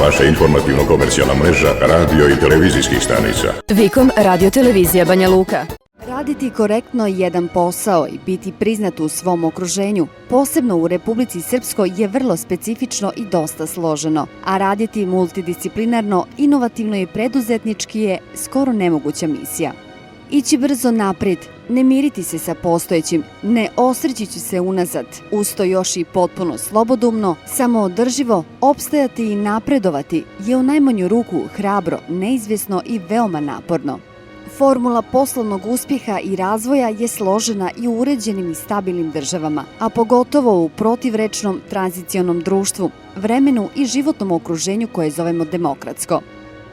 Vaša informativno-komercijalna mreža radio i televizijskih stanica. Vikom Radio Televizija Banja Luka. Raditi korektno jedan posao i biti priznat u svom okruženju, posebno u Republici Srpskoj, je vrlo specifično i dosta složeno, a raditi multidisciplinarno, inovativno i preduzetnički je skoro nemoguća misija. Ići brzo naprijed, ne miriti se sa postojećim, ne osvrćući se unazad, uz to još i potpuno slobodumno, samoodrživo, opstajati i napredovati je u najmanju ruku hrabro, neizvjesno i veoma naporno. Formula poslovnog uspjeha i razvoja je složena i u uređenim i stabilnim državama, a pogotovo u protivrečnom tranzicionom društvu, vremenu i životnom okruženju koje zovemo demokratsko.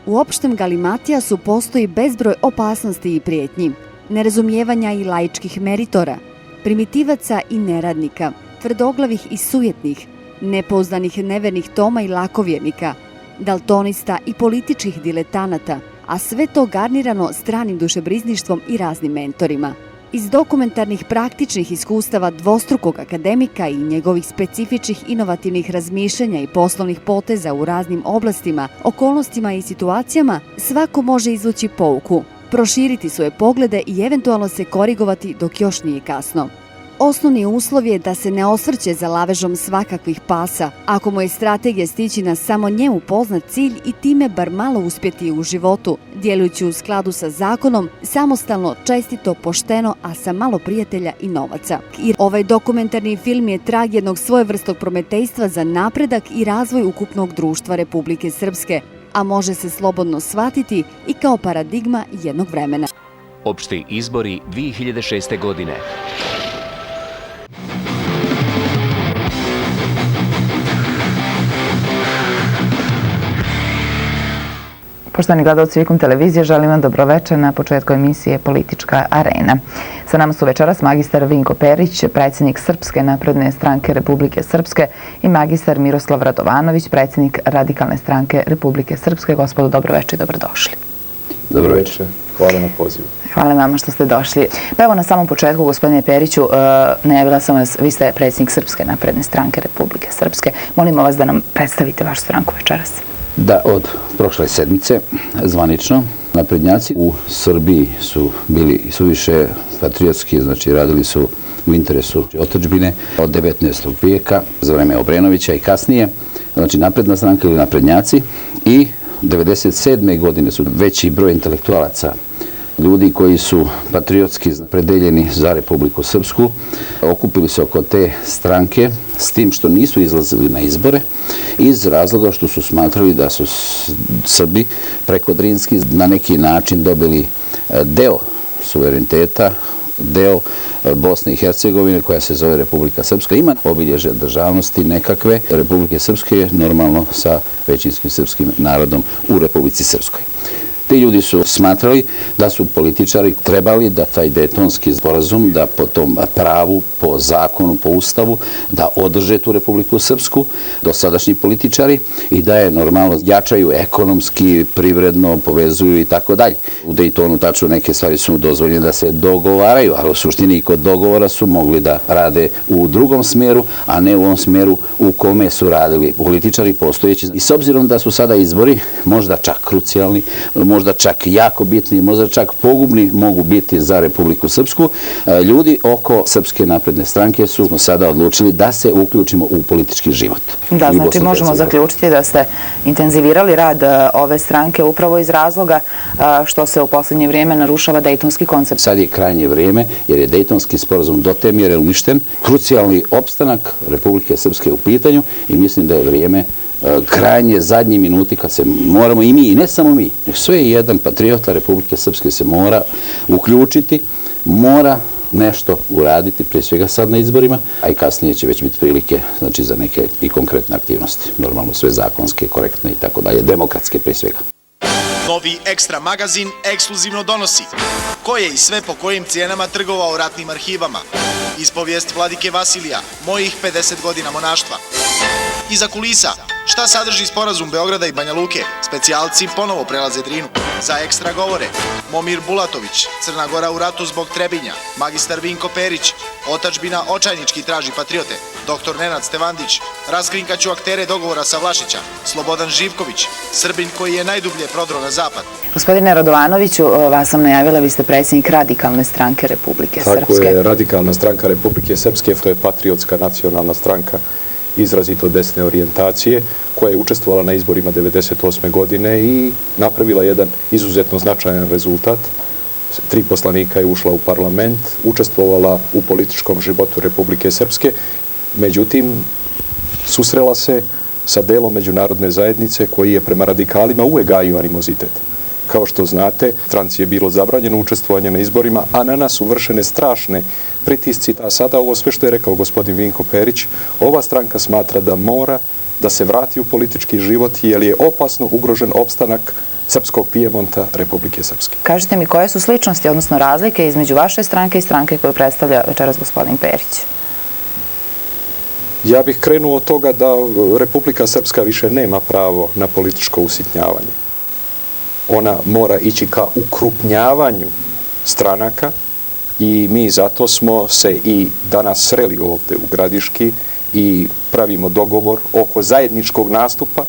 U opštem galimatijasu postoji bezbroj opasnosti i prijetnji, nerazumijevanja i laičkih meritora, primitivaca i neradnika, tvrdoglavih i sujetnih, nepouzdanih nevernih Toma i lakovjernika, daltonista i političkih diletanata, a sve to garnirano stranim dušebrizništvom i raznim mentorima. Iz dokumentarnih praktičnih iskustava dvostrukog akademika i njegovih specifičnih inovativnih razmišljanja i poslovnih poteza u raznim oblastima, okolnostima i situacijama, svako može izvući pouku, proširiti svoje poglede i eventualno se korigovati dok još nije kasno. Osnovni uslov je da se ne osvrće za lavežom svakakvih pasa, ako mu je strategija stići na samo njemu poznat cilj i time bar malo uspjeti u životu, djelujući u skladu sa zakonom, samostalno, čestito, pošteno, a sa malo prijatelja i novaca. I ovaj dokumentarni film je trag jednog svojevrsnog prometejstva za napredak i razvoj ukupnog društva Republike Srpske, a može se slobodno shvatiti i kao paradigma jednog vremena. Opšti izbori 2006. godine. Poštovani gledalci Vikom televizije, želim vam dobroveče na početku emisije Politička arena. Sa nama su večeras magistar Vinko Perić, predsjednik Srpske napredne stranke Republike Srpske, i magistar Miroslav Radovanović, predsjednik Radikalne stranke Republike Srpske. Gospodo, dobroveče i dobrodošli. Dobroveče. Hvala na pozivu. Hvala nama što ste došli. Pa evo, na samom početku, gospodine Periću, najavila sam vas, vi ste predsjednik Srpske napredne stranke Republike Srpske. Molimo vas da nam predstavite vašu stranku večeras. Da, od prošle sedmice, zvanično, naprednjaci u Srbiji su bili suviše patriotski, znači radili su u interesu otadžbine od 19. vijeka, za vreme Obrenovića i kasnije, znači napredna stranka ili naprednjaci, i 1997. godine su veći broj intelektualaca, ljudi koji su patriotski predeljeni za Republiku Srpsku, okupili se oko te stranke s tim što nisu izlazili na izbore iz razloga što su smatrali da su Srbi preko Drinski na neki način dobili deo suvereniteta, deo Bosne i Hercegovine koja se zove Republika Srpska. Ima obilježje državnosti nekakve Republike Srpske, normalno sa većinskim srpskim narodom u Republici Srpskoj. Ti ljudi su smatrali da su političari trebali da taj Dejtonski sporazum, da po tom pravu, po zakonu, po ustavu, da održe tu Republiku Srpsku, dosadašnji političari, i da je normalno jačaju ekonomski, privredno, povezuju i tako dalje. U Dejtonu tačno neke stvari su dozvoljene da se dogovaraju, ali u suštini i kod dogovora su mogli da rade u drugom smjeru, a ne u ovom smjeru u kome su radili političari postojeći. I s obzirom da su sada izbori možda čak krucijalni, možda čak jako bitni, možda čak pogubni mogu biti za Republiku Srpsku, ljudi oko Srpske napredne stranke su sada odlučili da se uključimo u politički život. Da, znači možemo zaključiti da ste intenzivirali rad ove stranke upravo iz razloga što se u posljednje vrijeme narušava dejtonski koncept. Sad je krajnje vrijeme jer je Dejtonski sporazum do te mjere uništen, krucijalni opstanak Republike Srpske u pitanju, i mislim da je vrijeme krajnje zadnji minuti kad se moramo i mi, i ne samo mi, sve jedan patriota Republike Srpske se mora uključiti, mora nešto uraditi, prije svega sad na izborima, a i kasnije će već biti prilike, znači, za neke i konkretne aktivnosti. Normalno sve zakonske, korektne i tako dalje, demokratske prije svega. Novi Ekstra magazin ekskluzivno donosi ko je i sve po kojim cijenama trgovao ratnim arhivama, ispovijest vladike Vasilija, mojih 50 godina monaštva, iza kulisa Šta sadrži sporazum Beograda i Banja Luke? Specijalci ponovo prelaze Drinu. Za ekstra govore Momir Bulatović, Crna Gora u ratu zbog Trebinja, magistar Vinko Perić, otadžbina očajnički traži patriote, dr. Nenad Stevandić, raskrinkaću aktere dogovora sa Vlašića, Slobodan Živković, Srbin koji je najdublje prodro na zapad. Gospodine Radovanoviću, vas sam najavila, vi ste predsjednik Radikalne stranke Republike Srpske. Tako je, Radikalna stranka Republike Srpske, to je patriotska nacionalna stranka izrazito desne orijentacije, koja je učestvovala na izborima 1998. godine i napravila jedan izuzetno značajan rezultat. 3 poslanika je ušla u parlament, učestvovala u političkom životu Republike Srpske, međutim, susrela se sa delom međunarodne zajednice koji je prema radikalima uvek gajio animozitet. Kao što znate, stranci je bilo zabranjeno učestvovanje na izborima, a na nas su vršene strašne pritisci. A sada ovo sve što je rekao gospodin Vinko Perić, ova stranka smatra da mora da se vrati u politički život jer je opasno ugrožen opstanak srpskog Pijemonta Republike Srpske. Kažite mi koje su sličnosti, odnosno razlike između vaše stranke i stranke koju predstavlja večeras gospodin Perić? Ja bih krenuo od toga da Republika Srpska više nema pravo na političko usitnjavanje. Ona mora ići ka ukrupnjavanju stranaka i mi zato smo se i danas sreli ovdje u Gradiški i pravimo dogovor oko zajedničkog nastupa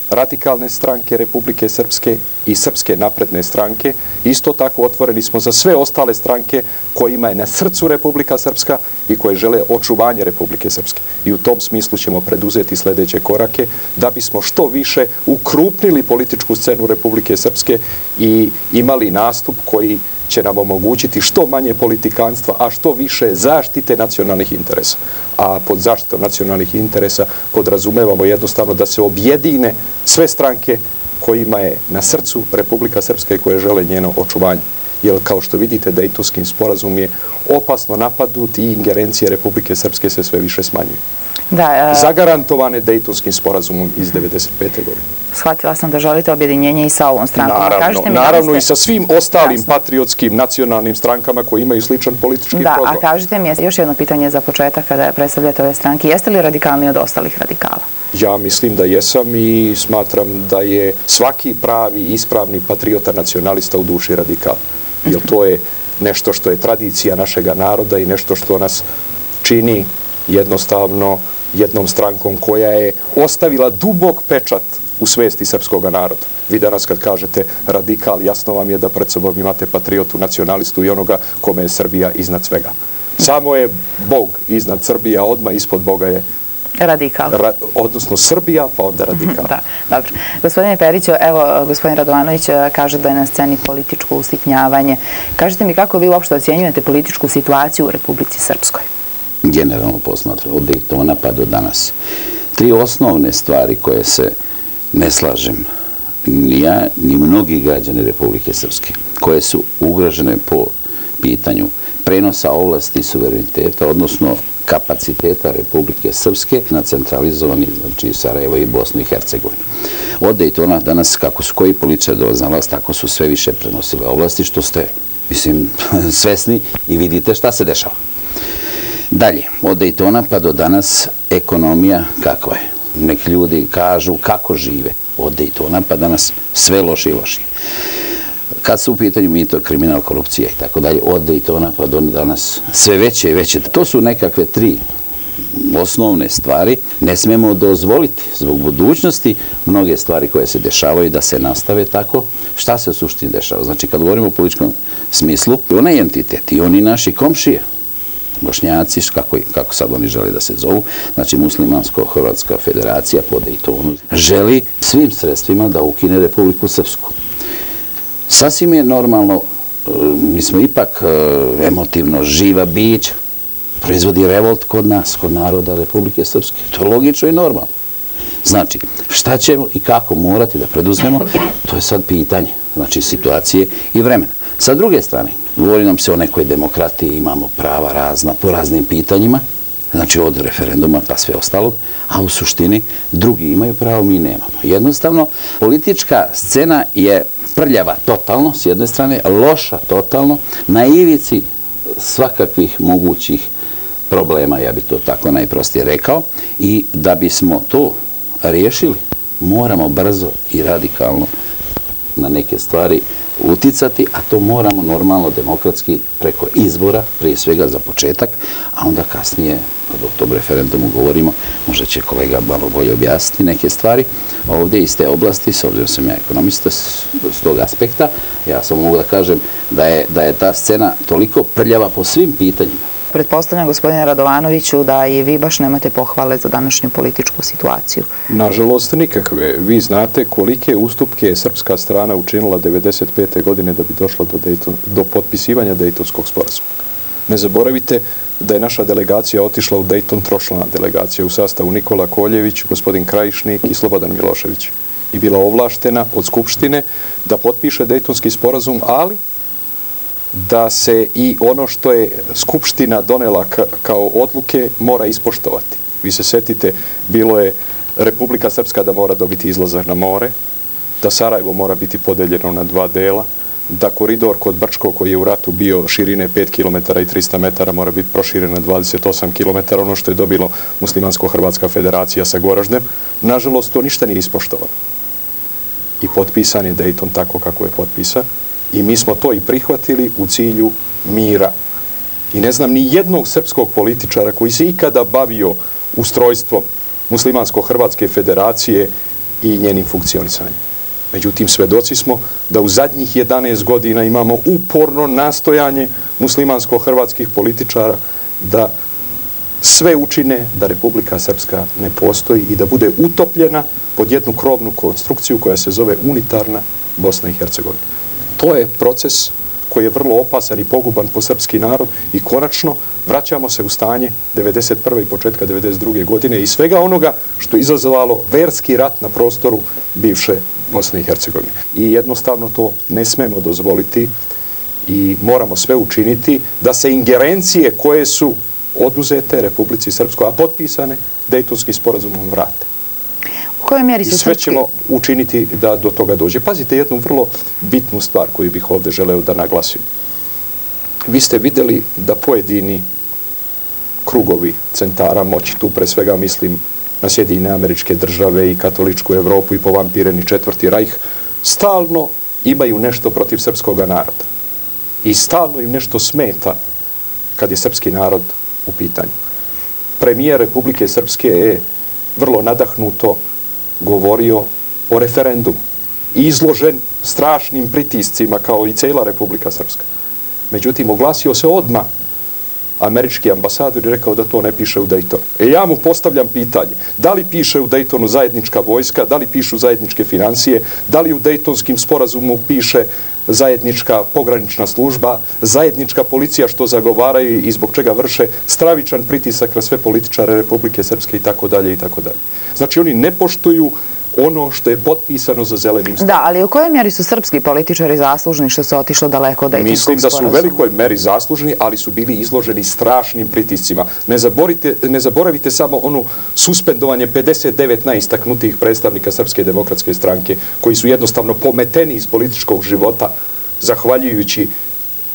Radikalne stranke Republike Srpske i Srpske napredne stranke. Isto tako otvoreni smo za sve ostale stranke kojima je na srcu Republika Srpska i koje žele očuvanje Republike Srpske. I u tom smislu ćemo preduzeti sljedeće korake da bismo što više ukrupnili političku scenu Republike Srpske i imali nastup koji će nam omogućiti što manje politikanstva, a što više zaštite nacionalnih interesa. A pod zaštitom nacionalnih interesa podrazumevamo jednostavno da se objedine sve stranke kojima je na srcu Republika Srpska i koje žele njeno očuvanje. Jer kao što vidite, Dejtonski sporazum je opasno napadnut i ingerencije Republike Srpske se sve više smanjuju. Zagarantovane Dejtonskim sporazumom iz 1995. godine. Shvatila sam da želite objedinjenje i sa ovom strankom. Naravno i sa svim ostalim patriotskim nacionalnim strankama koji imaju sličan politički program. Da, a kažite mi, još jedno pitanje za početak kada predstavljate ove stranke. Jeste li radikalni od ostalih radikala? Ja mislim da jesam i smatram da je svaki pravi, ispravni patriota nacionalista u duši radikal. Jer to je nešto što je tradicija našega naroda i nešto što nas čini jednostavno jednom strankom koja je ostavila dubok pečat u svesti srpskog naroda. Vi danas kad kažete radikal, jasno vam je da pred sobom imate patriotu, nacionalistu i onoga kome je Srbija iznad svega. Samo je Bog iznad Srbija, odmah ispod Boga je radikal. Odnosno Srbija, pa onda radikal. Da, dobro. Gospodine Periću, evo, gospodin Radovanović kaže da je na sceni političko usitnjavanje. Kažite mi kako vi uopšte ocjenjujete političku situaciju u Republici Srpskoj? Generalno posmatram, od Dejtona pa do danas. 3 osnovne stvari koje se ne slažem ni ja, ni mnogi građani Republike Srpske, koje su ugrožene po pitanju prenosa ovlasti i suvereniteta, odnosno kapaciteta Republike Srpske na centralizovani, znači Sarajevo i Bosnu i Hercegovinu. Od Dejtona danas, kako su koji političari dolaze na vlast, tako su sve više prenosile ovlasti, što ste, mislim, svesni i vidite šta se dešava. Dalje, od Dejtona pa do danas ekonomija kakva je? Neki ljudi kažu kako žive. Od Dejtona pa danas sve loše i loše. Kad su u pitanju mito, kriminal, korupcija i tako dalje, od Dejtona pa do danas sve veće i veće. To su nekakve 3 osnovne stvari. Ne smemo dozvoliti zbog budućnosti mnoge stvari koje se dešavaju da se nastave tako. Šta se u suštini dešava? Znači, kad govorimo o političkom smislu, onaj entitet i oni naši komšije, Bošnjaci, kako sad oni žele da se zovu, znači Muslimansko-Hrvatska federacija po Dejtonu, želi svim sredstvima da ukine Republiku Srpsku. Sasvim je normalno, mi smo ipak emotivno živa bića, proizvodi revolt kod nas, kod naroda Republike Srpske. To je logično i normalno. Znači, šta ćemo i kako morati da preduzmemo, to je sad pitanje, znači situacije i vremena. Sa druge strane, govori nam se o nekoj demokratiji, imamo prava razna po raznim pitanjima, znači od referenduma pa sve ostalog, a u suštini drugi imaju pravo, mi nemamo. Jednostavno, politička scena je prljava totalno, s jedne strane, loša totalno, na ivici svakakvih mogućih problema, ja bi to tako najprostije rekao, i da bismo to riješili, moramo brzo i radikalno na neke stvari uticati, a to moramo normalno, demokratski, preko izbora, prije svega za početak, a onda kasnije, kad o tom referendumu govorimo, možda će kolega malo bolje objasniti neke stvari. Ovdje iz te oblasti, s obzirom sam ja ekonomista, s tog aspekta, ja samo mogu da kažem da je ta scena toliko prljava po svim pitanjima. Pretpostavljam, gospodine Radovanoviću, da i vi baš nemate pohvale za današnju političku situaciju. Nažalost, nikakve. Vi znate kolike ustupke je srpska strana učinila 1995. godine da bi došla do potpisivanja Dejtonskog sporazuma. Ne zaboravite da je naša delegacija otišla u Dejton, tročlana delegacija u sastavu Nikola Koljević, gospodin Krajišnik i Slobodan Milošević. I bila ovlaštena od Skupštine da potpiše Dejtonski sporazum, ali da se i ono što je Skupština donela kao odluke mora ispoštovati. Vi se setite, bilo je Republika Srpska da mora dobiti izlazak na more, da Sarajevo mora biti podeljeno na 2 dela, da koridor kod Brčko koji je u ratu bio širine 5 km i 300 metara mora biti proširen na 28 km, ono što je dobilo Muslimansko-Hrvatska federacija sa Goraždem. Nažalost, to ništa nije ispoštovano. I potpisan je Dejton tako kako je potpisan. I mi smo to i prihvatili u cilju mira. I ne znam ni jednog srpskog političara koji se ikada bavio ustrojstvom Muslimansko-Hrvatske federacije i njenim funkcionisanjem. Međutim, svedoci smo da u zadnjih 11 godina imamo uporno nastojanje muslimansko-hrvatskih političara da sve učine da Republika Srpska ne postoji i da bude utopljena pod jednu krovnu konstrukciju koja se zove unitarna Bosna i Hercegovina. To je proces koji je vrlo opasan i poguban po srpski narod i konačno vraćamo se u stanje 1991. i početka 1992. godine i svega onoga što je izazvalo verski rat na prostoru bivše Bosne i Hercegovine. I jednostavno to ne smemo dozvoliti i moramo sve učiniti da se ingerencije koje su oduzete Republici Srpskoj, a potpisane Dejtonskim sporazumom vrate. I sve ćemo učiniti da do toga dođe. Pazite jednu vrlo bitnu stvar koju bih ovdje želeo da naglasim. Vi ste vidjeli da pojedini krugovi centara moći, tu pre svega mislim na Sjedinjene Američke Države i katoličku Evropu i povampireni Četvrti rajh, stalno imaju nešto protiv srpskog naroda. I stalno im nešto smeta kad je srpski narod u pitanju. Premijer Republike Srpske je vrlo nadahnuto govorio o referendumu, izložen strašnim pritiscima kao i cijela Republika Srpska. Međutim, oglasio se odmah američki ambasador i rekao da to ne piše u Dejtonu. Ja mu postavljam pitanje, da li piše u Dejtonu zajednička vojska, da li pišu zajedničke financije, da li u Dejtonskim sporazumu piše zajednička pogranična služba, zajednička policija što zagovaraju i zbog čega vrše stravičan pritisak na sve političare Republike Srpske i tako dalje i tako dalje. Znači oni ne poštuju ono što je potpisano za zelenim stolom. Da, ali u kojoj mjeri su srpski političari zaslužni što se otišlo daleko od Dejtonskog sporazuma? Mislim da su u velikoj meri zaslužni, ali su bili izloženi strašnim pritiscima. Ne zaboravite samo ono suspendovanje 59 najistaknutijih predstavnika Srpske demokratske stranke, koji su jednostavno pometeni iz političkog života, zahvaljujući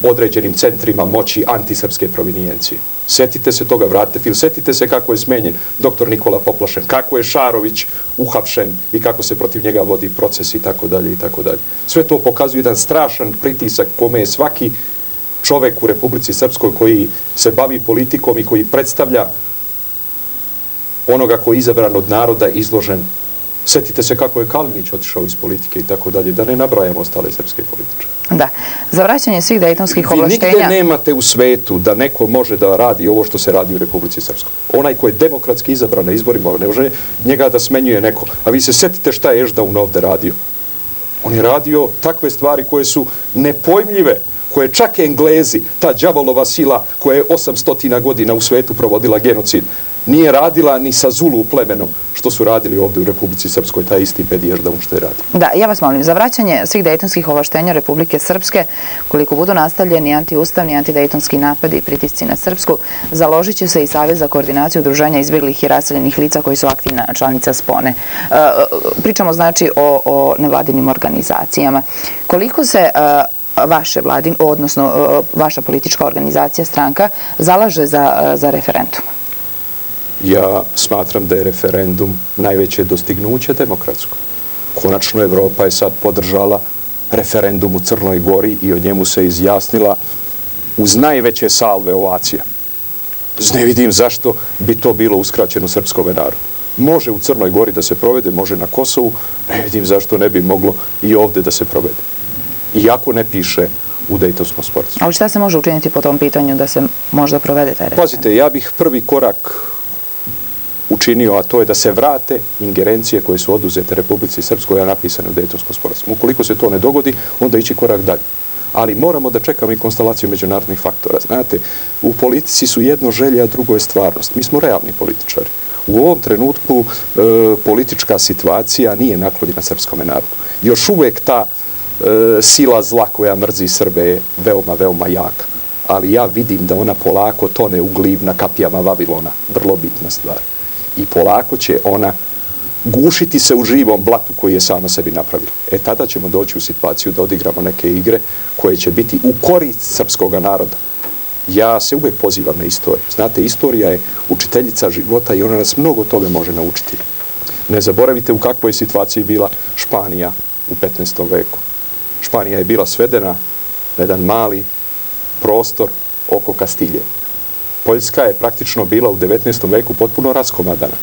određenim centrima moći antisrpske provinijencije. Sjetite se toga, vratite film, sjetite se kako je smenjen dr. Nikola Poplašen, kako je Šarović uhapšen i kako se protiv njega vodi proces i tako dalje i tako dalje. Sve to pokazuje jedan strašan pritisak kome je svaki čovek u Republici Srpskoj koji se bavi politikom i koji predstavlja onoga koji je izabran od naroda izložen. Sjetite se kako je Kalinić otišao iz politike i tako dalje, da ne nabrajamo ostale srpske političare. Da. Za vraćanje svih dejtonskih ovlaštenja... Vi nigde nemate u svetu da neko može da radi ovo što se radi u Republici Srpskoj. Onaj koji je demokratski izabran na izborima, ne može njega da smenjuje neko. A vi se sjetite šta je Ešdaun ovde radio. On je radio takve stvari koje su nepojmljive, koje čak Englezi, ta đavolova sila koja je 800 godina u svetu provodila genocid, nije radila ni sa Zulu plemenom što su radili ovdje u Republici Srpskoj, taj isti Pedi Ešdaun što je radio. Da, ja vas molim, za vraćanje svih dejtonskih ovlaštenja Republike Srpske, koliko budu nastavljeni antiustavni, antidejtonski napadi i pritisci na Srpsku, založit će se i Savez za koordinaciju udruženja izbjeglih i raseljenih lica koji su aktivna članica Spone. Pričamo znači o nevladinim organizacijama. Koliko se vaše vladin, odnosno vaša politička organizacija, stranka, zalaže za referendum? Ja smatram da je referendum najveće dostignuće demokratsko. Konačno Evropa je sad podržala referendum u Crnoj Gori i o njemu se izjasnila uz najveće salve ovacija. Ne vidim zašto bi to bilo uskraćeno srpskom narodu. Može u Crnoj Gori da se provede, može na Kosovu, ne vidim zašto ne bi moglo i ovde da se provede. Iako ne piše u Dejtonskom sporazumu. Ali šta se može učiniti po tom pitanju da se možda provede taj referendum? Pazite, ja bih prvi korak učinio, a to je da se vrate ingerencije koje su oduzete Republici Srpskoj, a napisane u Dejtonskom sporazumu. Ukoliko se to ne dogodi, onda ići korak dalje. Ali moramo da čekamo i konstelaciju međunarodnih faktora. Znate, u politici su jedno želje, a drugo je stvarnost. Mi smo realni političari. U ovom trenutku politička situacija nije naklonjena srpskom narodu. Još uvek ta sila zla koja mrzi Srbe je veoma, veoma jaka. Ali ja vidim da ona polako tone u glib na kapijama Vavilona. Vrlo bitna stvar. I polako će ona gušiti se u živom blatu koji je sama sebi napravila. Tada ćemo doći u situaciju da odigramo neke igre koje će biti u korist srpskog naroda. Ja se uvek pozivam na istoriju. Znate, istorija je učiteljica života i ona nas mnogo toga može naučiti. Ne zaboravite u kakvoj situaciji bila Španija u 15. veku. Španija je bila svedena na jedan mali prostor oko Kastilje. Poljska je praktično bila u 19. veku potpuno raskomadana.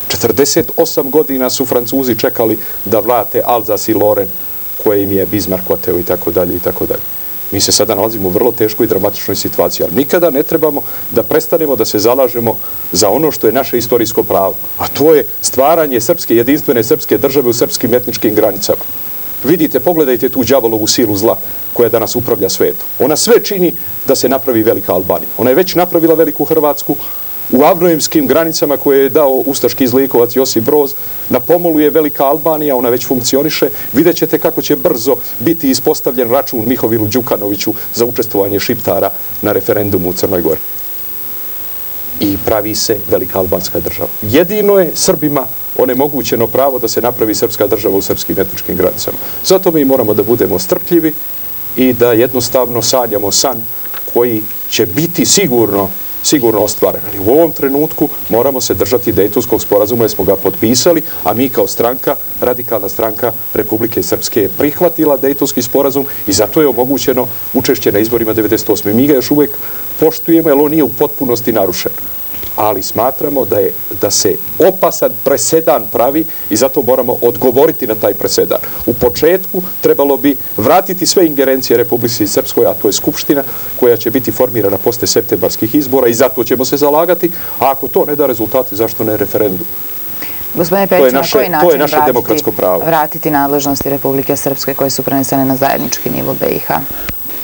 48 godina su Francuzi čekali da vrate Alzas i Loren, koje im je Bismarck oteo i tako dalje i tako dalje. Mi se sada nalazimo u vrlo teškoj i dramatičnoj situaciji, ali nikada ne trebamo da prestanemo da se zalažemo za ono što je naše istorijsko pravo, a to je stvaranje jedinstvene srpske države u srpskim etničkim granicama. Vidite, pogledajte tu đavolovu silu zla koja danas upravlja svetom. Ona sve čini da se napravi velika Albanija. Ona je već napravila veliku Hrvatsku. U avnojevskim granicama koje je dao ustaški zlikovac Josip Broz, na pomolu je velika Albanija, ona već funkcioniše. Vidjet ćete kako će brzo biti ispostavljen račun Mihovilu Đukanoviću za učestvovanje Šiptara na referendumu u Crnoj Gori. I pravi se velika albanska država. Jedino je Srbima onemogućeno pravo da se napravi srpska država u srpskim etničkim granicama. Zato mi moramo da budemo strpljivi i da jednostavno sanjamo san koji će biti sigurno ostvaren. Ali u ovom trenutku moramo se držati Dejtonskog sporazuma jer smo ga potpisali, a mi kao stranka, radikalna stranka Republike Srpske je prihvatila Dejtonski sporazum i zato je omogućeno učešće na izborima 98. Mi ga još uvek poštujemo jer on nije u potpunosti narušen. Ali smatramo da se opasan presedan pravi i zato moramo odgovoriti na taj presedan. U početku trebalo bi vratiti sve ingerencije Republike Srpskoj, a to je Skupština koja će biti formirana posle septembarskih izbora i zato ćemo se zalagati, a ako to ne da rezultate, zašto ne referendum? Gospodine Perić, na koji način vratiti nadležnosti Republike Srpske koje su prenesene na zajednički nivo BiH?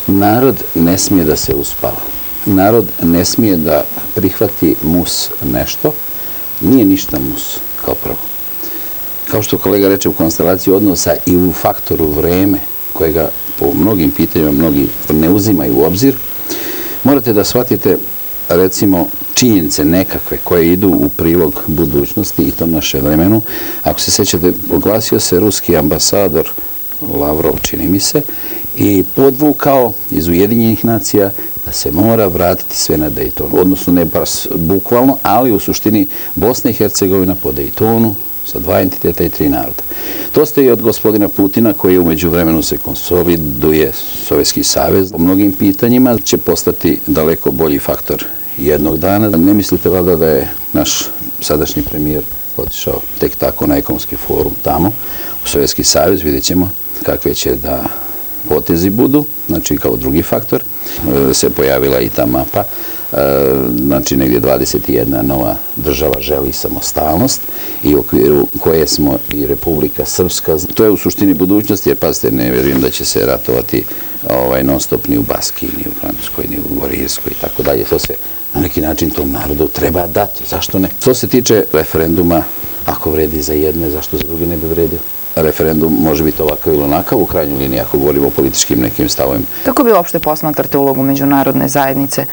Narod ne smije da se uspava. Narod ne smije da prihvati mus nešto. Nije ništa mus, kao prvo. Kao što kolega reče, u konstelaciji odnosa i u faktoru vreme, kojega po mnogim pitanjima mnogi ne uzimaju u obzir, morate da shvatite, recimo, činjenice nekakve koje idu u prilog budućnosti i tom naše vremenu. Ako se sećate, oglasio se ruski ambasador Lavrov, čini mi se, i podvukao iz Ujedinjenih nacija da se mora vratiti sve na Dejton. Odnosno ne baš bukvalno, ali u suštini Bosna i Hercegovina po Dejtonu sa 2 entiteta i 3 naroda. To ste i od gospodina Putina koji umeđu vremenu se konsoliduje Sovjetski savez. Po mnogim pitanjima će postati daleko bolji faktor jednog dana. Ne mislite valjda da je naš sadašnji premijer otišao tek tako na ekonomski forum tamo u Sovjetski savez, vidjet ćemo kakve će da potezi budu, znači kao drugi faktor, se pojavila i ta mapa, znači negdje 21 nova država želi samostalnost i u okviru koje smo i Republika Srpska. To je u suštini budućnost, jer pazite, ne vjerujem da će se ratovati non stop ni u Baskiji, ni u Francuskoj, ni u Irskoj i tako dalje. To se na neki način tom narodu treba dati, zašto ne? Što se tiče referenduma, ako vredi za jedne, zašto za druge ne bi vredio? Referendum može biti ovakav ili onakav u krajnjoj liniji ako govorimo o političkim nekim stavovima. Kako bi uopšte posmatrate ulogu međunarodne zajednice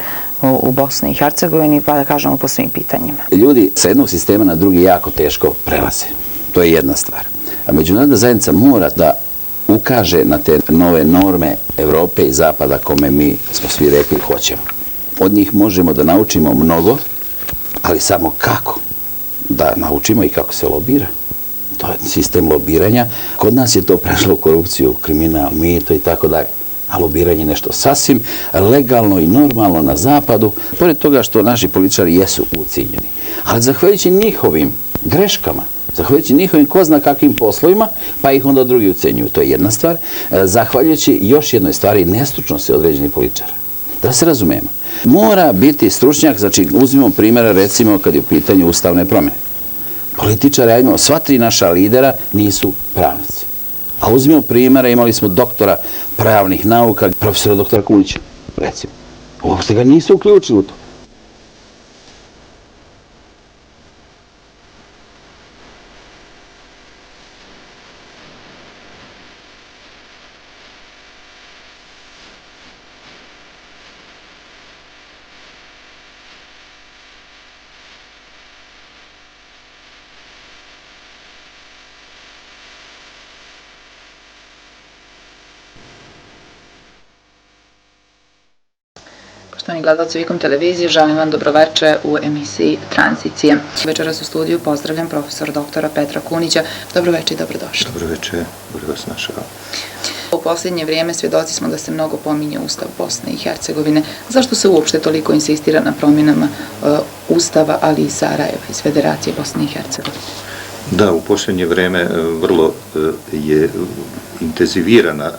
u Bosni i Hercegovini, pa da kažemo po svim pitanjima? Ljudi sa jednog sistema na drugi jako teško prelaze. To je jedna stvar. A međunarodna zajednica mora da ukaže na te nove norme Evrope i Zapada kome mi smo svi rekli hoćemo. Od njih možemo da naučimo mnogo, ali samo kako da naučimo i kako se lobira. To je sistem lobiranja. Kod nas je to prešlo u korupciju, kriminal, mito i tako dalje. A lobiranje je nešto sasvim legalno i normalno na zapadu, pored toga što naši političari jesu ucijenjeni. Ali zahvaljujući njihovim greškama, zahvaljujući njihovim ko zna kakvim poslovima, pa ih onda drugi ucenjuju. To je jedna stvar. Zahvaljujući još jednoj stvari, nestručnosti određenih političara. Da se razumijemo. Mora biti stručnjak, znači uzmimo primjera recimo kad je u pitanju ustavne promjene. Političari, ajmo, sva tri naša lidera nisu pravnici. A uzmimo primjera, imali smo doktora pravnih nauka, profesora doktora Kunića, recimo. Uopšte ga nisu uključili u to. Poštovani gledalci Vikom televizije, želim vam dobroveče u emisiji Tranzicije. Večeras u studiju pozdravljam profesora doktora Petra Kunića. Dobroveče i dobrodošli. Dobroveče, dobro vas našao. U posljednje vrijeme svjedoci smo da se mnogo pominje Ustav Bosne i Hercegovine. Zašto se uopšte toliko insistira na promjenama Ustava, ali i Sarajeva iz Federacije Bosne i Hercegovine? Da, u posljednje vrijeme vrlo je intenzivirana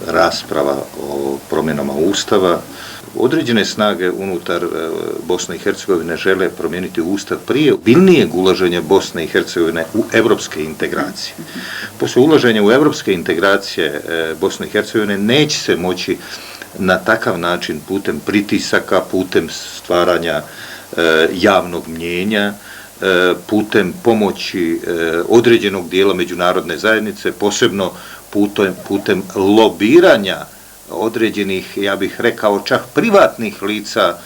rasprava o promjenama Ustava. Određene snage unutar Bosne i Hercegovine žele promijeniti Ustav prije biljnijeg ulaženja Bosne i Hercegovine u evropske integracije. Poslije ulaženja u evropske integracije Bosne i Hercegovine neće se moći na takav način putem pritisaka, putem stvaranja javnog mnijenja, putem pomoći određenog dijela međunarodne zajednice, posebno putem lobiranja određenih, ja bih rekao, čak privatnih lica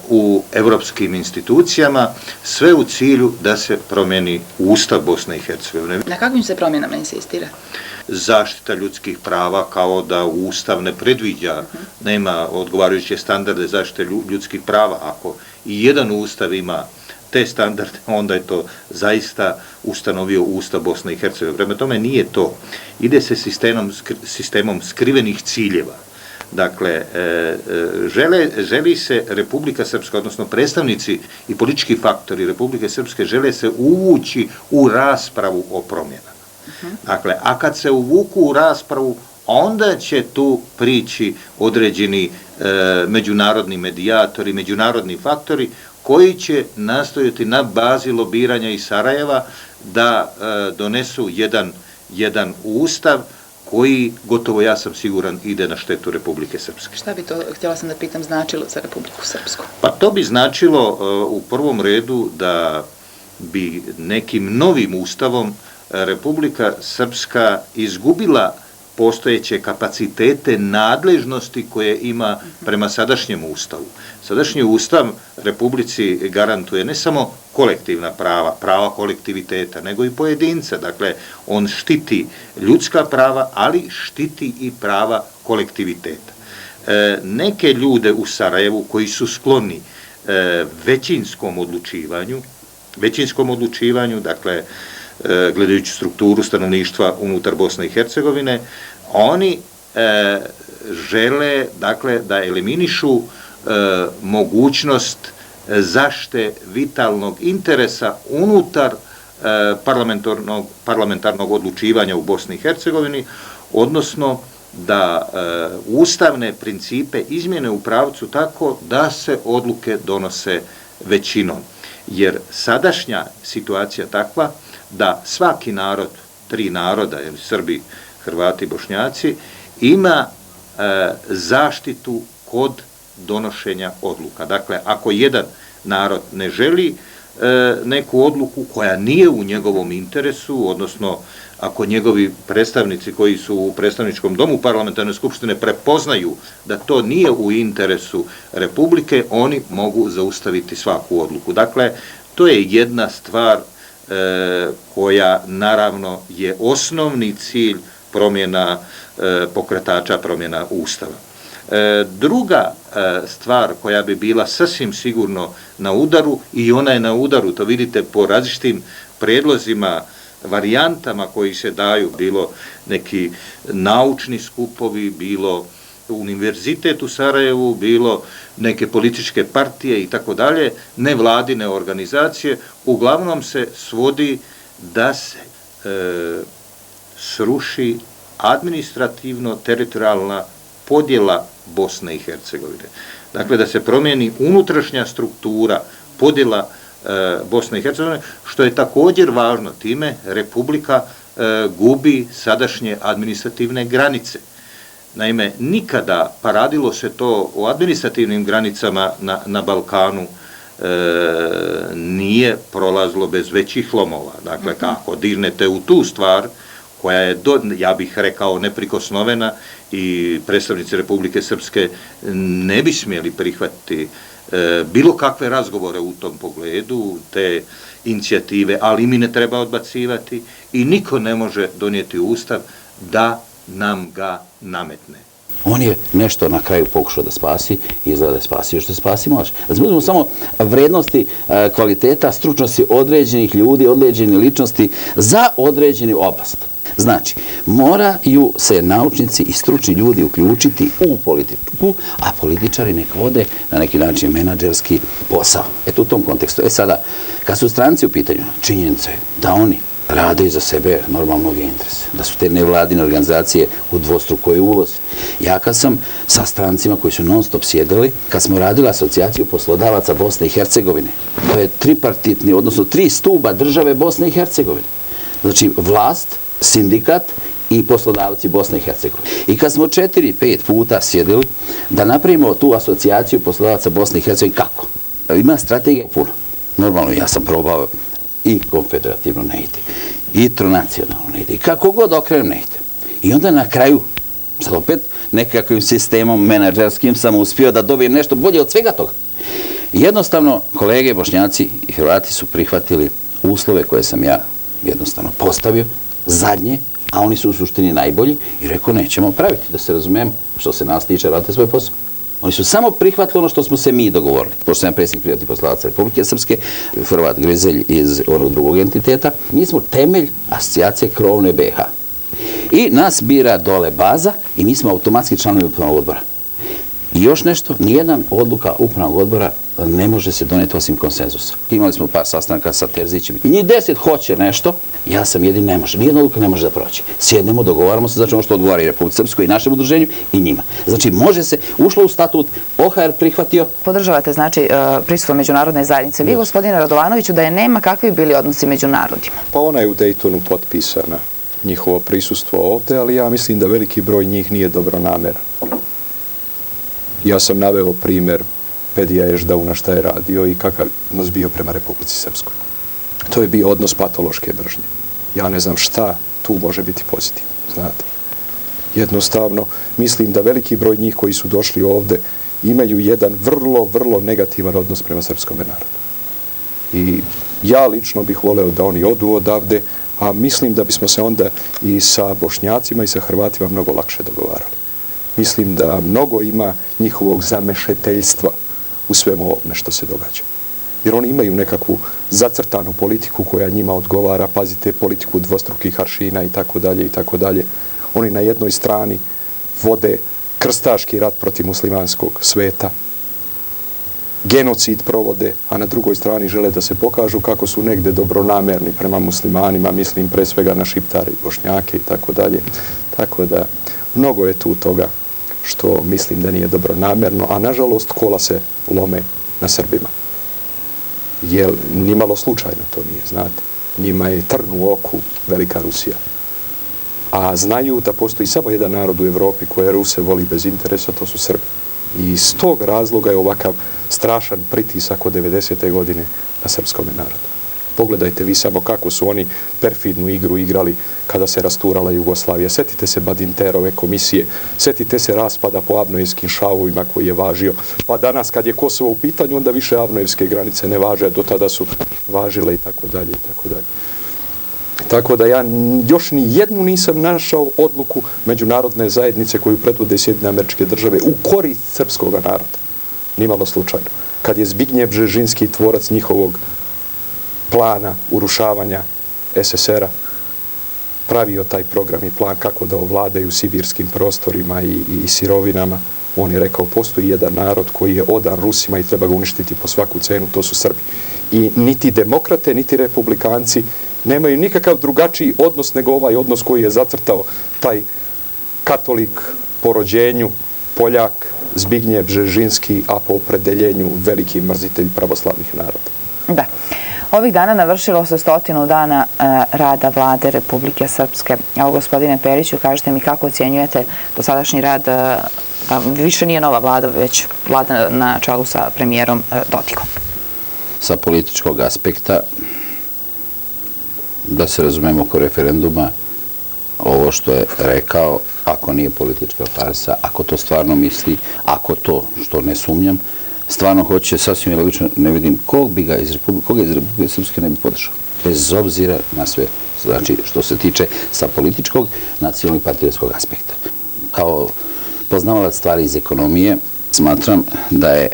u evropskim institucijama, sve u cilju da se promijeni Ustav Bosne i Hercegovine. Na kakvim se promjenama insistira? Zaštita ljudskih prava, kao da Ustav ne predviđa, nema odgovarajuće standarde zaštite ljudskih prava. Ako i jedan Ustav ima te standarde, onda je to zaista ustanovio Ustav Bosne i Hercegovine. Prema tome nije to. Ide se sistemom skrivenih ciljeva. Dakle, želi se Republika Srpska, odnosno predstavnici i politički faktori Republike Srpske žele se uvući u raspravu o promjenama. Dakle, a kad se uvuku u raspravu, onda će tu prići određeni međunarodni medijatori, međunarodni faktori koji će nastojati na bazi lobiranja iz Sarajeva da donesu jedan ustav koji, gotovo ja sam siguran, ide na štetu Republike Srpske. Šta bi to, htjela sam da pitam, značilo za Republiku Srpsku? Pa to bi značilo u prvom redu da bi nekim novim ustavom Republika Srpska izgubila postojeće kapacitete nadležnosti koje ima prema sadašnjem ustavu. Sadašnji ustav Republici garantuje ne samo kolektivna prava kolektiviteta, nego i pojedinca. Dakle, on štiti ljudska prava, ali štiti i prava kolektiviteta. Neke ljude u Sarajevu koji su skloni većinskom odlučivanju, dakle, gledajući strukturu stanovništva unutar Bosne i Hercegovine, oni žele, dakle, da eliminišu mogućnost zaštite vitalnog interesa unutar parlamentarnog odlučivanja u Bosni i Hercegovini, odnosno da ustavne principe izmjene u pravcu tako da se odluke donose većinom. Jer sadašnja situacija takva da svaki narod, tri naroda, Srbi, Hrvati i Bošnjaci, ima zaštitu kod donošenja odluka. Dakle, ako jedan narod ne želi neku odluku koja nije u njegovom interesu, odnosno ako njegovi predstavnici koji su u predstavničkom domu parlamentarne skupštine prepoznaju da to nije u interesu Republike, oni mogu zaustaviti svaku odluku. Dakle, to je jedna stvar koja naravno je osnovni cilj promjena pokretača promjena Ustava. Druga stvar koja bi bila sasvim sigurno na udaru, i ona je na udaru, to vidite po različitim prijedlozima, varijantama koji se daju, bilo neki naučni skupovi, bilo univerzitet u Sarajevu, bilo neke političke partije i tako dalje, nevladine organizacije, uglavnom se svodi da se sruši administrativno-teritorijalna podjela Bosne i Hercegovine. Dakle, da se promijeni unutrašnja struktura, podjela Bosne i Hercegovine, što je također važno. Time Republika gubi sadašnje administrativne granice. Naime, nikada, pa radilo se to o administrativnim granicama na Balkanu, nije prolazilo bez većih lomova. Dakle, kako dirnete u tu stvar, koja je, ja bih rekao, neprikosnovena, i predstavnici Republike Srpske ne bi smjeli prihvatiti bilo kakve razgovore u tom pogledu, te inicijative, ali mi ne treba odbacivati i niko ne može donijeti ustav da nam ga nametne. On je nešto na kraju pokušao da spasi i izgleda da je spasio što spasi može. Znači, uzmemo samo vrednosti, kvaliteta, stručnosti određenih ljudi, određenih ličnosti za određenu oblast. Znači, moraju se naučnici i stručni ljudi uključiti u politiku, a političari nek vode na neki način menadžerski posao. Eto, u tom kontekstu. Sada, kad su stranci u pitanju, činjenica je da oni rade za sebe normalnog interesa, da su te nevladine organizacije u dvostrukoj ulozi. Ja kad sam sa strancima koji su non stop sjedili, kad smo radili asocijaciju poslodavaca Bosne i Hercegovine, to je tripartitni, odnosno 3 stuba države Bosne i Hercegovine. Znači, vlast, sindikat i poslodavci Bosne i Hercegovine. I kad smo 4-5 puta sjedili da napravimo tu asocijaciju poslodavaca Bosne i Hercegovine, kako? Ima strategija puno. Normalno, ja sam probao i konfederativno ne ide, i tronacionalno ne ide, i kako god okrenem ne ide. I onda na kraju, sad opet nekakvim sistemom menadžerskim sam uspio da dobijem nešto bolje od svega toga. Jednostavno, kolege Bošnjaci i Hrvati su prihvatili uslove koje sam ja jednostavno postavio, zadnje, a oni su u suštini najbolji, i rekao nećemo praviti, da se razumijemo, što se nas tiče, radite svoj posao. Oni su samo prihvatili ono što smo se mi dogovorili. Pošto sam predsjednik privatnih poslodavaca Republike Srpske, Hrvat Grizelj iz onog drugog entiteta, mi smo temelj asocijacije krovne BiH. I nas bira dole baza i mi smo automatski članovi upravnog odbora. I još nešto, nijedan odluka upravnog odbora ne može se doneti osim konsenzusa. Imali smo par sastanaka sa Terzićem. I njih 10 hoće nešto, ja sam jedin ne može. Nijedna odluka ne može da proći. Sjednemo, dogovaramo se, znači ono što odgovara i Republike Srpskoj i našem udruženju i njima. Znači može se, ušlo u statut, OHR prihvatio. Podržavate, znači, prisustvo međunarodne zajednice. Vi, gospodine Radovanoviću, da je nema, kakvi bili odnosi među narodima? Pa ona je u Daytonu potpisana, njihovo prisustvo ovde, ali ja mislim da veliki broj njih nije dobronameran. Ja sam naveo primjer Pedija Ježdauna šta je radio i kakav odnos bio prema Republici Srpskoj. To je bio odnos patološke mržnje. Ja ne znam šta tu može biti pozitivno, znate. Jednostavno, mislim da veliki broj njih koji su došli ovde imaju jedan vrlo negativan odnos prema srpskom narodu. I ja lično bih voleo da oni odu odavde, a mislim da bismo se onda i sa Bošnjacima i sa Hrvatima mnogo lakše dogovarali. Mislim da mnogo ima njihovog zamešeteljstva u svemu ovome što se događa. Jer oni imaju nekakvu zacrtanu politiku koja njima odgovara, pazite, politiku dvostrukih aršina i tako dalje i tako dalje. Oni na jednoj strani vode krstaški rat protiv muslimanskog sveta, genocid provode, a na drugoj strani žele da se pokažu kako su negde dobronamerni prema muslimanima, mislim pre svega na Šiptare i Bošnjake i tako dalje. Tako da, mnogo je tu toga što mislim da nije dobronamerno, a nažalost kola se lome na Srbima. Jer nimalo slučajno to nije, znate. Njima je trn u oku velika Rusija. A znaju da postoji samo jedan narod u Evropi koje Ruse voli bez interesa, to su Srbi. I iz tog razloga je ovakav strašan pritisak od 90. godine na srpskome narodu. Pogledajte vi samo kako su oni perfidnu igru igrali kada se rasturala Jugoslavija. Setite se Badinterove komisije, setite se raspada po avnojevskim šavovima koji je važio. Pa danas kad je Kosovo u pitanju, onda više avnojevske granice ne važe, do tada su važile i tako dalje i tako dalje. Tako da ja još ni jednu nisam našao odluku međunarodne zajednice koju predvode Sjedinjene Američke Države u korist srpskog naroda. Nimalo slučajno. Kad je Zbignjev Bžežinski, tvorac njihovog plana urušavanja SSR-a, pravio taj program i plan kako da ovladaju sibirskim prostorima i sirovinama, on je rekao, postoji jedan narod koji je odan Rusima i treba ga uništiti po svaku cenu, to su Srbi. I niti demokrate, niti republikanci nemaju nikakav drugačiji odnos nego ovaj odnos koji je zacrtao taj katolik po rođenju, Poljak, Zbignjev Bžežinski, a po opredeljenju veliki mrzitelj pravoslavnih naroda. Da. Ovih dana navršilo se 100 dana rada vlade Republike Srpske. Evo, gospodine Periću, kažete mi kako ocjenjujete dosadašnji rad, više nije nova vlada, već vlada na čelu sa premijerom Dodikom. Sa političkog aspekta, da se razumemo oko referenduma, ovo što je rekao, ako nije politička farsa, ako to stvarno misli, ako to, što ne sumnjam, stvarno hoće, sasvim je logično, ne vidim koga iz Republike Srpske ne bi podržao, bez obzira na sve, znači što se tiče sa političkog, nacionalnog i patriotskog aspekta. Kao poznavalac stvari iz ekonomije, smatram da je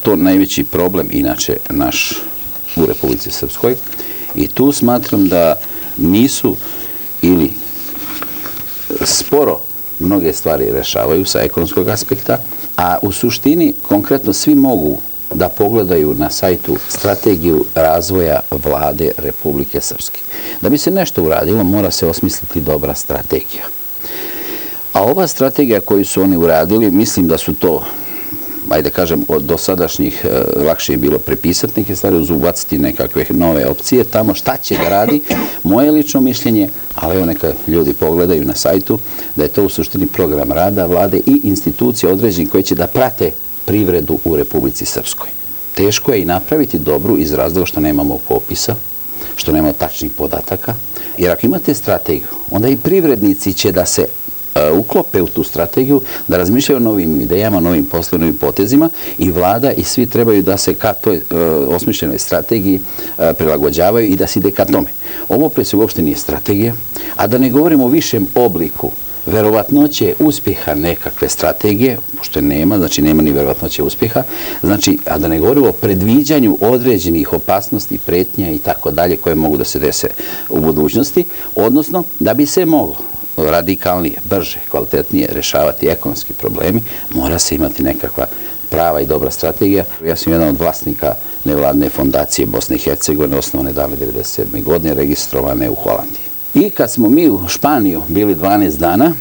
to najveći problem inače naš u Republici Srpskoj i tu smatram da nisu ili sporo mnoge stvari rešavaju sa ekonomskog aspekta, a u suštini konkretno svi mogu da pogledaju na sajtu strategiju razvoja vlade Republike Srpske. Da bi se nešto uradilo, mora se osmisliti dobra strategija. A ova strategija koju su oni uradili, mislim da su to, ajde kažem, od dosadašnjih lakše je bilo prepisati neke stvari, ubaciti nekakve nove opcije tamo, šta će da radi, moje lično mišljenje, ali evo neka ljudi pogledaju na sajtu, da je to u suštini program rada vlade i institucije određenih koje će da prate privredu u Republici Srpskoj. Teško je i napraviti dobru iz razloga što nemamo popisa, što nemamo tačnih podataka, jer ako imate strategiju, onda i privrednici će da se uklope u tu strategiju, da razmišljaju o novim idejama, novim poslovnim potezima i vlada i svi trebaju da se ka toj osmišljenoj strategiji prilagođavaju i da se ide ka tome. Ovo pre svega uopšte nije strategija, a da ne govorimo o višem obliku verovatnoće uspjeha nekakve strategije, pošto nema, znači nema ni verovatnoće uspjeha, znači, a da ne govorimo o predviđanju određenih opasnosti, pretnja i tako dalje koje mogu da se dese u budućnosti, odnosno da bi se moglo radikalnije, brže, kvalitetnije rešavati ekonomski problemi, mora se imati nekakva prava i dobra strategija. Ja sam jedan od vlasnika nevladne fondacije Bosne i Hercegovine, osnovane davne 1997. godine, registrovane u Holandiji. I kad smo mi u Španiju bili 12 dana,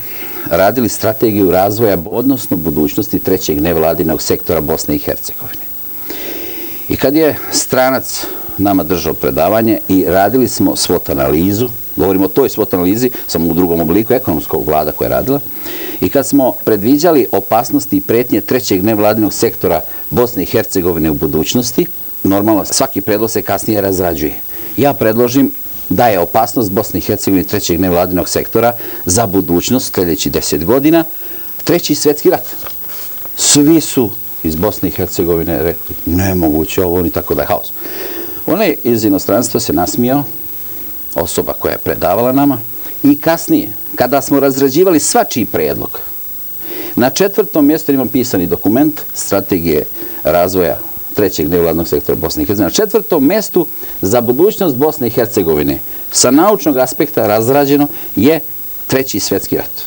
radili strategiju razvoja, odnosno budućnosti trećeg nevladinog sektora Bosne i Hercegovine. I kad je stranac nama držao predavanje i radili smo SWOT analizu, govorimo o toj SWOT analizi, samo u drugom obliku, ekonomskog vlada koja je radila, i kad smo predviđali opasnosti i pretnje trećeg nevladinog sektora Bosne i Hercegovine u budućnosti, normalno svaki predlog se kasnije razrađuje. Ja predložim da je opasnost Bosne i Hercegovine trećeg nevladinog sektora za budućnost sljedećih 10 godina treći svjetski rat. Svi su iz Bosne i Hercegovine rekli nemoguće ovo, i tako da je haos. Onaj iz inostranstva se nasmijao, osoba koja je predavala nama, i kasnije, kada smo razrađivali svačiji predlog, na 4. mjestu imam pisani dokument strategije razvoja trećeg nevladnog sektora Bosne i Hercegovine. Na 4. mjestu za budućnost Bosne i Hercegovine sa naučnog aspekta razrađeno je treći svjetski rat.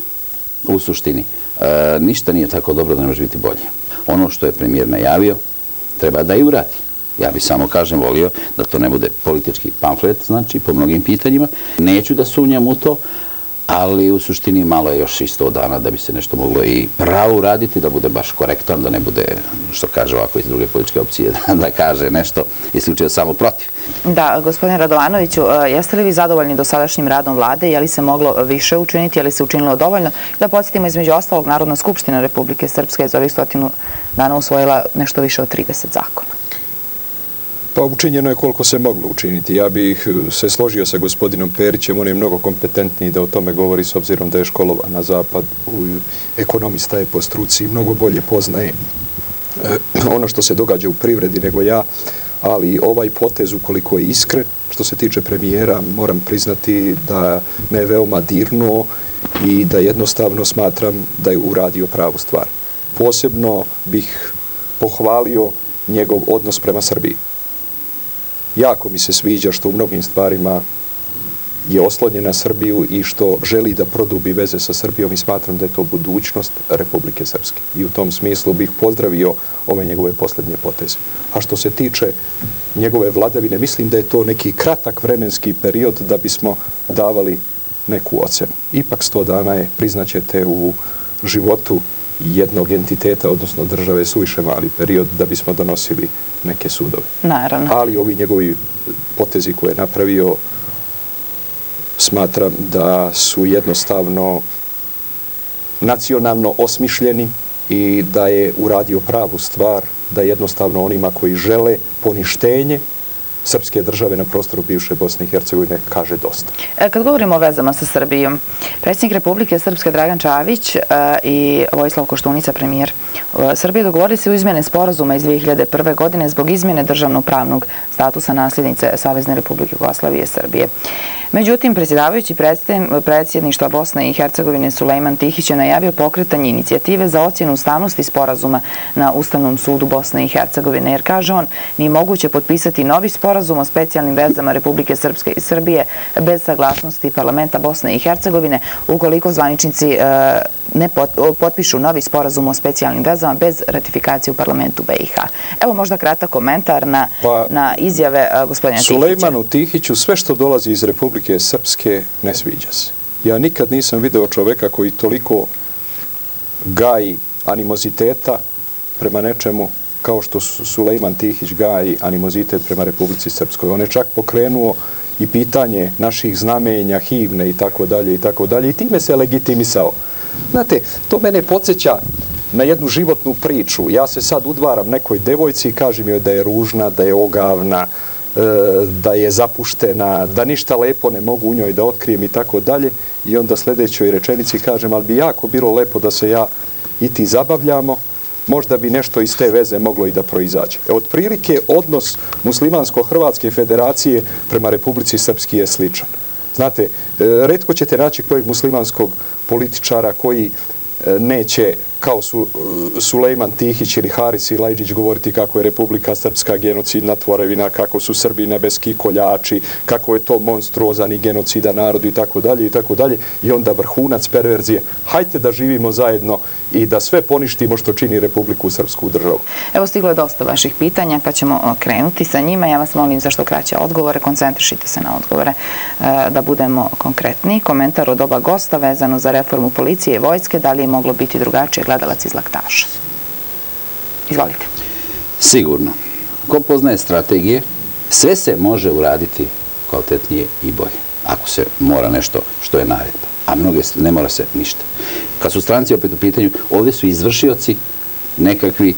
U suštini, ništa nije tako dobro da ne može biti bolje. Ono što je premijer najavio, treba da i uradi. Ja bih samo, kažem, volio da to ne bude politički pamflet, znači, po mnogim pitanjima. Neću da sumnjam u to, ali u suštini malo je još i 100 dana da bi se nešto moglo i pravo uraditi, da bude baš korektan, da ne bude, što kaže ovako iz druge političke opcije, da kaže nešto isključivo samo protiv. Da, gospodine Radovanoviću, jeste li vi zadovoljni dosadašnjim radom vlade? Je li se moglo više učiniti? Je li se učinilo dovoljno? Da podsjetimo, između ostalog, Narodna skupština Republike Srpske za ovih 100 dana usvojila nešto više od 30 zakona. Pa učinjeno je koliko se moglo učiniti. Ja bih se složio sa gospodinom Perićem, on je mnogo kompetentniji da o tome govori s obzirom da je školovan na zapad, ekonomista je po struci i mnogo bolje poznaje ono što se događa u privredi nego ja, ali ovaj potez, ukoliko je iskren, što se tiče premijera, moram priznati da me je veoma dirnuo i da jednostavno smatram da je uradio pravu stvar. Posebno bih pohvalio njegov odnos prema Srbiji. Jako mi se sviđa što u mnogim stvarima je oslonjen na Srbiju i što želi da produbi veze sa Srbijom i smatram da je to budućnost Republike Srpske. I u tom smislu bih pozdravio ove njegove posljednje poteze. A što se tiče njegove vladavine, mislim da je to neki kratak vremenski period da bismo davali neku ocenu. Ipak 100 dana je, priznaćete, u životu jednog entiteta, odnosno države, suviše mali period da bismo donosili neke sudove. Naravno. Ali ovi njegovi potezi koje je napravio, smatram da su jednostavno nacionalno osmišljeni i da je uradio pravu stvar, da jednostavno onima koji žele poništenje srpske države na prostoru bivše Bosne i Hercegovine kaže dosta. Kad govorimo o vezama sa Srbijom, predsjednik Republike Srpske Dragan Čavić i Vojislav Koštunica, premijer Srbije, dogovorili se u izmjene sporazuma iz 2001. godine zbog izmjene državno-pravnog statusa nasljednice Savezne Republike Jugoslavije Srbije. Međutim, predsjedavajući predsjedništva Bosne i Hercegovine Sulejman Tihić je najavio pokretanje inicijative za ocjenu ustavnosti sporazuma na Ustavnom sudu Bosne i Hercegovine, jer, kaže on, nije moguće potpisati novi sporazum o specijalnim vezama Republike Srpske i Srbije bez saglasnosti parlamenta Bosne i Hercegovine ukoliko zvaničnici ne potpišu novi sporazum o specijalnim vezama bez ratifikacije u parlamentu BiH. Evo možda kratak komentar na izjave gospodina Tihića. Sulejmanu Tihiću sve što dolazi iz Republike Srpske ne sviđa se. Ja nikad nisam video čoveka koji toliko gaji animoziteta prema nečemu kao što Sulejman Tihić gaji animozitet prema Republici Srpskoj. On je čak pokrenuo i pitanje naših znamenja, himne i tako dalje i time se legitimisao. Znate, to mene podsjeća na jednu životnu priču. Ja se sad udvaram nekoj devojci i kažem joj da je ružna, da je ogavna, da je zapuštena, da ništa lepo ne mogu u njoj da otkrijem i tako dalje. I onda sljedećoj rečenici kažem, ali bi jako bilo lepo da se ja i ti zabavljamo, možda bi nešto iz te veze moglo i da proizađe. Otprilike odnos Muslimansko-Hrvatske federacije prema Republici Srpski je sličan. Znate, retko ćete naći kojeg muslimanskog političara koji neće, kao Sulejman Tihić ili Haris Ilajđić, govoriti kako je Republika Srpska genocidna tvorevina, kako su Srbi nebeski koljači, kako je to monstruozan i genocida narodu i tako dalje. I onda vrhunac perverzije. Hajte da živimo zajedno i da sve poništimo što čini Republiku Srpsku državu. Evo, stiglo je dosta vaših pitanja, pa ćemo krenuti sa njima. Ja vas molim za što kraće odgovore, koncentrišite se na odgovore da budemo konkretni. Komentar od oba gosta vezano za reformu policije i vojske, da li je moglo biti drugačije, gledalac iz Laktaša. Izvolite. Sigurno. Ko poznaje strategije, sve se može uraditi kvalitetnije i bolje. Ako se mora nešto što je naredba. A mnoge ne mora se ništa. Kad su stranci opet u pitanju, ovdje su izvršioci nekakvi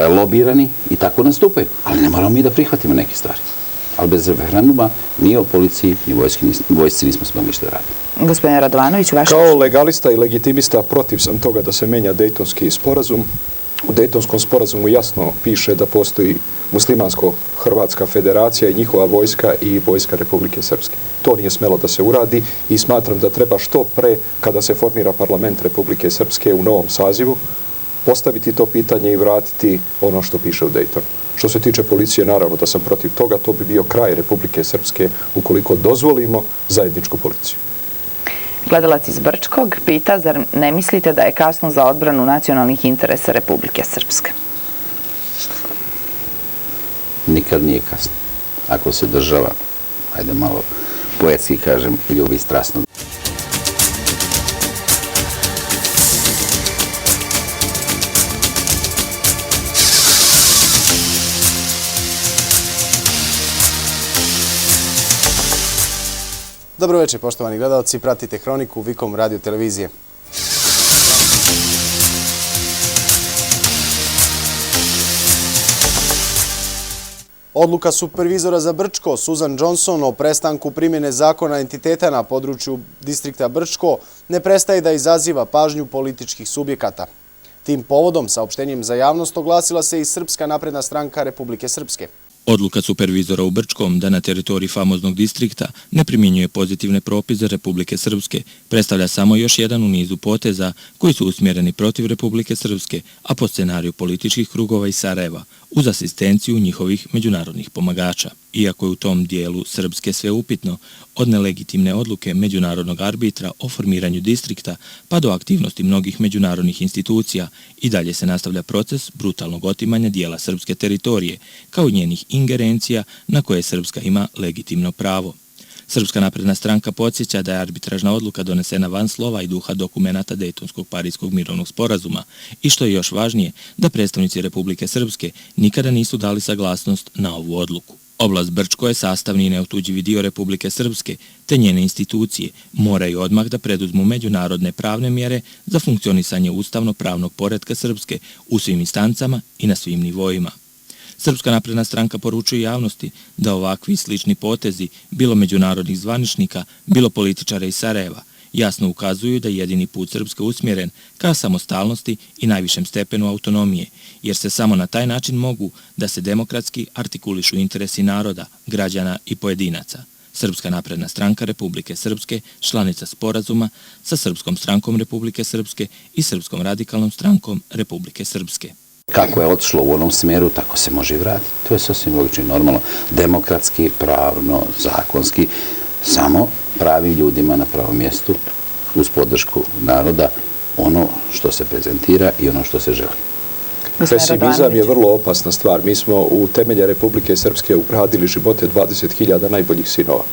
lobirani i tako nastupaju. Ali ne moramo mi da prihvatimo neke stvari. Ali bez referenduma ni o policiji ni vojsci nismo smeli ništa raditi. Gospodine Radovanović, vaš... Kao legalista i legitimista protiv sam toga da se menja Dejtonski sporazum. U Dejtonskom sporazumu jasno piše da postoji Muslimansko-Hrvatska federacija i njihova vojska i vojska Republike Srpske. To nije smelo da se uradi i smatram da treba što pre, kada se formira parlament Republike Srpske u novom sazivu, postaviti to pitanje i vratiti ono što piše u Dejtonu. Što se tiče policije, naravno da sam protiv toga, to bi bio kraj Republike Srpske ukoliko dozvolimo zajedničku policiju. Gledalac iz Brčkog pita, zar ne mislite da je kasno za odbranu nacionalnih interesa Republike Srpske? Nikad nije kasno. Ako se država, hajde malo poetski kažem, ljubi strasno. Dobro večer, poštovani gledalci, pratite Hroniku Vikom radio televizije. Odluka supervizora za Brčko, Susan Johnson, o prestanku primjene zakona entiteta na području distrikta Brčko ne prestaje da izaziva pažnju političkih subjekata. Tim povodom, saopštenjem za javnost, oglasila se i Srpska napredna stranka Republike Srpske. Odluka supervizora u Brčkom da na teritoriji famoznog distrikta ne primjenjuje pozitivne propise Republike Srpske predstavlja samo još jedan u nizu poteza koji su usmjereni protiv Republike Srpske, a po scenariju političkih krugova iz Sarajeva, uz asistenciju njihovih međunarodnih pomagača. Iako je u tom dijelu Srpske sve upitno, od nelegitimne odluke međunarodnog arbitra o formiranju distrikta pa do aktivnosti mnogih međunarodnih institucija, i dalje se nastavlja proces brutalnog otimanja dijela srpske teritorije, kao i njenih ingerencija na koje Srpska ima legitimno pravo. Srpska napredna stranka podsjeća da je arbitražna odluka donesena van slova i duha dokumenata Dejtonskog Parijskog mirovnog sporazuma i, što je još važnije, da predstavnici Republike Srpske nikada nisu dali saglasnost na ovu odluku. Oblast Brčko je sastavni i neotuđivi dio Republike Srpske, te njene institucije moraju odmah da preduzmu međunarodne pravne mjere za funkcionisanje ustavno-pravnog poretka Srpske u svim instancama i na svim nivoima. Srpska napredna stranka poručuje javnosti da ovakvi slični potezi, bilo međunarodnih zvaničnika, bilo političara iz Sarajeva, jasno ukazuju da je jedini put Srpske usmjeren ka samostalnosti i najvišem stepenu autonomije, jer se samo na taj način mogu da se demokratski artikulišu interesi naroda, građana i pojedinaca. Srpska napredna stranka Republike Srpske, članica sporazuma sa Srpskom strankom Republike Srpske i Srpskom radikalnom strankom Republike Srpske. Kako je otišlo u onom smjeru, tako se može i vratiti. To je sasvim logično i normalno. Demokratski, pravno, zakonski, samo pravim ljudima na pravom mjestu, uz podršku naroda, ono što se prezentira i ono što se želi. Pesimizam je vrlo opasna stvar. Mi smo u temelje Republike Srpske ugradili živote 20.000 najboljih sinova.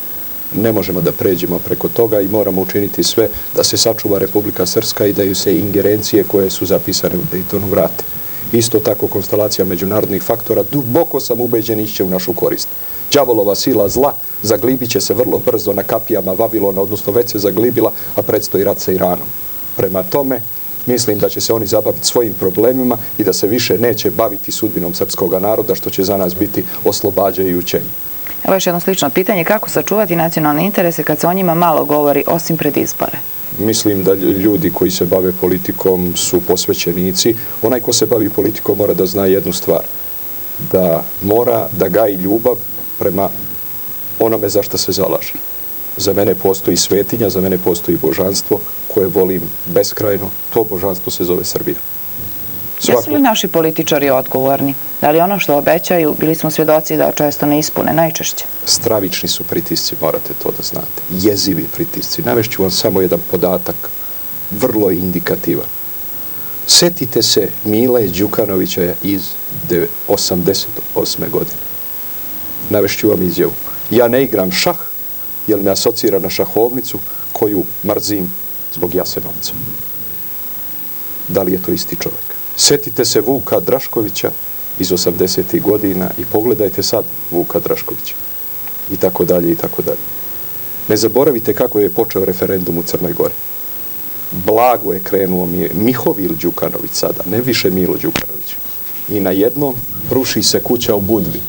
Ne možemo da pređemo preko toga i moramo učiniti sve da se sačuva Republika Srpska i da ju se ingerencije koje su zapisane u Dejtonu vrate. Isto tako konstelacija međunarodnih faktora, duboko sam ubeđen, iće u našu korist. Đavolova sila zla zaglibit će se vrlo brzo na kapijama Vavilona, odnosno već se zaglibila, a predstoji rat sa Iranom. Prema tome, mislim da će se oni zabaviti svojim problemima i da se više neće baviti sudbinom srpskog naroda, što će za nas biti oslobađajuće. Evo još jedno slično pitanje, kako sačuvati nacionalne interese kad se o njima malo govori, osim pred izbore? Mislim da ljudi koji se bave politikom su posvećenici. Onaj ko se bavi politikom mora da zna jednu stvar, da mora da gaji ljubav prema onome za što se zalaže. Za mene postoji svetinja, za mene postoji božanstvo koje volim beskrajno. To božanstvo se zove Srbija. Jesu li naši političari odgovorni? Da li ono što obećaju, bili smo svjedoci da često ne ispune, najčešće? Stravični su pritisci, morate to da znate. Jezivi pritisci. Navešću vam samo jedan podatak, vrlo indikativan. Setite se Mile Đukanovića iz 88. godine. Navešću vam izjavu. Ja ne igram šah, jer me asocira na šahovnicu koju mrzim zbog Jasenovca. Da li je to isti čovjek? Setite se Vuka Draškovića iz 80. godina i pogledajte sad Vuka Draškovića. I tako dalje, i tako dalje. Ne zaboravite kako je počeo referendum u Crnoj Gori. Blago je krenuo Mihovil Đukanović sada, ne više Milo Đukanović. I na jednom ruši se kuća u Budvi.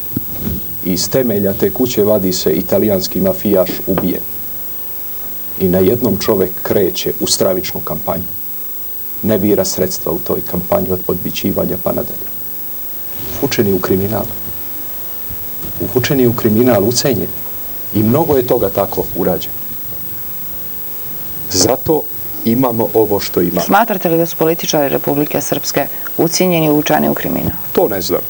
Iz temelja te kuće vadi se italijanski mafijaš ubijen. I na jednom čovjek kreće u stravičnu kampanju. Ne bira sredstva u toj kampanji od podbićivanja pa nadalje. Uvučeni u kriminal. Uvučeni u kriminal, ucenjeni. I mnogo je toga tako urađeno. Zato imamo ovo što imamo. Smatrate li da su političari Republike Srpske ucijenjeni i uvučeni u kriminal? To ne znam.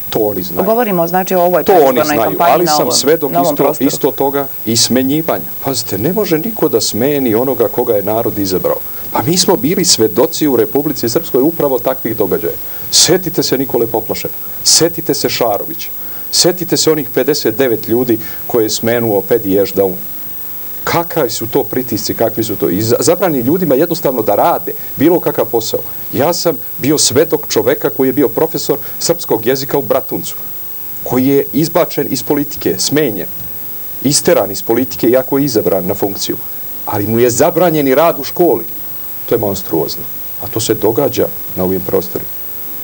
To oni znaju. Govorimo znači o ovoj predizbornoj kampanji na ovom svedok isto toga i smenjivanja. Pazite, ne može niko da smeni onoga koga je narod izabrao. Pa mi smo bili svedoci u Republici Srpskoj upravo takvih događaja. Setite se Nikole Poplašena, setite se Šarovića, setite se onih 59 ljudi koje je smenuo Pedi Ešdaun. Kakvi su to pritisci, kakvi su to? I zabrani ljudima jednostavno da rade bilo kakav posao. Ja sam bio svedok čoveka koji je bio profesor srpskog jezika u Bratuncu, koji je izbačen iz politike, smenjen, isteran iz politike, iako je izabran na funkciju. Ali mu je zabranjen i rad u školi. To je monstruozno. A to se događa na ovim prostorima.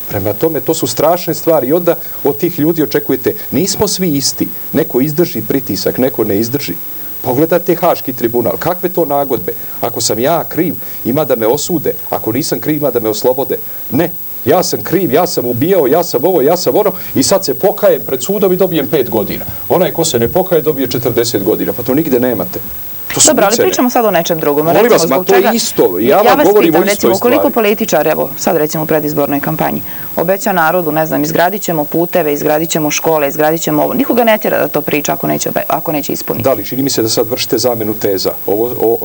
Prema tome, to su strašne stvari i onda od tih ljudi očekujete, nismo svi isti. Neko izdrži pritisak, neko ne izdrži. Pogledajte Haški tribunal, kakve to nagodbe. Ako sam ja kriv, ima da me osude. Ako nisam kriv, ima da me oslobode. Ne, ja sam kriv, ja sam ubijao, ja sam ovo, ja sam ono i sad se pokajem pred sudom i dobijem 5 godina. Onaj ko se ne pokaje dobije 40 godina, pa to nigde nemate. Dobro, ali pričamo sad o nečem drugom. Molim vas, ma to je isto. Ja vam govorim o istoj recimo, stvari. Koliko političar, evo, sad recimo u predizbornoj kampanji, obeća narodu, ne znam, izgradit ćemo puteve, izgradit ćemo škole, izgradit ćemo ovo. Nikoga ne tjera da to priča ako neće ispuniti. Da li, čini mi se da sad vršite zamenu teza.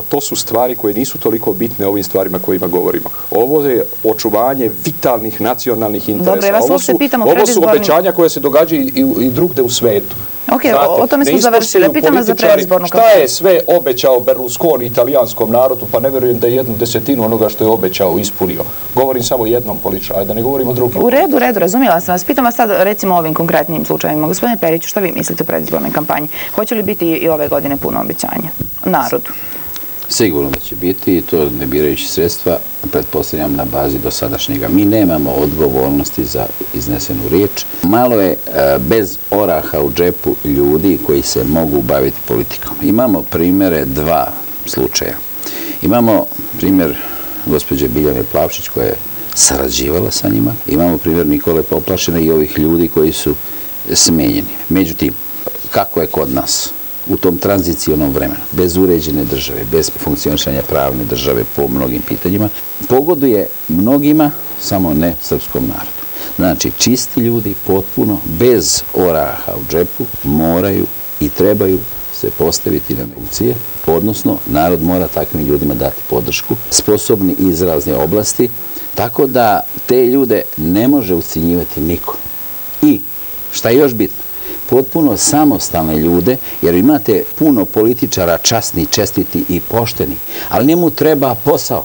To su stvari koje nisu toliko bitne ovim stvarima kojima govorimo. Ovo je očuvanje vitalnih nacionalnih interesa. Dobro, ja vas uopšte pitam o ovo su obećanja koje se događaju i drugde u svetu. Ok, o tome smo završili. Pitam vas za predizbornu kampanju. Šta je sve obećao Berlusconi italijanskom narodu, pa ne vjerujem da je 1/10 onoga što je obećao ispunio. Govorim samo jednom političaru, da ne govorim o drugim. U redu, razumjela sam vas. Pitam vas sad recimo o ovim konkretnim slučajevima. Gospodine Periću, šta vi mislite o predizbornoj kampanji? Hoće li biti i ove godine puno obećanja narodu? Sigurno da će biti i to ne birajući sredstva, pretpostavljam na bazi dosadašnjega. Mi nemamo odgovornosti za iznesenu riječ. Malo je bez oraha u džepu ljudi koji se mogu baviti politikom. Imamo primjere 2 slučaja. Imamo primjer gospođe Biljane Plavšić koja je sarađivala sa njima. Imamo primjer Nikole Poplašene i ovih ljudi koji su smenjeni. Međutim, kako je kod nas? U tom tranzicionom vremenu, bez uređene države, bez funkcioniranja pravne države po mnogim pitanjima, pogoduje mnogima, samo ne srpskom narodu. Znači, čisti ljudi potpuno, bez oraha u džepu, moraju i trebaju se postaviti na funkcije, odnosno narod mora takvim ljudima dati podršku, sposobni iz razne oblasti, tako da te ljude ne može ucjenjivati niko. I, šta je još bitno, potpuno samostalne ljude, jer imate puno političara časni, čestiti i pošteni, ali njemu treba posao.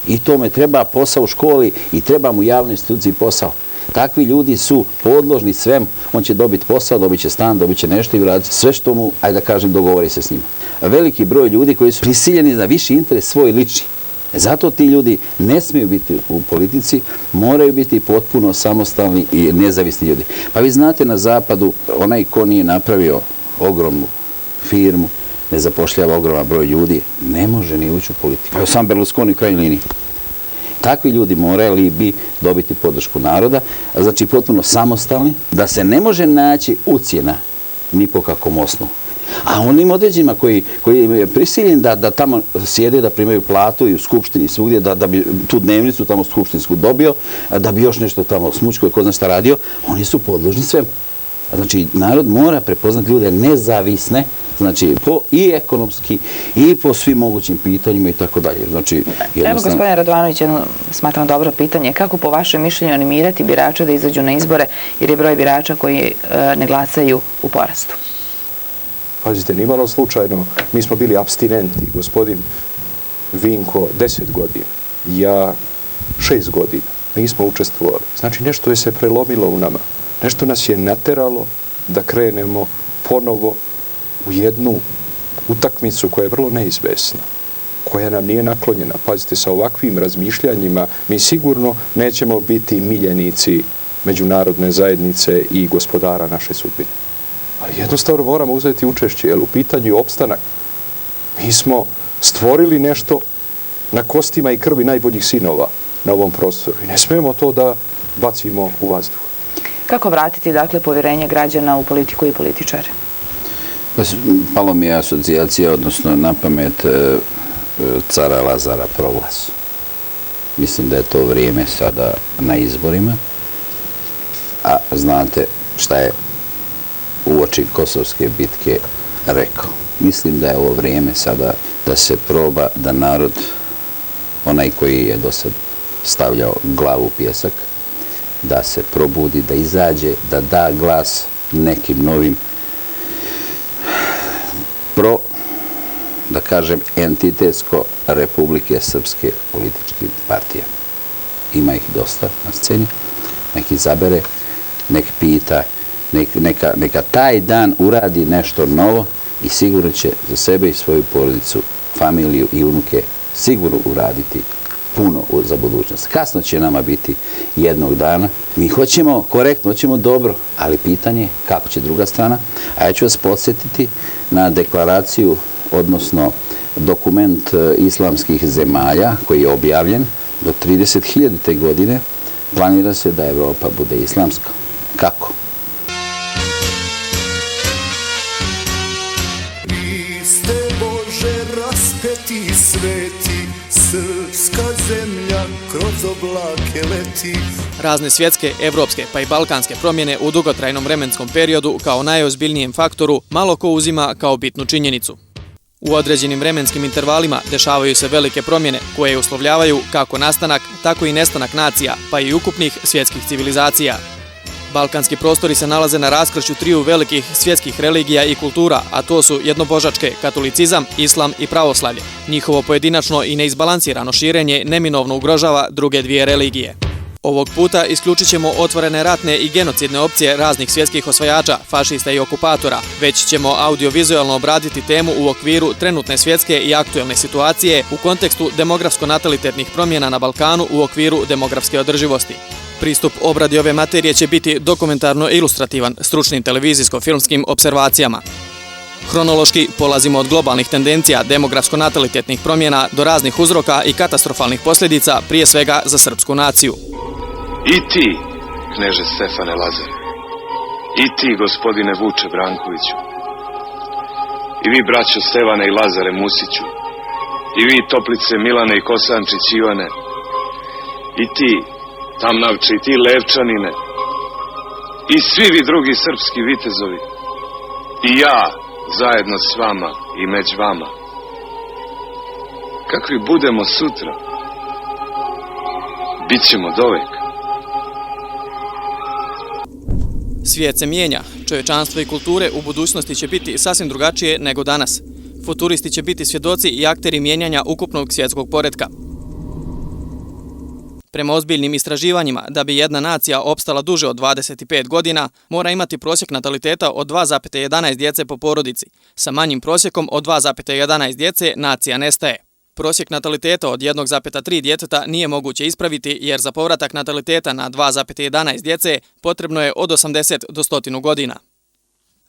I tome treba posao u školi i treba mu javnoj instituciji posao. Takvi ljudi su podložni svem, on će dobiti posao, dobit će stan, dobit će nešto i uraditi sve što mu, ajde da kažem, dogovori se s njima. Veliki broj ljudi koji su prisiljeni na viši interes svoj lični. Zato ti ljudi ne smiju biti u politici, moraju biti potpuno samostalni i nezavisni ljudi. Pa vi znate na zapadu, onaj ko nije napravio ogromnu firmu, ne zapošljava ogroman broj ljudi, ne može ni ući u politiku. Evo sam Berlusconi u krajnjoj liniji. Takvi ljudi morali bi dobiti podršku naroda, znači potpuno samostalni, da se ne može naći ucjena ni po kakvom osnovu. A onim određenima koji je prisiljen da tamo sjede, da primaju platu i u skupštini svugdje, da bi tu dnevnicu tamo skupštinsku dobio, da bi još nešto tamo smučko i ko zna šta radio, oni su podložni svem. Znači, narod mora prepoznati ljude nezavisne, znači i ekonomski i po svim mogućim pitanjima i tako dalje. Znači, evo, gospodine Radovanović, jedno smatram dobro pitanje. Kako po vašem mišljenju animirati birače da izađu na izbore, jer je broj birača koji ne glasaju u porastu? Pazite, nimalo slučajno, mi smo bili apstinenti, gospodin Vinko 10 godina, ja 6 godina, nismo učestvovali. Znači, nešto je se prelomilo u nama, nešto nas je nateralo da krenemo ponovo u jednu utakmicu koja je vrlo neizvesna, koja nam nije naklonjena. Pazite, sa ovakvim razmišljanjima mi sigurno nećemo biti miljenici međunarodne zajednice i gospodara naše sudbine. Ali jednostavno moramo uzeti učešće, jer u pitanju je opstanak. Mi smo stvorili nešto na kostima i krvi najboljih sinova na ovom prostoru i ne smijemo to da bacimo u vazduh. Kako vratiti, dakle, povjerenje građana u politiku i političare? Palo mi je asocijacija, odnosno na pamet cara Lazara Proglas. Mislim da je to vrijeme sada na izborima, a znate šta je uoči Kosovske bitke rekao. Mislim da je ovo vrijeme sada da se proba da narod, onaj koji je do sad stavljao glavu u pijesak, da se probudi, da izađe, da da glas nekim novim da kažem, entitetsko Republike Srpske političke partije. Ima ih dosta na sceni, nek izabere, nek pita, neka taj dan uradi nešto novo i sigurno će za sebe i svoju porodicu, familiju i unuke sigurno uraditi puno za budućnost. Kasno će nama biti jednog dana. Mi hoćemo korektno, hoćemo dobro, ali pitanje je kako će druga strana. A ja ću vas podsjetiti na deklaraciju, odnosno dokument islamskih zemalja koji je objavljen do 30.000. godine Planira se da Evropa bude islamska. Kako? Vi ste Bože raspeti sveti, srpska zemlja kroz oblake leti. Razne svjetske, evropske pa i balkanske promjene u dugotrajnom vremenskom periodu kao najozbiljnijem faktoru malo ko uzima kao bitnu činjenicu. U određenim vremenskim intervalima dešavaju se velike promjene koje uslovljavaju kako nastanak, tako i nestanak nacija, pa i ukupnih svjetskih civilizacija. Balkanski prostori se nalaze na raskršću triju velikih svjetskih religija i kultura, a to su jednobožačke katolicizam, islam i pravoslavlje. Njihovo pojedinačno i neizbalansirano širenje neminovno ugrožava druge dvije religije. Ovog puta isključit ćemo otvorene ratne i genocidne opcije raznih svjetskih osvajača, fašista i okupatora, već ćemo audiovizualno obraditi temu u okviru trenutne svjetske i aktuelne situacije u kontekstu demografsko-natalitetnih promjena na Balkanu u okviru demografske održivosti. Pristup obradi ove materije će biti dokumentarno-ilustrativan stručnim televizijsko-filmskim observacijama. Hronološki polazimo od globalnih tendencija demografsko-natalitetnih promjena do raznih uzroka i katastrofalnih posljedica, prije svega za srpsku naciju. I ti, kneže Stefane Lazare, i ti, gospodine Vuče Brankoviću, i vi, braćo Stevane i Lazare Musiću, i vi, Toplice Milane i Kosančić Ivane, i ti, Tamnavče, i ti, Levčanine, i svi vi drugi srpski vitezovi, i ja, zajedno s vama i među vama. Kakvi budemo sutra, bit ćemo doveka. Svijet se mijenja, čovječanstvo i kulture u budućnosti će biti sasvim drugačije nego danas. Futuristi će biti svjedoci i akteri mijenjanja ukupnog svjetskog poretka. Prema ozbiljnim istraživanjima, da bi jedna nacija opstala duže od 25 godina, mora imati prosjek nataliteta od 2,11 djece po porodici. Sa manjim prosjekom od 2,11 djece nacija nestaje. Prosjek nataliteta od 1,3 djeteta nije moguće ispraviti jer za povratak nataliteta na 2,11 djece potrebno je od 80 do 100 godina.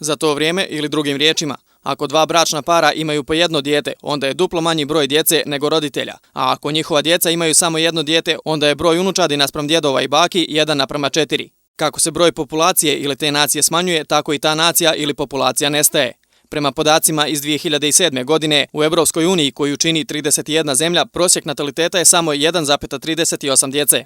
Za to vrijeme, ili drugim riječima, ako dva bračna para imaju po jedno dijete, onda je duplo manji broj djece nego roditelja, a ako njihova djeca imaju samo jedno dijete, onda je broj unučadi naspram djedova i baki 1:4. Kako se broj populacije ili te nacije smanjuje, tako i ta nacija ili populacija nestaje. Prema podacima iz 2007. godine, u Evropskoj uniji, koju čini 31 zemlja, prosjek nataliteta je samo 1,38 djece.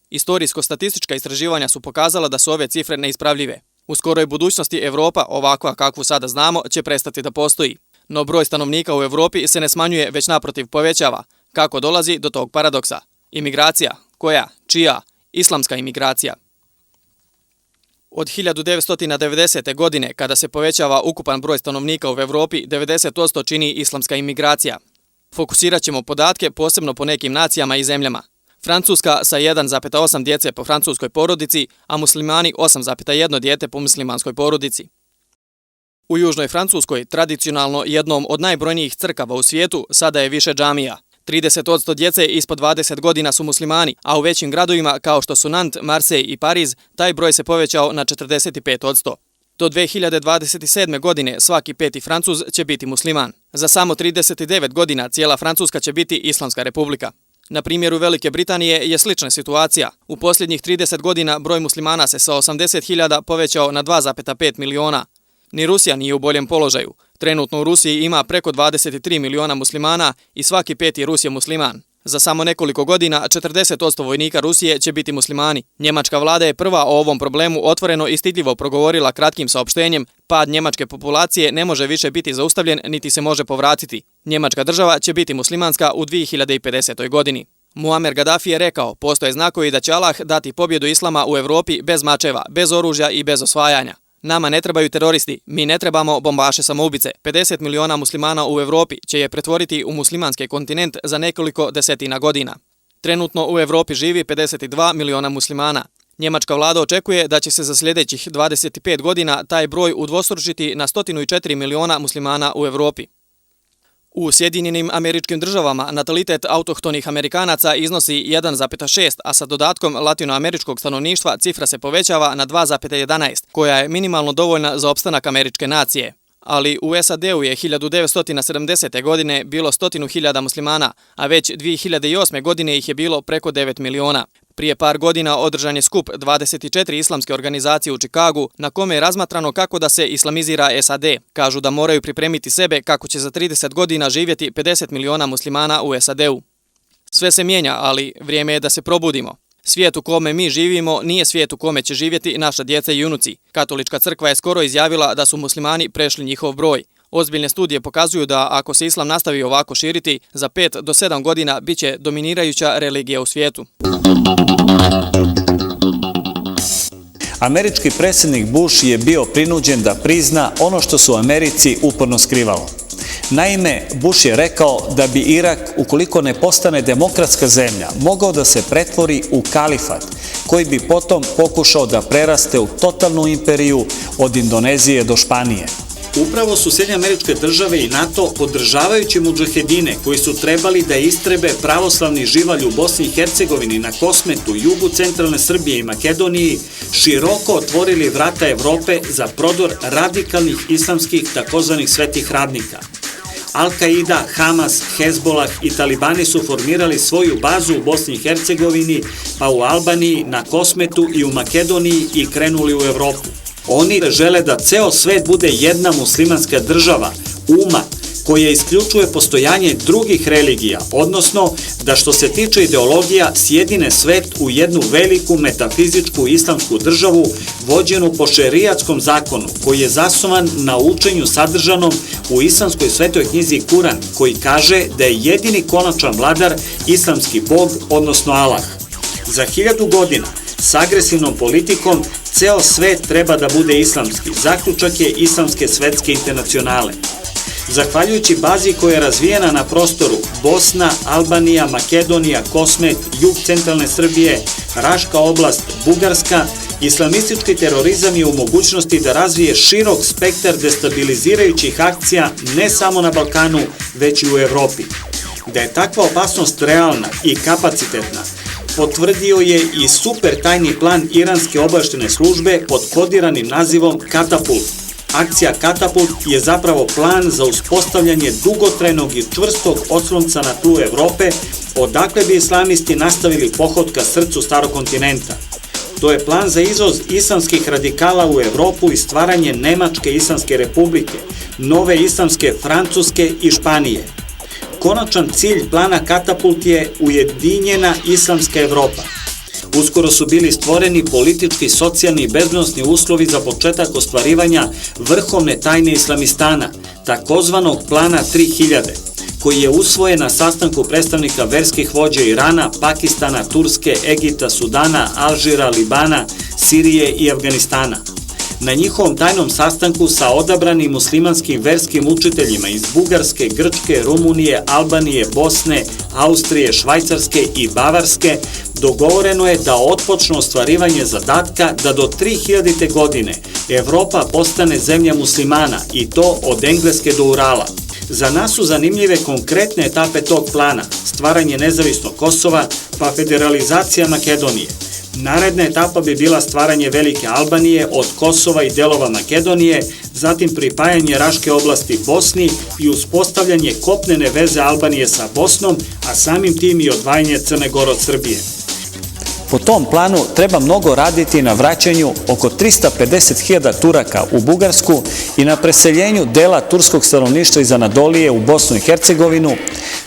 Istorijsko-statistička istraživanja su pokazala da su ove cifre neispravljive. U skoroj budućnosti Evropa, ovakva kakvu sada znamo, će prestati da postoji. No broj stanovnika u Evropi se ne smanjuje, već naprotiv povećava. Kako dolazi do tog paradoksa? Imigracija. Koja? Čija? Islamska imigracija. Od 1990. godine, kada se povećava ukupan broj stanovnika u Evropi, 90% čini islamska imigracija. Fokusirat ćemo podatke posebno po nekim nacijama i zemljama. Francuska sa 1,8 djece po francuskoj porodici, a muslimani 8,1 dijete po muslimanskoj porodici. U Južnoj Francuskoj, tradicionalno jednom od najbrojnijih crkava u svijetu, sada je više džamija. 30% djece ispod 20 godina su muslimani, a u većim gradovima kao što su Nantes, Marseille i Pariz, taj broj se povećao na 45%. Do 2027. godine svaki 5. Francuz će biti musliman. Za samo 39 godina cijela Francuska će biti Islamska republika. Na primjeru Velike Britanije je slična situacija. U posljednjih 30 godina broj muslimana se sa 80.000 povećao na 2,5 miliona. Ni Rusija nije u boljem položaju. Trenutno u Rusiji ima preko 23 miliona muslimana i svaki 5. Rus je musliman. Za samo nekoliko godina 40% vojnika Rusije će biti muslimani. Njemačka vlada je prva o ovom problemu otvoreno i stidljivo progovorila kratkim saopštenjem: pad njemačke populacije ne može više biti zaustavljen niti se može povratiti. Njemačka država će biti muslimanska u 2050. godini. Muammar Gaddafi je rekao: postoje znakovi da će Allah dati pobjedu islama u Evropi bez mačeva, bez oružja i bez osvajanja. Nama ne trebaju teroristi, mi ne trebamo bombaše samoubice. 50 miliona muslimana u Evropi će je pretvoriti u muslimanski kontinent za nekoliko desetina godina. Trenutno u Evropi živi 52 miliona muslimana. Njemačka vlada očekuje da će se za sljedećih 25 godina taj broj udvostručiti na 104 miliona muslimana u Evropi. U Sjedinjenim Američkim Državama natalitet autohtonih Amerikanaca iznosi 1,6, a sa dodatkom latinoameričkog stanovništva cifra se povećava na 2,11, koja je minimalno dovoljna za opstanak američke nacije. Ali u SAD-u je 1970. godine bilo 100.000 muslimana, a već 2008. godine ih je bilo preko 9 miliona. Prije par godina održan je skup 24 islamske organizacije u Čikagu, na kome je razmatrano kako da se islamizira SAD. Kažu da moraju pripremiti sebe kako će za 30 godina živjeti 50 miliona muslimana u SAD-u. Sve se mijenja, ali vrijeme je da se probudimo. Svijet u kome mi živimo nije svijet u kome će živjeti naša djeca i unuci. Katolička crkva je skoro izjavila da su muslimani prešli njihov broj. Ozbiljne studije pokazuju da ako se islam nastavi ovako širiti, za 5 do 7 godina bit će dominirajuća religija u svijetu. Američki predsjednik Bush je bio prinuđen da prizna ono što su u Americi uporno skrivalo. Naime, Bush je rekao da bi Irak, ukoliko ne postane demokratska zemlja, mogao da se pretvori u kalifat, koji bi potom pokušao da preraste u totalnu imperiju od Indonezije do Španije. Upravo su Sjedinjene Američke Države i NATO, podržavajući mudžahedine koji su trebali da istrebe pravoslavni živalj u Bosni i Hercegovini, na Kosmetu, jugu centralne Srbije i Makedoniji, široko otvorili vrata Evrope za prodor radikalnih islamskih takozvanih svetih radnika. Al-Qaida, Hamas, Hezbollah i Talibani su formirali svoju bazu u Bosni i Hercegovini, pa u Albaniji, na Kosmetu i u Makedoniji i krenuli u Evropu. Oni žele da ceo svet bude jedna muslimanska država, umma, koja isključuje postojanje drugih religija, odnosno da što se tiče ideologija sjedine svet u jednu veliku metafizičku islamsku državu vođenu po šerijatskom zakonu koji je zasnovan na učenju sadržanom u islamskoj svetoj knjizi Kuran, koji kaže da je jedini konačan vladar islamski bog, odnosno Allah. Za 1000 godina s agresivnom politikom ceo svet treba da bude islamski. Zaključak je Islamske svetske internacionale. Zahvaljujući bazi koja je razvijena na prostoru Bosna, Albanija, Makedonija, Kosmet, jug centralne Srbije, Raška oblast, Bugarska, islamistički terorizam je u mogućnosti da razvije širok spektar destabilizirajućih akcija ne samo na Balkanu, već i u Evropi. Da je takva opasnost realna i kapacitetna, potvrdio je i super tajni plan iranske obavještajne službe pod kodiranim nazivom Katapult. Akcija Katapult je zapravo plan za uspostavljanje dugotrajnog i čvrstog oslonca na tlu Evrope, odakle bi islamisti nastavili pohod ka srcu starog kontinenta. To je plan za izvoz islamskih radikala u Evropu i stvaranje Nemačke islamske republike, nove islamske Francuske i Španije. Konačan cilj plana Katapult je ujedinjena islamska Evropa. Uskoro su bili stvoreni politički, socijalni i bezbednosni uslovi za početak ostvarivanja vrhovne tajne Islamistana, takozvanog plana 3000, koji je usvojen na sastanku predstavnika verskih vođa Irana, Pakistana, Turske, Egipta, Sudana, Alžira, Libana, Sirije i Afganistana. Na njihovom tajnom sastanku sa odabranim muslimanskim verskim učiteljima iz Bugarske, Grčke, Rumunije, Albanije, Bosne, Austrije, Švajcarske i Bavarske dogovoreno je da otpočne ostvarivanje zadatka da do 3000. godine Evropa postane zemlja muslimana, i to od Engleske do Urala. Za nas su zanimljive konkretne etape tog plana: stvaranje nezavisnog Kosova, pa federalizacija Makedonije. Naredna etapa bi bila stvaranje Velike Albanije od Kosova i delova Makedonije, zatim pripajanje Raške oblasti Bosni i uspostavljanje kopnene veze Albanije sa Bosnom, a samim tim i odvajanje Crne Gore od Srbije. Po tom planu treba mnogo raditi na vraćanju oko 350.000 Turaka u Bugarsku i na preseljenju dela turskog stanovništva iz Anadolije u Bosnu i Hercegovinu,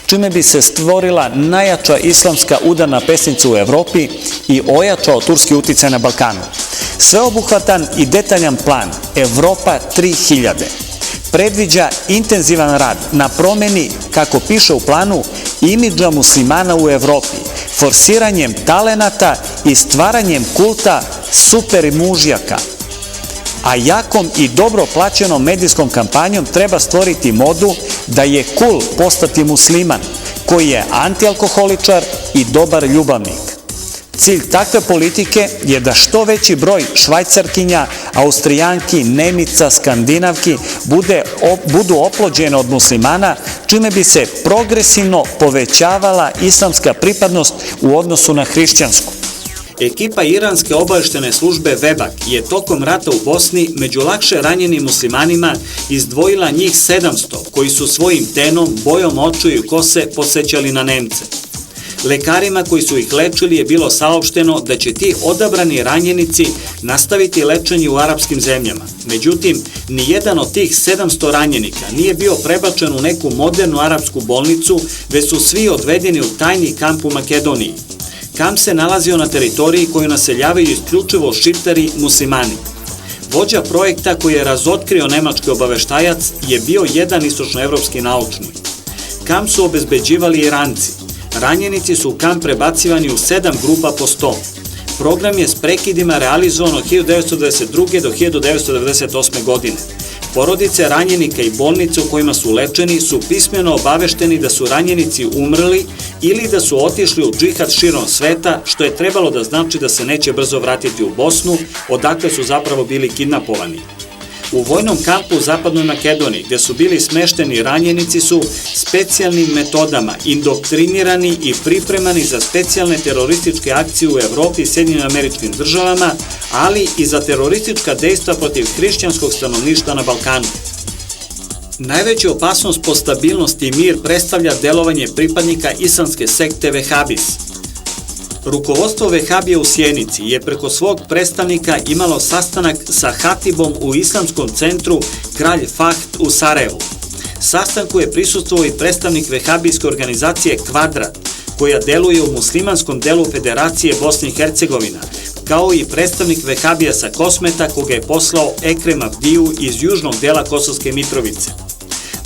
čime bi se stvorila najjača islamska udarna pesnica u Evropi i ojačao turski uticaj na Balkanu. Sveobuhvatan i detaljan plan Evropa 3000 predviđa intenzivan rad na promeni, kako piše u planu, imidža muslimana u Evropi, forsiranjem talenata i stvaranjem kulta super mužjaka. A jakom i dobro plaćenom medijskom kampanjom treba stvoriti modu da je cool postati musliman, koji je antialkoholičar i dobar ljubavnik. Cilj takve politike je da što veći broj Švajcarkinja, Austrijanki, Nemica, Skandinavki budu oplođene od muslimana, čime bi se progresivno povećavala islamska pripadnost u odnosu na hrišćansku. Ekipa iranske obavještajne službe Vebak je tokom rata u Bosni među lakše ranjenim muslimanima izdvojila njih 700 koji su svojim tenom, bojom očiju i kose podsećali na Nemce. Lekarima koji su ih lečili je bilo saopšteno da će ti odabrani ranjenici nastaviti lečenje u arapskim zemljama. Međutim, nijedan od tih 700 ranjenika nije bio prebačen u neku modernu arapsku bolnicu, već su svi odvedeni u tajni kamp u Makedoniji. Kamp se nalazio na teritoriji koju naseljavaju isključivo šiptari muslimani. Vođa projekta koji je razotkrio nemački obaveštajac je bio jedan istočnoevropski naučnik. Kamp su obezbeđivali Iranci. Ranjenici su u kamp prebacivani u 7 grupa po 100. Program je s prekidima realizovan od 1992. do 1998. godine. Porodice ranjenika i bolnice u kojima su lečeni su pismeno obavešteni da su ranjenici umrli ili da su otišli u džihad širom sveta, što je trebalo da znači da se neće brzo vratiti u Bosnu, odakle su zapravo bili kidnapovani. U vojnom kampu u Zapadnoj Makedoniji, gde su bili smešteni ranjenici, su specijalnim metodama indoktrinirani i pripremani za specijalne terorističke akcije u Evropi i Sjedinjenim Američkim Državama, ali i za teroristička dejstva protiv hrišćanskog stanovništva na Balkanu. Najveću opasnost po stabilnost i mir predstavlja delovanje pripadnika islamske sekte Vehabis. Rukovodstvo Vehabije u Sjenici je preko svog predstavnika imalo sastanak sa hatibom u islamskom centru Kralj Fahd u Sarajevu. Sastanku je prisustvovao i predstavnik vehabijske organizacije Kvadrat, koja deluje u muslimanskom delu Federacije Bosne i Hercegovina, kao i predstavnik Vehabija sa Kosmeta, koga je poslao Ekrem Avdiju iz južnog dela Kosovske Mitrovice.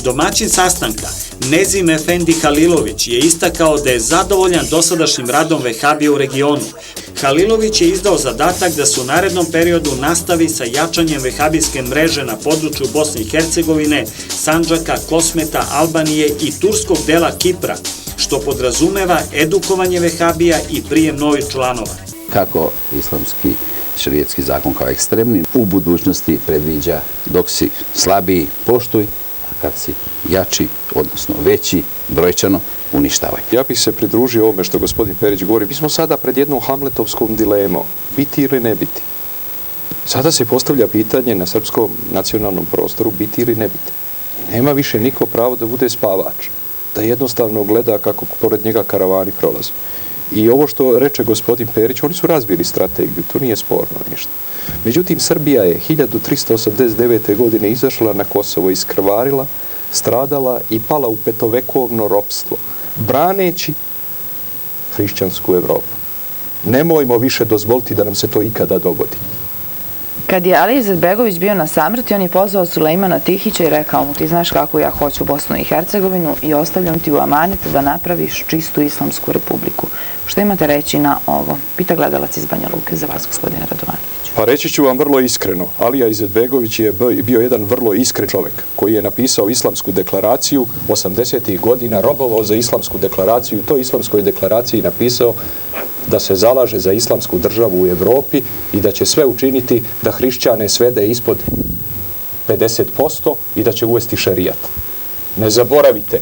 Domaćin sastanka, Nezim Efendi Halilović, je istakao da je zadovoljan dosadašnjim radom Vehabije u regionu. Halilović je izdao zadatak da se u narednom periodu nastavi sa jačanjem vehabijske mreže na području Bosne i Hercegovine, Sandžaka, Kosmeta, Albanije i turskog dela Kipra, što podrazumeva edukovanje Vehabija i prijem novih članova. Kako islamski šerijetski zakon kao ekstremni u budućnosti predviđa dok si slabiji poštuj, a kad si jači, odnosno veći brojčano, uništavaj. Ja bih se pridružio ovome što gospodin Perić govori. Mi smo sada pred jednom hamletovskom dilemom, biti ili ne biti. Sada se postavlja pitanje na srpskom nacionalnom prostoru biti ili ne biti. Nema više niko pravo da bude spavač, da jednostavno gleda kako pored njega karavani prolaze. I ovo što reče gospodin Perić, oni su razbili strategiju, to nije sporno ništa. Međutim, Srbija je 1389. godine izašla na Kosovo, iskrvarila, stradala i pala u petovekovno ropstvo, braneći hrišćansku Evropu. Nemojmo više dozvoliti da nam se to ikada dogodi. Kad je Ali Izetbegović bio na samrti, on je pozvao Sulejmana Tihića i rekao mu: ti znaš kako ja hoću Bosnu i Hercegovinu i ostavljam ti u amanet da napraviš čistu islamsku republiku. Što imate reći na ovo? Pita gledalac iz Banja Luke za vas, gospodine Radovanović. Pa reći ću vam vrlo iskreno. Alija Izetbegović je bio jedan vrlo iskren čovjek koji je napisao islamsku deklaraciju 80. godina, robovao za islamsku deklaraciju, to islamskoj deklaraciji napisao da se zalaže za islamsku državu u Evropi i da će sve učiniti da hrišćane svede ispod 50% i da će uvesti šerijat. Ne zaboravite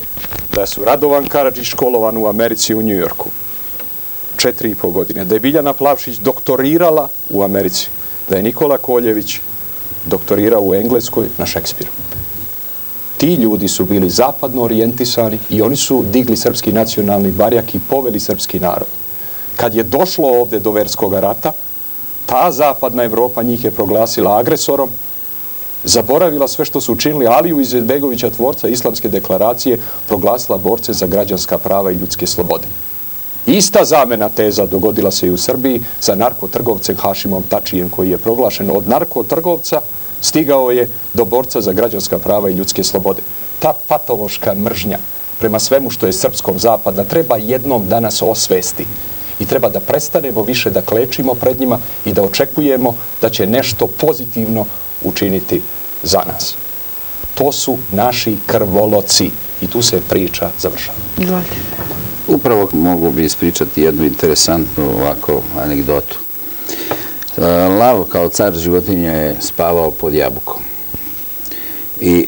da su Radovan Karadžić školovan u Americi u Njujorku 4,5 godine, da je Biljana Plavšić doktorirala u Americi, da je Nikola Koljević doktorirao u Engleskoj na Šekspiru. Ti ljudi su bili zapadno orijentisani i oni su digli srpski nacionalni barjak i poveli srpski narod. Kad je došlo ovdje do verskog rata, ta zapadna Evropa njih je proglasila agresorom, zaboravila sve što su učinili, Aliju Izetbegovića, tvorca islamske deklaracije, proglasila borce za građanska prava i ljudske slobode. Ista zamena teza dogodila se i u Srbiji sa narkotrgovcem Hašimom Tačijem, koji je proglašen od narkotrgovca, stigao je do borca za građanska prava i ljudske slobode. Ta patološka mržnja prema svemu što je srpskom zapada treba jednom danas osvesti. I treba da prestanemo više da klečimo pred njima i da očekujemo da će nešto pozitivno učiniti za nas. To su naši krvoloci i tu se priča završava. Upravo mogu bi ispričati jednu interesantnu ovako anegdotu. Lav kao car životinja je spavao pod jabukom. I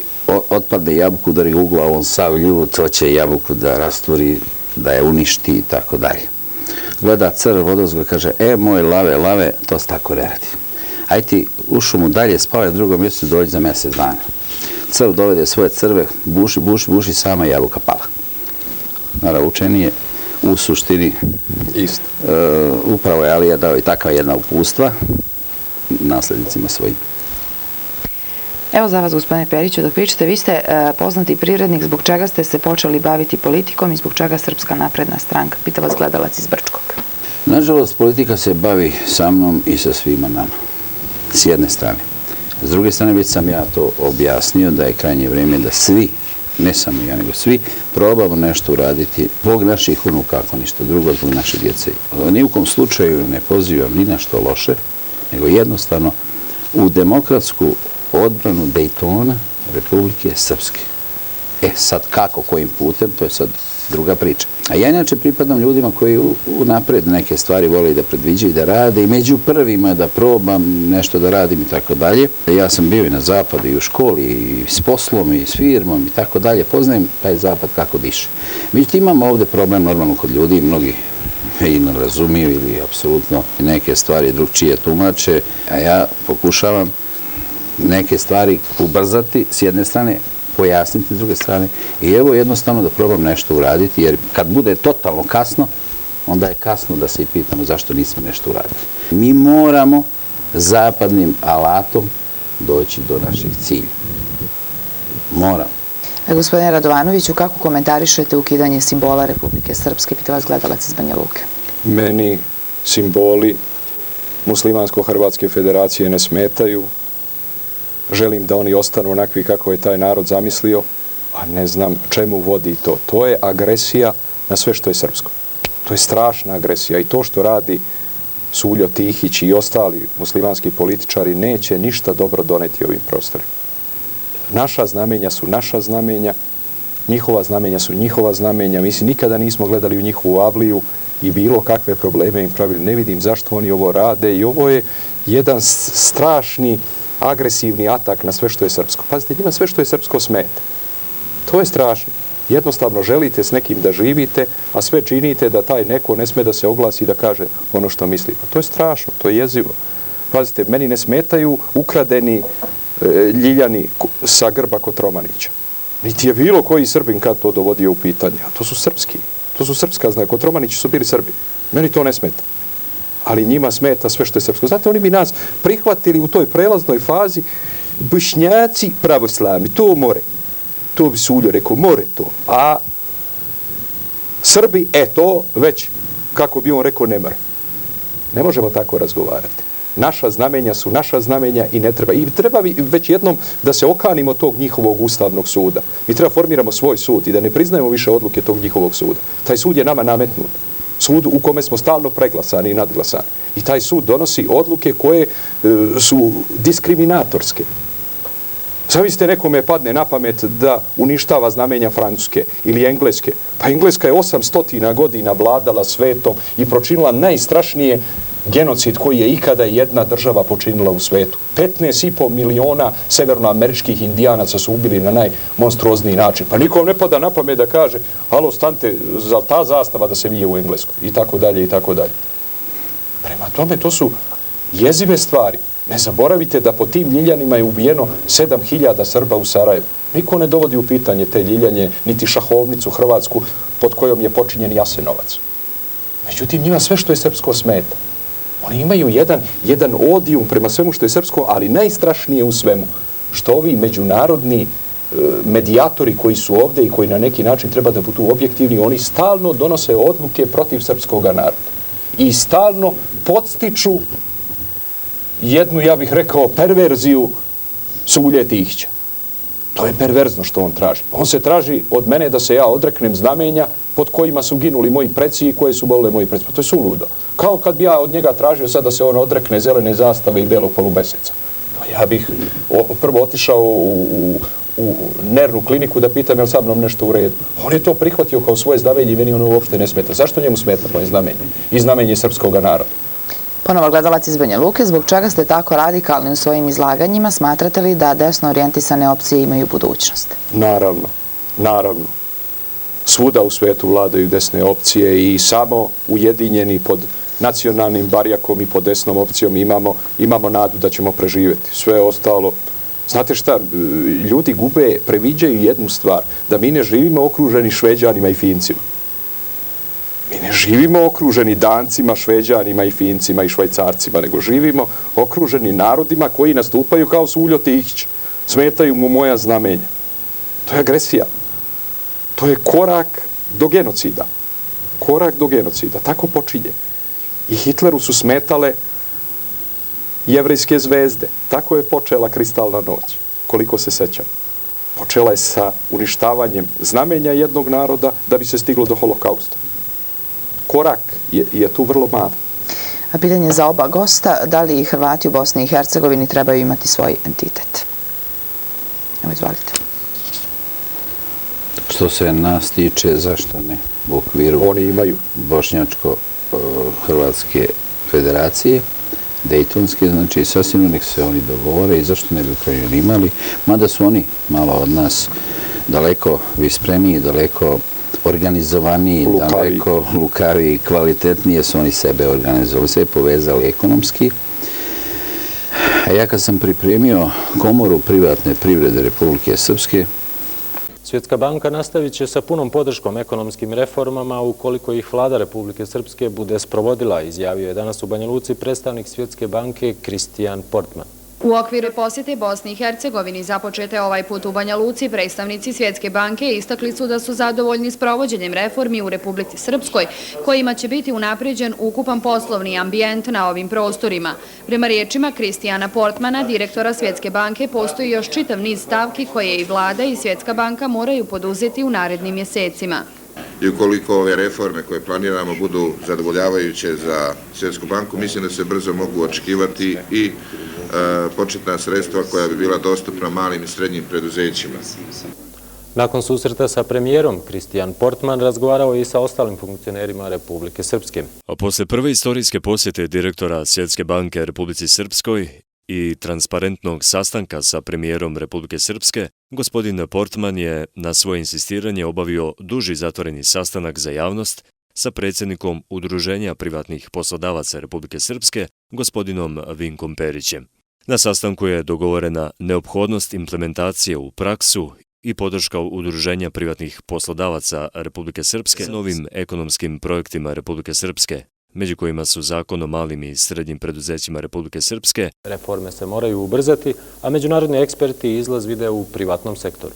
otpadne jabuku, udari u glavu, on sav ljut, hoće jabuku da rastvori, da je uništi i tako dalje. Gleda car vodozgo i kaže: moj lave, to se tako ne radi. Aj ti u šumu dalje, spavaj na drugom mjestu, dođi za mjesec dana. Car dovede svoje crve, buši, sama jabuka pala. Naravno, učenije u suštini isto. Upravo je Alija dao i takva jedna upustva naslednicima svojim. Evo za vas, gospodine Periću, da pričate, vi ste poznati privrednik, zbog čega ste se počeli baviti politikom i zbog čega Srpska napredna stranka? Pita vas gledalac iz Brčkog. Nažalost, politika se bavi sa mnom i sa svima nama, s jedne strane. S druge strane, već sam ja to objasnio da je krajnje vrijeme da svi, ne samo ja, nego svi, probamo nešto uraditi zbog naših unuka, ako ništa drugo, zbog naše djece. Ni u kom slučaju ne pozivam ni na što loše, nego jednostavno u demokratsku odbranu Dejtona Republike Srpske. Sad kako, kojim putem, to je sad druga priča. A ja inače pripadam ljudima koji unapred neke stvari vole da predviđaju i da rade i među prvima da probam nešto da radim i tako dalje. Ja sam bio i na zapadu i u školi i s poslom i s firmom i tako dalje. Poznajem taj zapad kako diše. Međutim, imamo ovde problem normalno kod ljudi i mnogi i ne razumiju ili apsolutno neke stvari drugčije tumače, a ja pokušavam neke stvari ubrzati s jedne strane, pojasniti s druge strane i evo jednostavno da probam nešto uraditi, jer kad bude totalno kasno, onda je kasno da se i pitamo zašto nismo nešto uradili. Mi moramo zapadnim alatom doći do naših cilja. Moramo. Gospodine Radovanoviću, kako komentarišete ukidanje simbola Republike Srpske? Pita vas gledalac iz Banja Luke. Meni simboli Muslimansko-Hrvatske federacije ne smetaju. Želim da oni ostanu onakvi kako je taj narod zamislio, a ne znam čemu vodi to. To je agresija na sve što je srpsko. To je strašna agresija i to što radi Suljo Tihić i ostali muslimanski političari neće ništa dobro doneti ovim prostorima. Naša znamenja su naša znamenja, njihova znamenja su njihova znamenja. Mi se nikada nismo gledali u njihovu avliju i bilo kakve probleme im pravili. Ne vidim zašto oni ovo rade i ovo je jedan strašni agresivni atak na sve što je srpsko. Pazite, njima sve što je srpsko smeta. To je strašno. Jednostavno želite s nekim da živite, a sve činite da taj neko ne sme da se oglasi i da kaže ono što misli. Pa to je strašno, to je jezivo. Pazite, meni ne smetaju ukradeni ljiljani sa grba Kotromanića. Niti je bilo koji Srbin kad to dovodio u pitanje. A to su srpski. To su srpska znaje. Kotromanići su bili Srbi. Meni to ne smeta. Ali njima smeta sve što je srpsko. Znate, oni bi nas prihvatili u toj prelaznoj fazi Bošnjaci pravoslavni. To more. To bi Suljo rekao, more to. A Srbi, to već, kako bi on rekao, ne more. Ne možemo tako razgovarati. Naša znamenja su naša znamenja i ne treba. I treba već jednom da se okanimo tog njihovog ustavnog suda. Mi treba formiramo svoj sud i da ne priznajemo više odluke tog njihovog suda. Taj sud je nama nametnut. Sud u kome smo stalno preglasani i nadglasani. I taj sud donosi odluke koje su diskriminatorske. Zamislite, nekome padne na pamet da uništava znamenja Francuske ili Engleske. Pa Engleska je 800 godina vladala svetom i počinila najstrašnije genocid koji je ikada jedna država počinila u svetu. 15,5 miliona severnoameričkih indijanaca su ubili na najmonstruozniji način. Pa nikom ne pada na pamet da kaže, alo, stante, za ta zastava da se vije u Engleskoj. I tako dalje, i tako dalje. Prema tome, to su jezive stvari. Ne zaboravite da po tim Ljiljanima je ubijeno 7.000 Srba u Sarajevu. Niko ne dovodi u pitanje te Ljiljanje, niti šahovnicu Hrvatsku pod kojom je počinjen Jasenovac. Međutim, njima sve što je srpsko smeta. Oni imaju jedan odijum prema svemu što je srpsko, ali najstrašnije u svemu, što ovi međunarodni medijatori koji su ovde i koji na neki način treba da budu objektivni, oni stalno donose odluke protiv srpskog naroda. I stalno podstiču jednu, ja bih rekao, perverziju Sulje Tihića. To je perverzno što on traži. On se traži od mene da se ja odreknem znamenja pod kojima su ginuli moji preci i koje su bolile moji preci. To je suludo. Kao kad bi ja od njega tražio sad da se on odrekne zelene zastave i belog polubeseca. Ja bih prvo otišao u nervnu kliniku da pitam je li sa mnom nešto u redu. On je to prihvatio kao svoje znamenje i meni ono uopšte ne smeta. Zašto njemu smeta moje znamenje? I znamenje srpskog naroda. Ponovo gledalac iz Banja Luke, zbog čega ste tako radikalni u svojim izlaganjima? Smatrate li da desno orijentisane opcije imaju budućnost? Naravno, naravno. Svuda u svetu vladaju desne opcije i samo ujedinjeni pod nacionalnim barjakom i pod desnom opcijom imamo nadu da ćemo preživjeti. Sve ostalo, znate šta, ljudi previđaju jednu stvar, da mi ne živimo okruženi Šveđanima i Fincima. Mi ne živimo okruženi Dancima, Šveđanima i Fincima i Švajcarcima, nego živimo okruženi narodima koji nastupaju kao Suljo Tihić. Smetaju mu moja znamenja. To je agresija. To je korak do genocida. Korak do genocida. Tako počinje. I Hitleru su smetale jevrejske zvezde. Tako je počela Kristalna noć, koliko se sećam. Počela je sa uništavanjem znamenja jednog naroda da bi se stiglo do holokausta. Korak je tu vrlo mali. A pitanje za oba gosta, da li Hrvati u Bosni i Hercegovini trebaju imati svoj entitet? Evo, izvolite. Što se nas tiče, zašto ne? U okviru oni imaju Bošnjačko-Hrvatske federacije, Dejtonske, znači sasvim nek se oni dogovore i zašto ne bi Ukrajini imali, mada su oni malo od nas daleko vispremiji, daleko organizovaniji, daleko lukaviji, kvalitetnije su oni sebe organizovali, sve povezali ekonomski. A ja kad sam pripremio Komoru privatne privrede Republike Srpske, Svjetska banka nastavit će sa punom podrškom ekonomskim reformama ukoliko ih vlada Republike Srpske bude sprovodila, izjavio je danas u Banja Luci predstavnik Svjetske banke Kristijan Portman. U okviru posjete Bosni i Hercegovini započete ovaj put u Banja Luci, predstavnici Svjetske banke istakli su da su zadovoljni s provođenjem reformi u Republici Srpskoj, kojima će biti unapređen ukupan poslovni ambijent na ovim prostorima. Prema riječima Kristijana Portmana, direktora Svjetske banke, postoji još čitav niz stavki koje i vlada i Svjetska banka moraju poduzeti u narednim mjesecima. I ukoliko ove reforme koje planiramo budu zadovoljavajuće za Svjetsku banku, mislim da se brzo mogu očekivati i početna sredstva koja bi bila dostupna malim i srednjim preduzećima. Nakon susreta sa premijerom, Kristijan Portman razgovarao i sa ostalim funkcionerima Republike Srpske. A posle prve istorijske posjete direktora Svjetske banke Republici Srpskoj i transparentnog sastanka sa premijerom Republike Srpske, gospodin Portman je na svoje insistiranje obavio duži zatvoreni sastanak za javnost sa predsjednikom Udruženja privatnih poslodavaca Republike Srpske, gospodinom Vinkom Perićem. Na sastanku je dogovorena neophodnost implementacije u praksu i podrška Udruženja privatnih poslodavaca Republike Srpske s novim ekonomskim projektima Republike Srpske, među kojima su Zakon o malim i srednjim preduzećima Republike Srpske. Reforme se moraju ubrzati, a međunarodni eksperti izlaz vide u privatnom sektoru.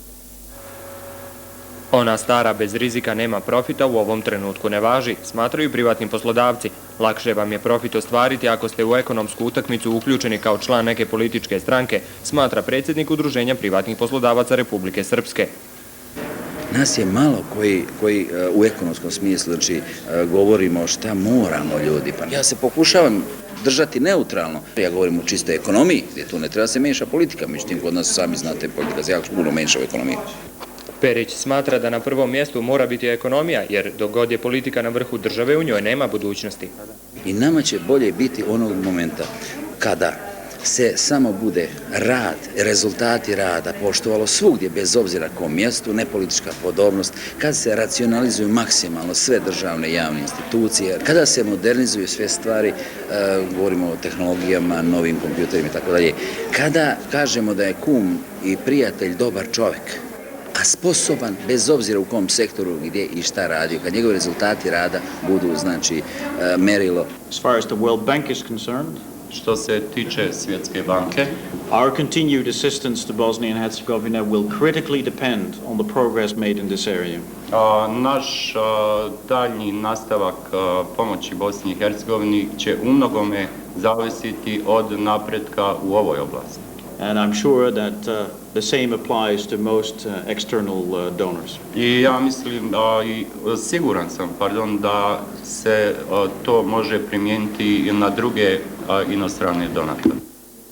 Ona stara bez rizika nema profita u ovom trenutku ne važi, smatraju privatni poslodavci. Lakše vam je profit ostvariti ako ste u ekonomsku utakmicu uključeni kao član neke političke stranke, smatra predsjednik Udruženja privatnih poslodavaca Republike Srpske. Nas je malo koji u ekonomskom smislu, znači govorimo šta moramo ljudi. Pa ja se pokušavam držati neutralno. Ja govorim o čistoj ekonomiji, gdje tu ne treba se meša politika, međutim kod nas sami znate politika se jako puno meša u ekonomiju. Perić smatra da na prvom mjestu mora biti ekonomija, jer dok god je politika na vrhu države, u njoj nema budućnosti. I nama će bolje biti onog momenta kada se samo bude rad, rezultati rada poštovalo svugdje, bez obzira kom mjestu, ne politička podobnost, kada se racionalizuju maksimalno sve državne i javne institucije, kada se modernizuju sve stvari, govorimo o tehnologijama, novim kompjuterima i tako dalje, kada kažemo da je kum i prijatelj dobar čovjek, a sposoban, bez obzira u kom sektoru, gdje i šta radio, kad njegovi rezultati rada budu, znači, merilo. As far as the World Bank is concerned, što se tiče Svjetske banke, our continued assistance to Bosnia and Herzegovina will critically depend on the progress made in this area. Naš daljnji nastavak pomoći Bosni i Hercegovini će u mnogome zavisiti od napretka u ovoj oblasti. And I'm sure that the same applies to most external donors. I ja mislim i siguran sam, da se to može primijeniti i na druge inostrane donatore.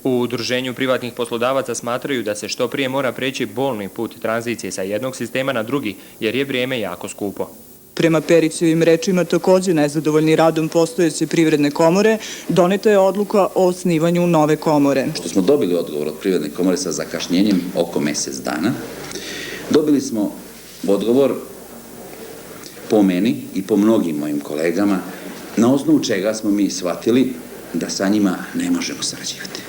U Udruženju privatnih poslodavaca smatraju da se što prije mora preći bolni put tranzicije sa jednog sistema na drugi, jer je vrijeme jako skupo. Prema Perićevim rečima, također nezadovoljni radom postojeće privredne komore, doneta je odluka o osnivanju nove komore. Što smo dobili odgovor od privredne komore sa zakašnjenjem oko mjesec dana, dobili smo odgovor po meni i po mnogim mojim kolegama, na osnovu čega smo mi shvatili da sa njima ne možemo sarađivati.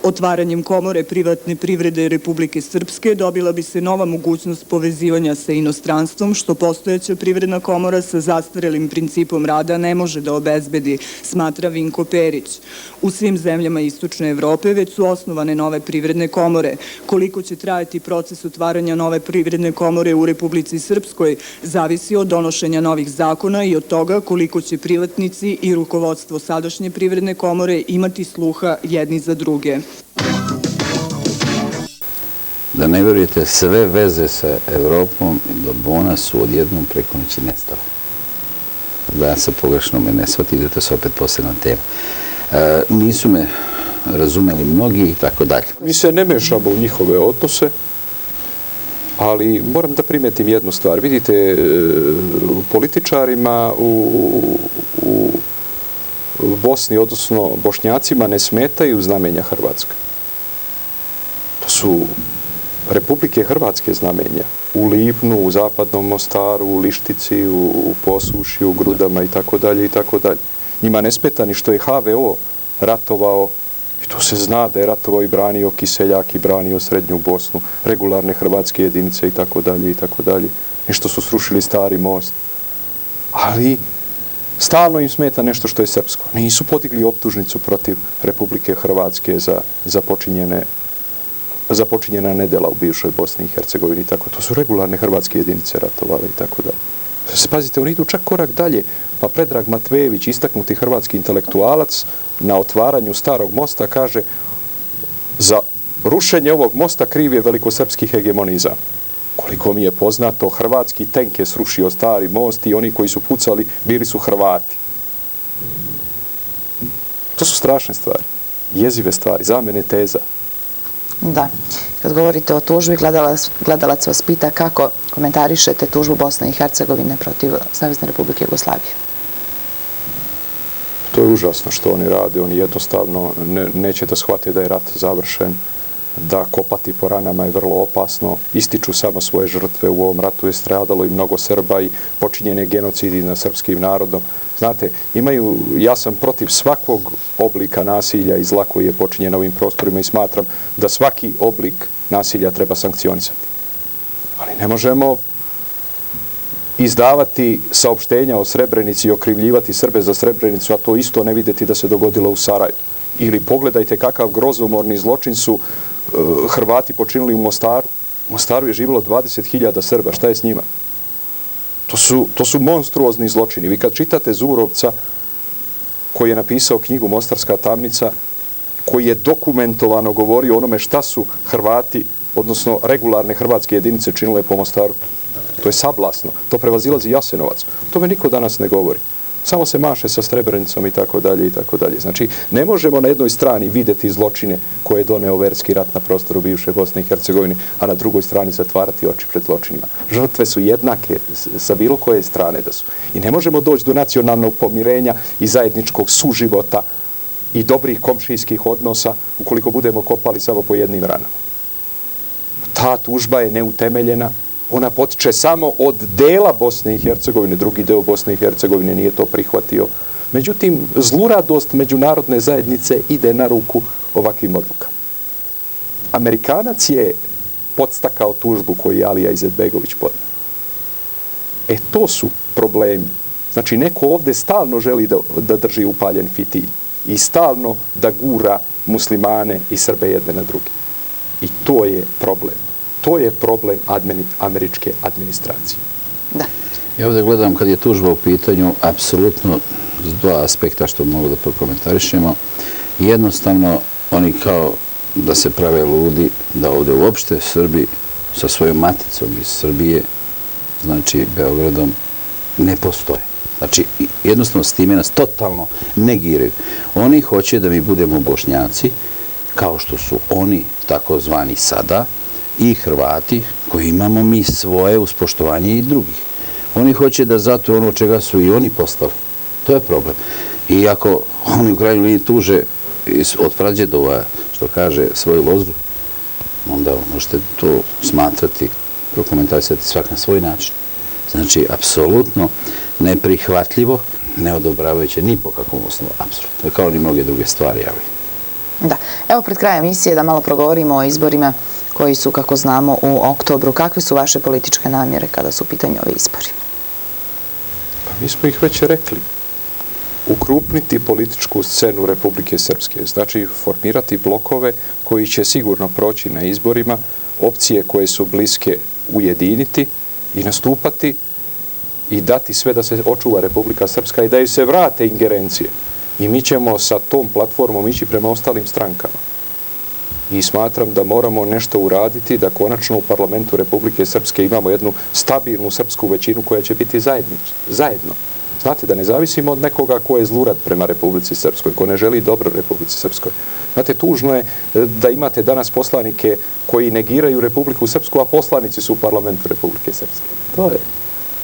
Otvaranjem komore privatne privrede Republike Srpske dobila bi se nova mogućnost povezivanja sa inostranstvom, što postojeća privredna komora sa zastarelim principom rada ne može da obezbedi, smatra Vinko Perić. U svim zemljama Istočne Evrope već su osnovane nove privredne komore. Koliko će trajati proces otvaranja nove privredne komore u Republici Srpskoj zavisi od donošenja novih zakona i od toga koliko će privatnici i rukovodstvo sadašnje privredne komore imati sluha jedni za druge. Da ne vjerujete, sve veze sa Evropom do Bona su odjednom preko noći nestale. Da se pogrešno me ne shvatite, to se opet posebna tema. Nisu me razumeli mnogi i tako dalje. Mi se ne mešamo u njihove odnose, ali moram da primetim jednu stvar. Vidite, političarima u Bosni, odnosno Bošnjacima, ne smetaju znamenja Hrvatska. To su Republike Hrvatske znamenja. U Livnu, u Zapadnom Mostaru, u Lištici, u Posušju, u Grudama i tako dalje i tako dalje. Njima ne smeta ni što je HVO ratovao, i to se zna da je ratovao i branio Kiseljak i branio Srednju Bosnu, regularne hrvatske jedinice i tako dalje i tako dalje. Nešto su srušili Stari most. Ali stalno im smeta nešto što je srpsko. Nisu podigli optužnicu protiv Republike Hrvatske za počinjena nedela u bivšoj Bosni i Hercegovini i tako. To su regularne hrvatske jedinice ratovale i tako dalje. Pazite, oni idu čak korak dalje. Pa Predrag Matvejević, istaknuti hrvatski intelektualac, na otvaranju Starog mosta kaže: za rušenje ovog mosta kriv je velikosrpski hegemonizam. Koliko mi je poznato, hrvatski tenk je srušio Stari most i oni koji su pucali bili su Hrvati. To su strašne stvari, jezive stvari, za mene teza. Da. Kad govorite o tužbi, gledalac vas pita kako komentarišete tužbu Bosne i Hercegovine protiv Savezne Republike Jugoslavije. To je užasno što oni rade. Oni jednostavno neće da shvate da je rat završen, da kopati po ranama je vrlo opasno. Ističu samo svoje žrtve. U ovom ratu je stradalo i mnogo Srba i počinjen je genocidi nad srpskim narodom. Znate, ja sam protiv svakog oblika nasilja i zla koji je počinjen na ovim prostorima i smatram da svaki oblik nasilja treba sankcionisati. Ali ne možemo izdavati saopštenja o Srebrenici i okrivljivati Srbe za Srebrenicu, a to isto ne videti da se dogodilo u Sarajevu. Ili pogledajte kakav grozomorni zločin su Hrvati počinili u Mostaru. U Mostaru je živjelo 20.000 Srba. Šta je s njima? To su monstruozni zločini. Vi kad čitate Zurovca, koji je napisao knjigu Mostarska tamnica, koji je dokumentovano govorio o onome šta su Hrvati, odnosno regularne hrvatske jedinice činile po Mostaru. To je sablasno. To prevazilazi Jasenovac. O tome niko danas ne govori. Samo se maše sa Srebrenicom i tako dalje i tako dalje. Znači, ne možemo na jednoj strani videti zločine koje je doneo verski rat na prostoru bivše Bosne i Hercegovine, a na drugoj strani zatvarati oči pred zločinima. Žrtve su jednake sa bilo koje strane da su. I ne možemo doći do nacionalnog pomirenja i zajedničkog suživota i dobrih komšijskih odnosa ukoliko budemo kopali samo po jednim ranama. Ta tužba je neutemeljena. Ona potiče samo od dela Bosne i Hercegovine, drugi deo Bosne i Hercegovine nije to prihvatio. Međutim, zluradost međunarodne zajednice ide na ruku ovakvim odlukama. Amerikanac je podstakao tužbu koju je Alija Izetbegović podneo. To su problemi. Znači, neko ovde stalno želi da drži upaljen fitilj i stalno da gura muslimane i Srbe jedne na druge. I to je problem. To je problem američke administracije. Da. Ja ovdje gledam kad je tužba u pitanju apsolutno s dva aspekta što mogu da prokomentarišemo. Jednostavno, oni kao da se prave ludi da ovdje uopšte Srbi sa svojom maticom iz Srbije, znači Beogradom, ne postoje. Znači, jednostavno s time nas totalno negiraju. Oni hoće da mi budemo Bošnjaci, kao što su oni takozvani sada, i Hrvati, koji imamo mi svoje uz poštovanje i drugih. Oni hoće da zato ono čega su i oni postali. To je problem. I ako oni u krajnjoj liniji tuže od prađedova, što kaže, svoju lozu, onda možete to smatrati, prokomentarisati svak na svoj način. Znači, apsolutno neprihvatljivo, neodobravajuće ni po kakvom osnovu, apsolutno, kao ni mnoge druge stvari, ali Da, evo pred krajem emisije da malo progovorimo o izborima koji su, kako znamo, u oktobru. Kakve su vaše političke namjere kada su u pitanju ovi izbori? Pa mi smo ih već rekli. Ukrupniti političku scenu Republike Srpske, znači formirati blokove koji će sigurno proći na izborima, opcije koje su bliske ujediniti i nastupati i dati sve da se očuva Republika Srpska i da joj se vrate ingerencije. I mi ćemo sa tom platformom ići prema ostalim strankama. I smatram da moramo nešto uraditi, da konačno u parlamentu Republike Srpske imamo jednu stabilnu srpsku većinu koja će biti zajedno. Znate, da ne zavisimo od nekoga ko je zlurad prema Republici Srpskoj, ko ne želi dobro Republici Srpskoj. Znate, tužno je da imate danas poslanike koji negiraju Republiku Srpsku, a poslanici su u parlamentu Republike Srpske. To je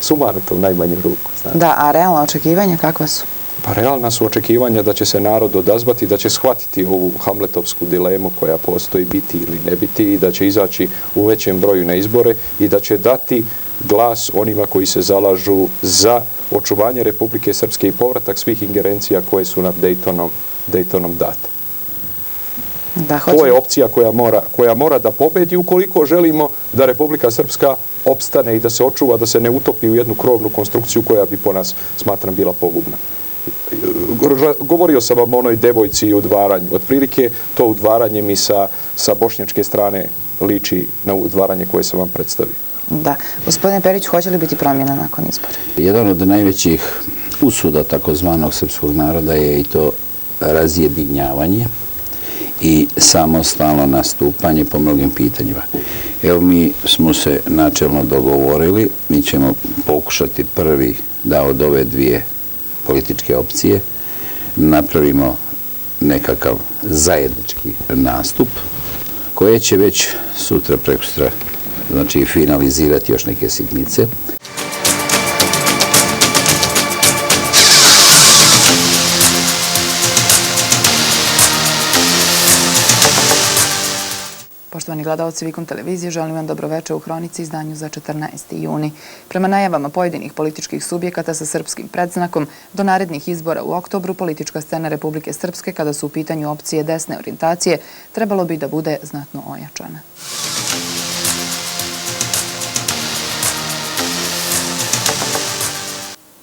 sumanuto u najmanju ruku. Znate. Da, a realna očekivanja kakva su? Pa realna su očekivanja da će se narod odazvati, da će shvatiti ovu hamletovsku dilemu koja postoji biti ili ne biti i da će izaći u većem broju na izbore i da će dati glas onima koji se zalažu za očuvanje Republike Srpske i povratak svih ingerencija koje su nam Daytonom date. To je opcija koja mora da pobedi ukoliko želimo da Republika Srpska opstane i da se očuva, da se ne utopi u jednu krovnu konstrukciju koja bi po nas, smatram, bila pogubna. Govorio sam vam o onoj devojci i udvaranju. Otprilike to udvaranje mi sa bošnjačke strane liči na udvaranje koje sam vam predstavio. Da. Gospodine Perić, hoće li biti promjena nakon izbora? Jedan od najvećih usuda takozvanog srpskog naroda je i to razjedinjavanje i samostalno nastupanje po mnogim pitanjima. Evo, mi smo se načelno dogovorili, mi ćemo pokušati prvi da od ove dvije političke opcije napravimo nekakav zajednički nastup koje će već sutra, prekosutra, znači finalizirati još neke sitnice. Poštovani gledalci Vikom televizije, želim vam dobroveče u Hronici, izdanju za 14. juni. Prema najavama pojedinih političkih subjekata sa srpskim predznakom, do narednih izbora u oktobru politička scena Republike Srpske, kada su u pitanju opcije desne orijentacije, trebalo bi da bude znatno ojačana.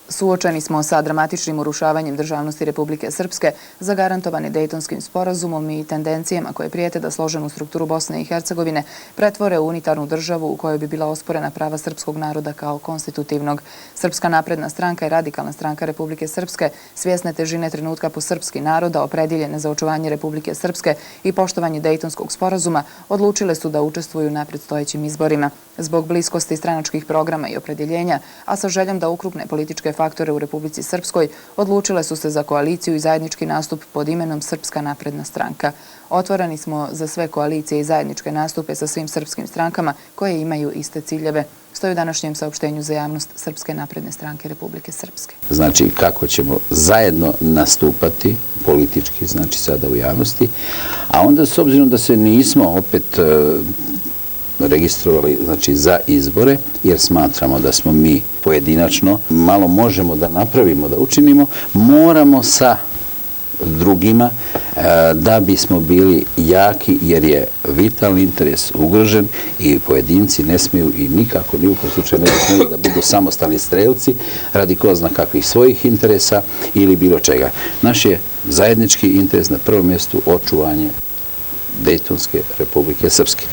Suočeni smo sa dramatičnim urušavanjem državnosti Republike Srpske, zagarantovane Dejtonskim sporazumom i tendencijama koje prijete da složenu strukturu Bosne i Hercegovine pretvore u unitarnu državu u kojoj bi bila osporena prava srpskog naroda kao konstitutivnog. Srpska napredna stranka i Radikalna stranka Republike Srpske, svjesne težine trenutka po srpski naroda, opredjeljene za očuvanje Republike Srpske i poštovanje Dejtonskog sporazuma, odlučile su da učestvuju na predstojećim izborima. Zbog bliskosti stranačkih programa i opredjeljenja, a sa željom da ukrupne političke faktore u Republici Srpskoj, odlučile su se za koaliciju i zajednički nastup pod imenom Srpska napredna stranka. Otvoreni smo za sve koalicije i zajedničke nastupe sa svim srpskim strankama koje imaju iste ciljeve, stoji u današnjem saopštenju za javnost Srpske napredne stranke Republike Srpske. Znači kako ćemo zajedno nastupati politički, znači sada u javnosti, a onda s obzirom da se nismo opet registrovali, znači, za izbore, jer smatramo da smo mi pojedinačno malo možemo da napravimo, da učinimo, moramo sa drugima da bismo bili jaki, jer je vitalni interes ugrožen i pojedinci ne smiju i nikako, ni u kom slučaju ne smiju da budu samostalni strelci radi ko zna kakvih svojih interesa ili bilo čega. Naš je zajednički interes na prvom mjestu očuvanje Dejtonske Republike Srpske.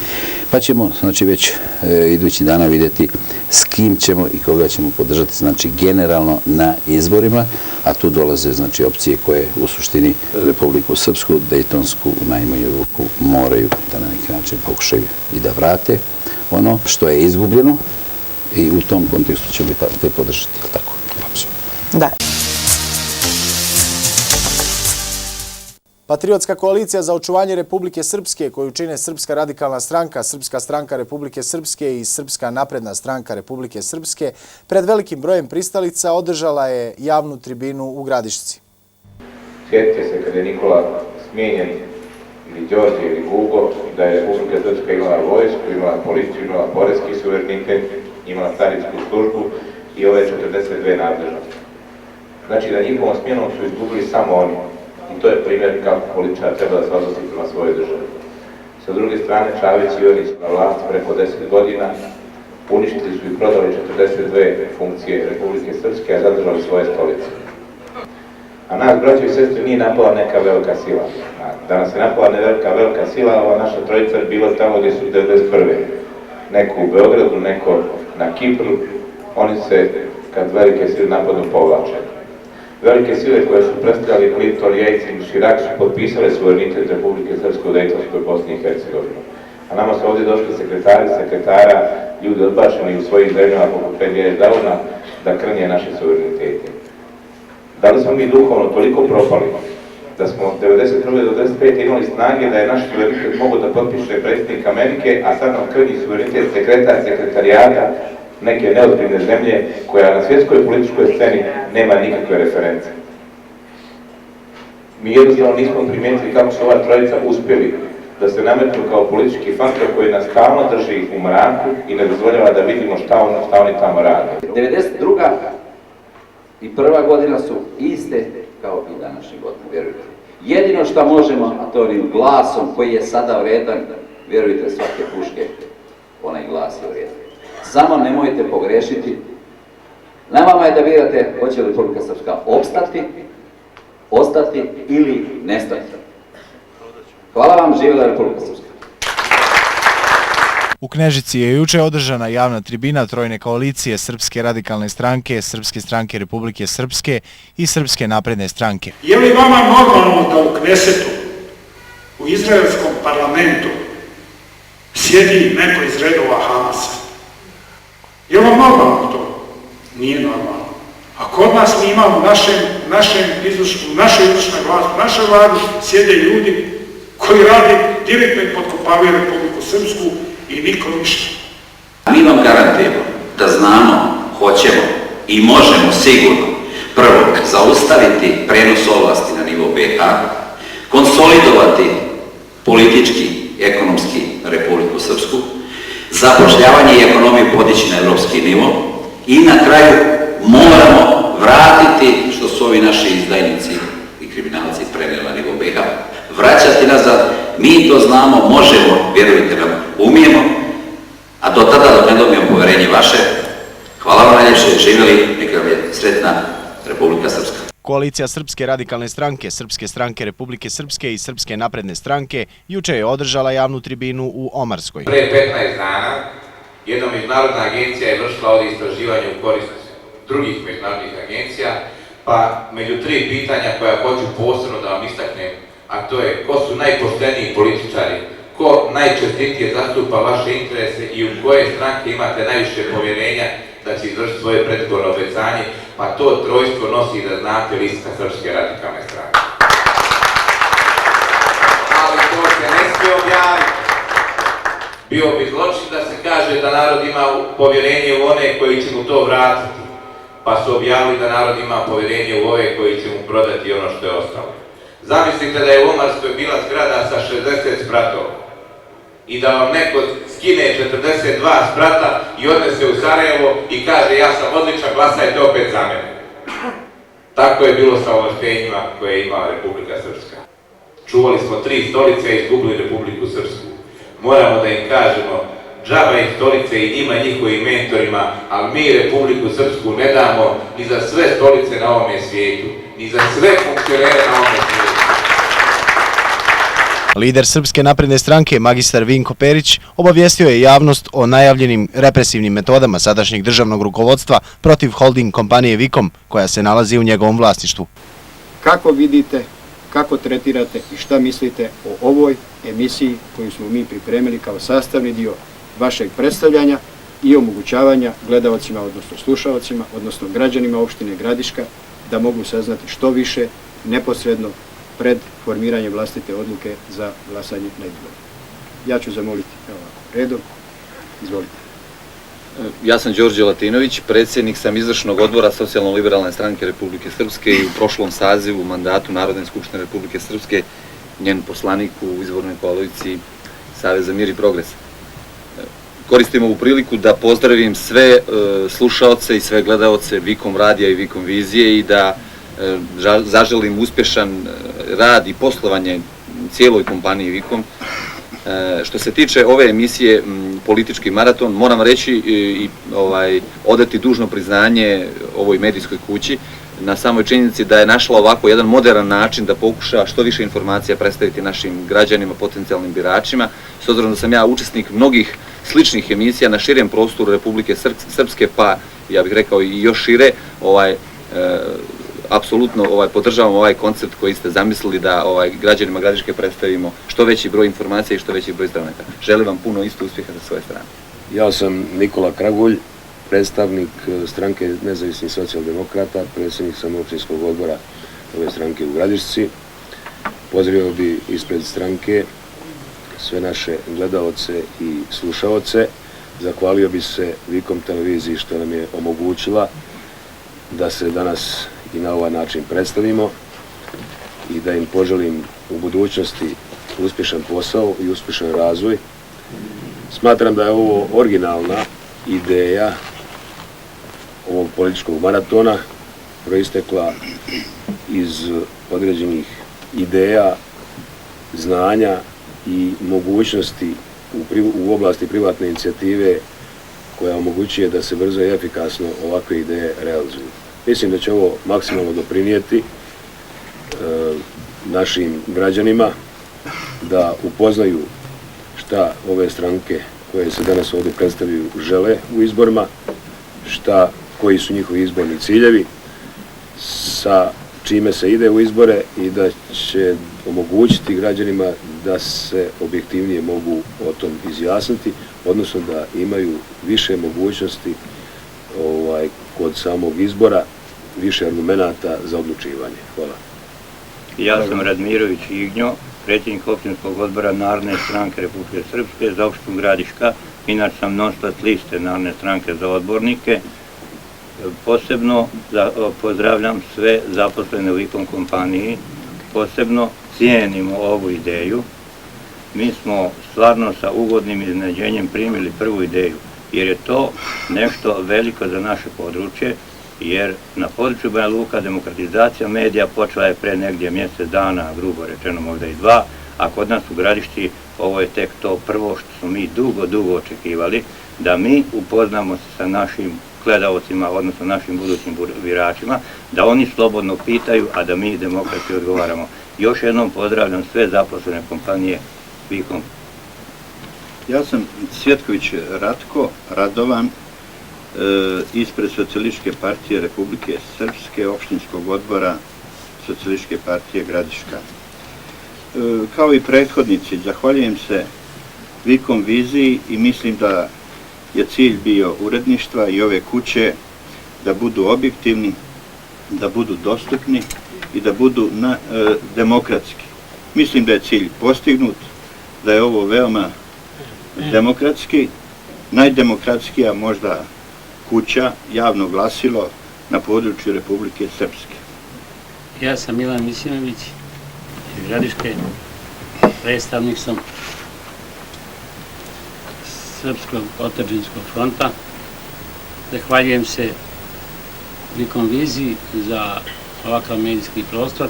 Pa ćemo, znači, već idući dana vidjeti s kim ćemo i koga ćemo podržati, znači, generalno na izborima, a tu dolaze, znači, opcije koje u suštini Republiku Srpsku, Dejtonsku, u najmanju ruku moraju da na neki način pokušaju i da vrate ono što je izgubljeno i u tom kontekstu ćemo te podržati. Tako. Da. Patriotska koalicija za očuvanje Republike Srpske, koju čine Srpska radikalna stranka, Srpska stranka Republike Srpske i Srpska napredna stranka Republike Srpske, pred velikim brojem pristalica održala je javnu tribinu u Gradišci. Sjetite se kada je Nikola smijenjen, ili Đorđe ili Hugo, da je Republika Srpska imala vojsku, imala policiju, imala porezki suverenitet, imala carinsku službu i ove 42 nadležnosti. Znači da njihovom smjenom su izgubili samo oni. I to je primjer kako političar treba da se odnosi prema svojoj državi. Sa druge strane, Čavić i Ivanić na vlasti preko 10 godina, uništili su i prodali 42 funkcije Republike Srpske, a zadržali svoje stolice. A nas, braćo i sestre, nije napala neka velika sila. Da nas je napala velika sila, ova naša trojica je bila tamo gdje su 1991. Neko u Beogradu, neko na Kipru, oni se, kad velike sile napadnu, povlače. Velike sile koje su predstavljali Clinton, Yates i Chirac su potpisale suverenitet Republike Srpske u Dejtonskoj Bosni i Hercegovini. A nama su ovdje došli sekretara, ljudi odbačeni u svojim zemljama poput Pedjere Dauna, da krnje naše suverenitete. Da li smo mi duhovno toliko propali da smo od 1991. do 1995. imali snage da je naš suverenitet mogo da potpiše predsjednik Amerike, a sad nam krnji suverenitet sekretarijata neke neozbiljne zemlje koja na svjetskoj političkoj sceni nema nikakve reference. Mi jednostavno nismo primijetili kako su ova trojica uspjeli da se nametnu kao politički faktor koji nas stalno drži u mraku i ne dozvoljava da vidimo šta oni tamo rade. 92. i prva godina su iste kao i današnje godine, vjerujte. Jedino što možemo, a to onim glasom koji je sada vredan, vjerujte, svake puške, onaj glas je vredan. Samo nemojte pogrešiti. Na vama je da birate hoće li Republika Srpska opstati, ostati ili nestati. Hvala vam, živjela Republika Srpska. U Knežici je juče održana javna tribina trojne koalicije Srpske radikalne stranke, Srpske stranke Republike Srpske i Srpske napredne stranke. Je li vama normalno da u Knesetu, u izraelskom parlamentu, sjedi neko iz redova Hamasa? Je li vam normalno to? Nije normalno. A kod nas mi imamo u našoj izvršnoj vlasti, u našoj vladi sjede ljudi koji rade direktno i potkopavaju Republiku Srpsku i nikom ništa. Mi vam garantujemo da znamo, hoćemo i možemo sigurno prvo zaustaviti prenos ovlasti na nivo BiH, konsolidovati politički, ekonomski Republiku Srpsku, zapošljavanje i ekonomiju podići na evropski nivo i na kraju moramo vratiti, što su ovi naši izdajnici i kriminalci prenijeli na nivo BiH, vraćati nazad. Mi to znamo, možemo, vjerujte nam, umijemo, a do tada dok ne dobijemo poverenje vaše, hvala vam najljepše, živjeli, neka vam je sretna Republika Srpska. Koalicija Srpske radikalne stranke, Srpske stranke Republike Srpske i Srpske napredne stranke juče je održala javnu tribinu u Omarskoj. Pre 15 dana jedna međunarodna agencija je vršila ovdje istraživanje u korist drugih međunarodnih agencija, pa među 3 pitanja koja hoću posebno da vam istaknem, a to je ko su najpošteniji političari, ko najčestitije zastupa vaše interese i u koje stranke imate najviše povjerenja da će izvršiti svoje predizborno obećanje, pa to trojstvo nosi, da znate, lista Srpske radikalne stranke. Ali to se ne smije objaviti. Bio bi zločin da se kaže da narod ima povjerenje u one koji će mu to vratiti, pa su objavili da narod ima povjerenje u ove koji će mu prodati ono što je ostalo. Zamislite da je u Omarskoj bila zgrada sa 60 spratova i da vam neko skine 42 sprata i odnese u Sarajevo i kaže ja sam odličan, glasajte opet za mene. Tako je bilo sa ovlaštenjima koje je imala Republika Srpska. Čuvali smo 3 stolice i izgubili Republiku Srpsku. Moramo da im kažemo džaba im stolice i njima i njihovim mentorima, ali mi Republiku Srpsku ne damo ni za sve stolice na ovome svijetu, ni za sve funkcionere na ovome svijetu. Lider Srpske napredne stranke, magistar Vinko Perić, obavijestio je javnost o najavljenim represivnim metodama sadašnjeg državnog rukovodstva protiv holding kompanije Vikom, koja se nalazi u njegovom vlasništvu. Kako vidite, kako tretirate i šta mislite o ovoj emisiji koju smo mi pripremili kao sastavni dio vašeg predstavljanja i omogućavanja gledalcima, odnosno slušalcima, odnosno građanima opštine Gradiška da mogu saznati što više neposredno pred formiranje vlastite odluke za glasanje na izboru. Ja ću zamoliti redom. Izvolite. Ja sam Đorđe Latinović, predsjednik sam izvršnog odbora Socijalno-liberalne stranke Republike Srpske i u prošlom sazivu mandatu Narodne skupštine Republike Srpske njen poslanik u izbornoj koaliciji Savez za mir i progres. Koristim ovu priliku da pozdravim sve slušaoce i sve gledaoce Vikom radija i Vikom vizije i da zaželim uspješan rad i poslovanje cijeloj kompaniji Vikom. Što se tiče ove emisije Politički maraton, moram reći i odati dužno priznanje ovoj medijskoj kući na samoj činjenici da je našla ovako jedan modern način da pokuša što više informacija predstaviti našim građanima, potencijalnim biračima. S obzirom da sam ja učesnik mnogih sličnih emisija na širem prostoru Republike Srpske, pa ja bih rekao i još šire, apsolutno podržavam ovaj koncept koji ste zamislili da građanima Gradiške predstavimo što veći broj informacija i što veći broj stranaka. Želim vam puno isto uspjeha sa svoje strane. Ja sam Nikola Kragulj, predstavnik stranke Nezavisnih socijaldemokrata, predsjednik sam općinskog odbora ove stranke u Gradišci. Pozdravio bi ispred stranke sve naše gledaoce i slušaoce. Zahvalio bi se Vikom televiziji što nam je omogućila da se danas i na ovaj način predstavimo i da im poželim u budućnosti uspješan posao i uspješan razvoj. Smatram da je ovo originalna ideja ovog političkog maratona proistekla iz određenih ideja, znanja i mogućnosti u oblasti privatne inicijative koja omogućuje da se brzo i efikasno ovakve ideje realizuju. Mislim da će ovo maksimalno doprinijeti našim građanima da upoznaju šta ove stranke koje se danas ovdje predstavljaju žele u izborima, koji su njihovi izborni ciljevi, sa čime se ide u izbore i da će omogućiti građanima da se objektivnije mogu o tom izjasniti, odnosno da imaju više mogućnosti kod samog izbora, više argumenata za odlučivanje. Hvala. Ja sam Radmirović Ignjo, predsjednik općinskog odbora Narodne stranke Republike Srpske za opštinu Gradiška. Inače sam nosilac liste Narodne stranke za odbornike. Posebno pozdravljam sve zaposlene u Vikom kompaniji, posebno cijenimo ovu ideju. Mi smo stvarno sa ugodnim iznenađenjem primili prvu ideju, jer je to nešto veliko za naše područje, jer na području Banja Luka demokratizacija medija počela je pre negdje mjesec dana, grubo rečeno možda i 2, a kod nas u Gradišci ovo je tek to prvo što smo mi dugo očekivali, da mi upoznamo se sa našim gledaocima, odnosno našim budućim biračima, da oni slobodno pitaju, a da mi demokratski odgovaramo. Još jednom pozdravljam sve zaposlene kompanije Vikom. Ja sam Cvjetković Ratko Radovan, ispred Socijalističke partije Republike Srpske, opštinskog odbora Socijalističke partije Gradiška. Kao i prethodnici, zahvaljujem se Vikom viziji i mislim da je cilj bio uredništva i ove kuće da budu objektivni, da budu dostupni i da budu demokratski. Mislim da je cilj postignut, da je ovo veoma demokratski, najdemokratskija možda kuća, javno glasilo na području Republike Srpske. Ja sam Milan Misimović iz Gradiške, predstavnik sam Srpskog otadžbinskog fronta. Zahvaljujem se Vikom viziji za ovakav medijski prostor.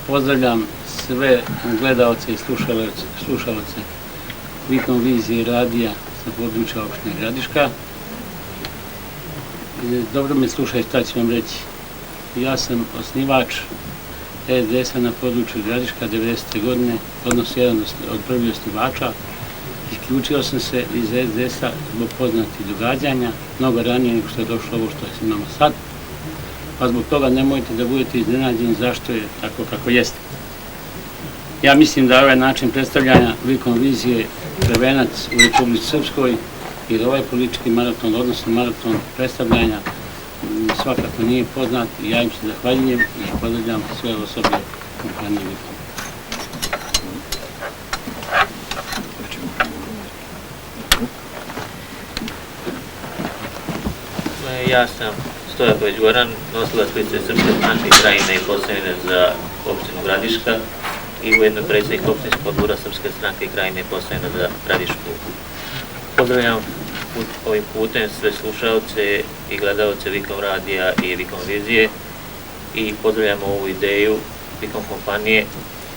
Pozdravljam sve gledaoce i slušaoce Vikom vizije radija sa područja opštine Gradiška. Dobro me slušajte šta ću vam reći. Ja sam osnivač SDS-a na području Gradiška 90. godine, odnosno jedan od prvih osnivača. Isključio sam se iz SDS-a zbog poznatih događanja, mnogo ranije nego što je došlo ovo što je imamo sad. Pa zbog toga nemojte da budete iznenađeni zašto je tako kako jeste. Ja mislim da ovaj način predstavljanja Vikom vizije prvenac u Republici Srpskoj i da ovaj politički maraton, odnosno maraton predstavljanja svakako nije poznat i ja im se zahvaljujem i pozdravljam sve osobe kompanije Vikom. Ja sam Stojaković Goran, nosilac liste Srpske stranke Krajine i Posavine za opštinu Gradiška i ujedno predsjednik opštinskog odbora Srpske stranke Krajine i Posavine za Gradišku. Pozdravljam ovim putem sve slušaoce i gledaoce Vikom radija i Vikom vizije i pozdravljamo ovu ideju Vikom kompanije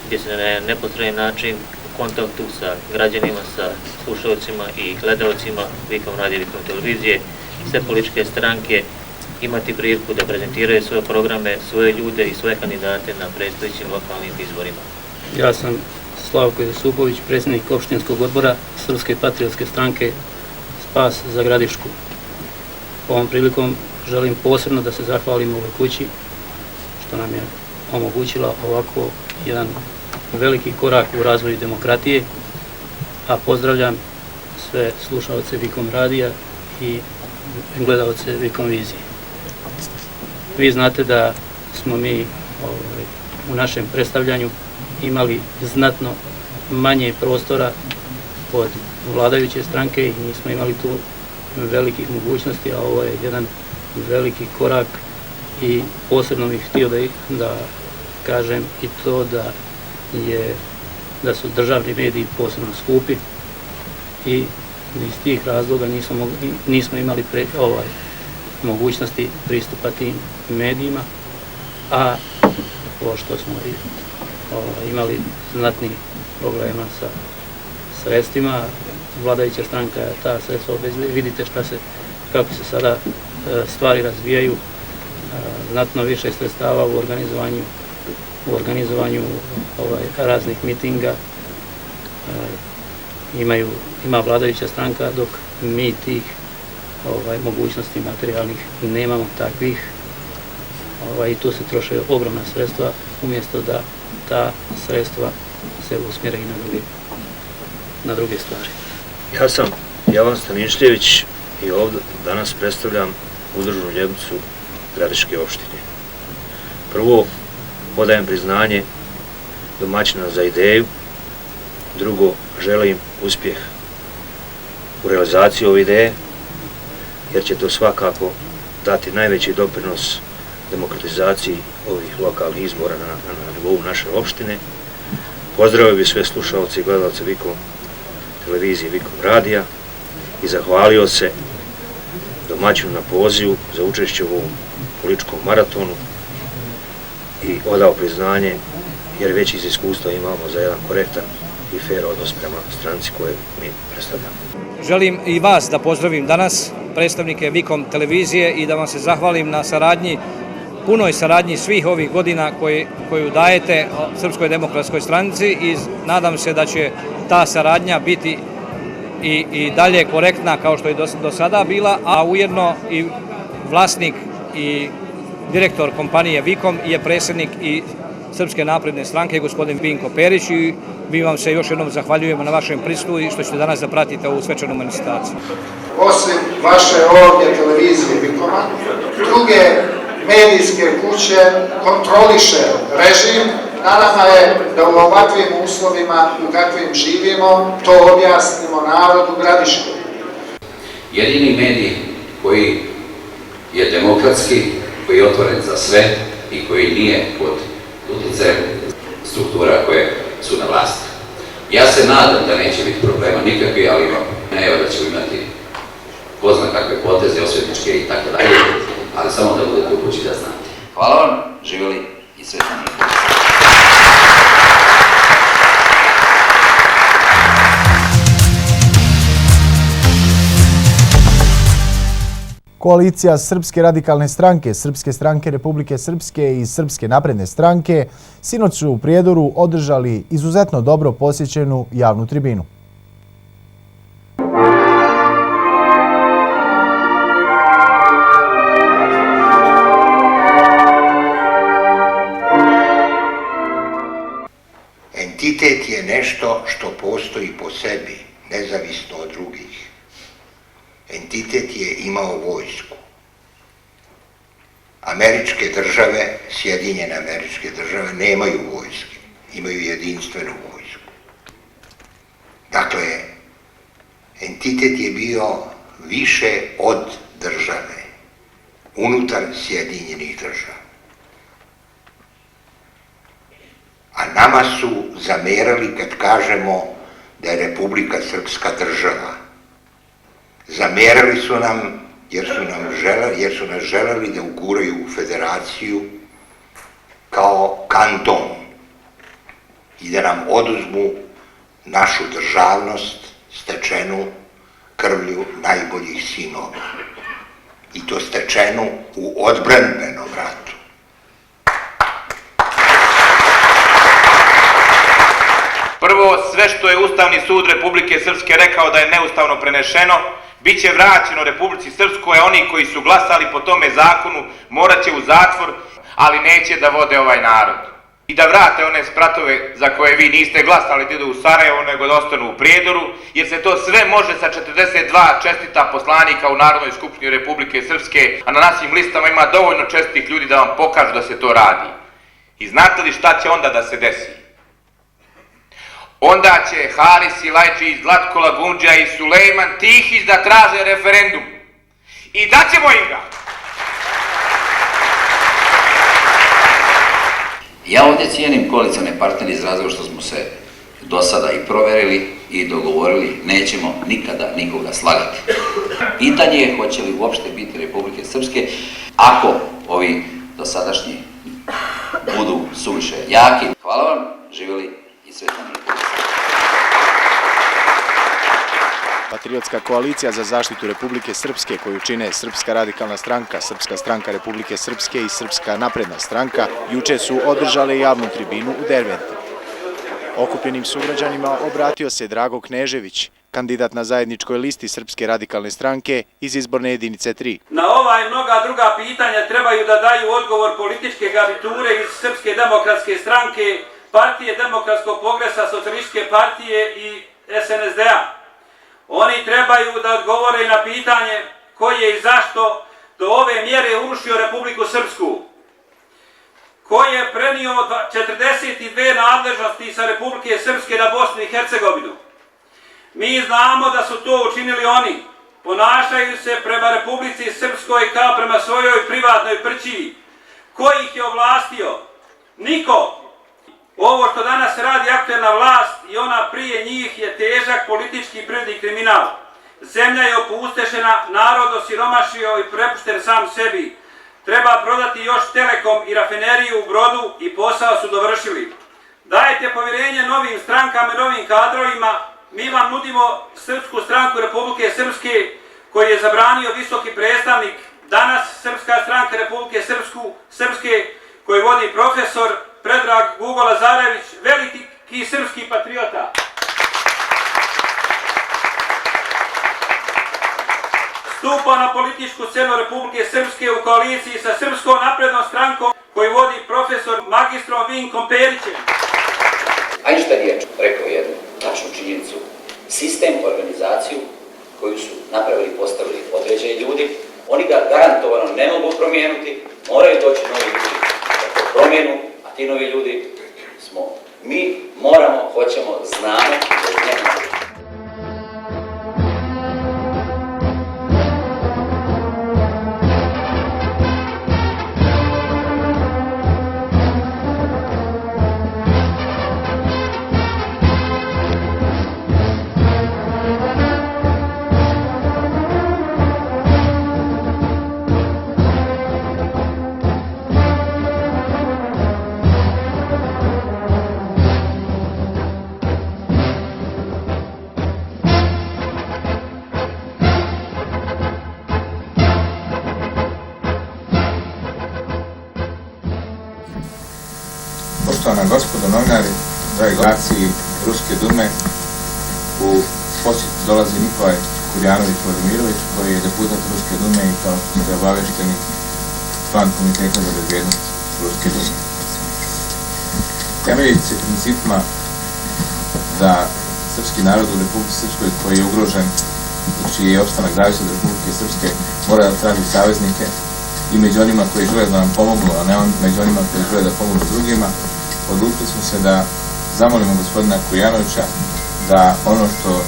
gdje se na neposredan način u kontaktu sa građanima, sa slušalcima i gledalcima Vikom radija, Vikom televizije, sve političke stranke imati priliku da prezentiraju svoje programe, svoje ljude i svoje kandidate na predstojećim lokalnim izborima. Ja sam Slavko Josipović, predsjednik opštinskog odbora Srpske patriotske stranke Spas za Gradišku. Ovom prilikom želim posebno da se zahvalim ovoj kući što nam je omogućila ovako jedan veliki korak u razvoju demokratije, a pozdravljam sve slušalce Vikom radija i gledalce Vikom vizije. Vi znate da smo mi u našem predstavljanju imali znatno manje prostora od vladajuće stranke i nismo imali tu velikih mogućnosti, a ovo je jedan veliki korak i posebno bih htio da kažem i to da su državni mediji posebno skupi i iz tih razloga nismo imali mogućnosti pristupa tim medijima, a pošto smo imali znatnih problema sa sredstvima, vladajuća stranka je ta sredstva obezbedila. Vidite kako se sada stvari razvijaju, znatno više sredstava u organizovanju raznih mitinga ima vladajuća stranka, dok mi tih mogućnosti materijalnih nemamo takvih i tu se troše ogromna sredstva umjesto da ta sredstva se usmjere i na druge stvari. Ja sam Jovan Stanišljević i ovdje danas predstavljam Udruženu ljestvicu Gradiške opštine. Prvo, odajem priznanje domaćina za ideju, drugo, želim uspjeh u realizaciji ove ideje, jer će to svakako dati najveći doprinos demokratizaciji ovih lokalnih izbora na nivou naše opštine. Pozdravio bih sve slušalce i gledalce Vikom televizije, Vikom radija i zahvalio se domaćinu na pozivu za učešće u ovom političkom maratonu i odao priznanje, jer već iz iskustva imamo za jedan korektan i fair odnos prema stranci koje mi predstavljamo. Želim i vas da pozdravim danas, predstavnike Vikom televizije, i da vam se zahvalim na saradnji, punoj saradnji svih ovih godina koju dajete Srpskoj demokratskoj stranci i nadam se da će ta saradnja biti i dalje korektna kao što je do sada bila, a ujedno i vlasnik i direktor kompanije Vikom je predsjednik i Srpske napredne stranke, gospodin Vinko Perić, i mi vam se još jednom zahvaljujemo na vašem prisustvu i što ćete danas da pratite ovu svečanu manifestaciju. Osim vaše ovdje televizije Vikoma, druge medijske kuće kontroliše režim. Na nama je da u ovakvim uslovima u kakvim živimo to objasnimo narodu Gradiškoj. Jedini medij koji je demokratski, koji je otvoren za sve i koji nije pod utjecajem struktura koje su na vlasti. Ja se nadam da neće biti problema nikakvi, ali imam najava da ćemo imati ko zna kakve poteze, osvetničke i tako dalje, ali samo da budete u kući da znate. Hvala vam, živjeli i sve za njih. Koalicija Srpske radikalne stranke, Srpske stranke Republike Srpske i Srpske napredne stranke sinoć su u Prijedoru održali izuzetno dobro posjećenu javnu tribinu. Entitet je nešto što postoji po sebi, nezavisno od drugih. Entitet je imao vojsku. Američke države, Sjedinjene Američke Države, nemaju vojske, imaju jedinstvenu vojsku. Dakle, entitet je bio više od države, unutar Sjedinjenih Država. A nama su zamerali kad kažemo da je Republika Srpska država. Zamerali su nam jer su nas želeli da uguraju u federaciju kao kanton i da nam oduzmu našu državnost stečenu krvlju najboljih sinova. I to stečenu u odbrambenom ratu. Prvo, sve što je Ustavni sud Republike Srpske rekao da je neustavno prenešeno, bit će vraćeno Republici Srpskoj, a oni koji su glasali po tome zakonu morat će u zatvor, ali neće da vode ovaj narod. I da vrate one spratove za koje vi niste glasali da idu u Sarajevo, nego da ostanu u Prijedoru, jer se to sve može sa 42 čestita poslanika u Narodnoj skupštini Republike Srpske, a na našim listama ima dovoljno čestitih ljudi da vam pokažu da se to radi. I znate li šta će onda da se desi? Onda će Haris Silajđić, Zlatko Lagundžija i Sulejman Tihić da traže referendum. I daćemo im ga! Ja ovdje cijenim koalicione partnere iz razloga što smo se do sada i proverili i dogovorili, nećemo nikada nikoga slagati. Pitanje je hoće li uopšte biti Republike Srpske ako ovi dosadašnji budu suviše jaki. Hvala vam, živjeli i sretna Republika. Patriotska koalicija za zaštitu Republike Srpske, koju čine Srpska radikalna stranka, Srpska stranka Republike Srpske i Srpska napredna stranka, juče su održale javnu tribinu u Derventu. Okupljenim sugrađanima obratio se Drago Knežević, kandidat na zajedničkoj listi Srpske radikalne stranke iz izborne jedinice 3. Na ova i mnoga druga pitanja trebaju da daju odgovor političke garniture iz Srpske demokratske stranke, Partije demokratskog progresa, Socijalističke partije i SNSD-a. Oni trebaju da odgovore na pitanje ko je i zašto do ove mjere urušio Republiku Srpsku. Ko je prenio 42 nadležnosti sa Republike Srpske na Bosnu i Hercegovinu. Mi znamo da su to učinili oni. Ponašaju se prema Republici Srpskoj kao prema svojoj privatnoj prćiji. Ko ih je ovlastio? Niko. Ovo što danas radi aktuelna vlast i ona prije njih je težak politički i prirodni kriminal. Zemlja je opustošena, narod osiromašio i prepušten sam sebi. Treba prodati još Telekom i rafineriju u Brodu i posao su dovršili. Dajte povjerenje novim strankama i novim kadrovima. Mi vam nudimo Srpsku stranku Republike Srpske koji je zabranio visoki predstavnik, danas Srpska stranka Republike Srpske koji vodi profesor Predrag Gugo Lazarević, veliki srpski patriota. Stupa na političku scenu Republike Srpske u koaliciji sa Srpskom naprednom strankom koji vodi profesor magistrom Vinkom Perićem. Einstein je rekao jednu tačnu činjenicu. Sistem, organizaciju koju su napravili i postavili određeni ljudi, oni ga garantovano ne mogu promijeniti, moraju doći novi ljudi da to promijenu, a ti novi ljudi smo mi, moramo, hoćemo, znamo da njemu. Poštovana gospodo novinari, dragi gledalci Ruske dume, u posjetu dolazi Nikolaj Kurjanović Vladimirović, koji je deputat Ruske dume i kao što ste obavešteni član Komiteta za bezbjednost Ruske dume. Temeljići se principima da srpski narod u Republike Srpskoj koji je ugrožen i čiji je opstanak zavisi od Republike Srpske mora da traži saveznike i među onima koji žele da nam pomognu, a ne među onima koji žele da pomognu drugima, odlučili smo se da zamolimo gospodina Kurjanovića da ono što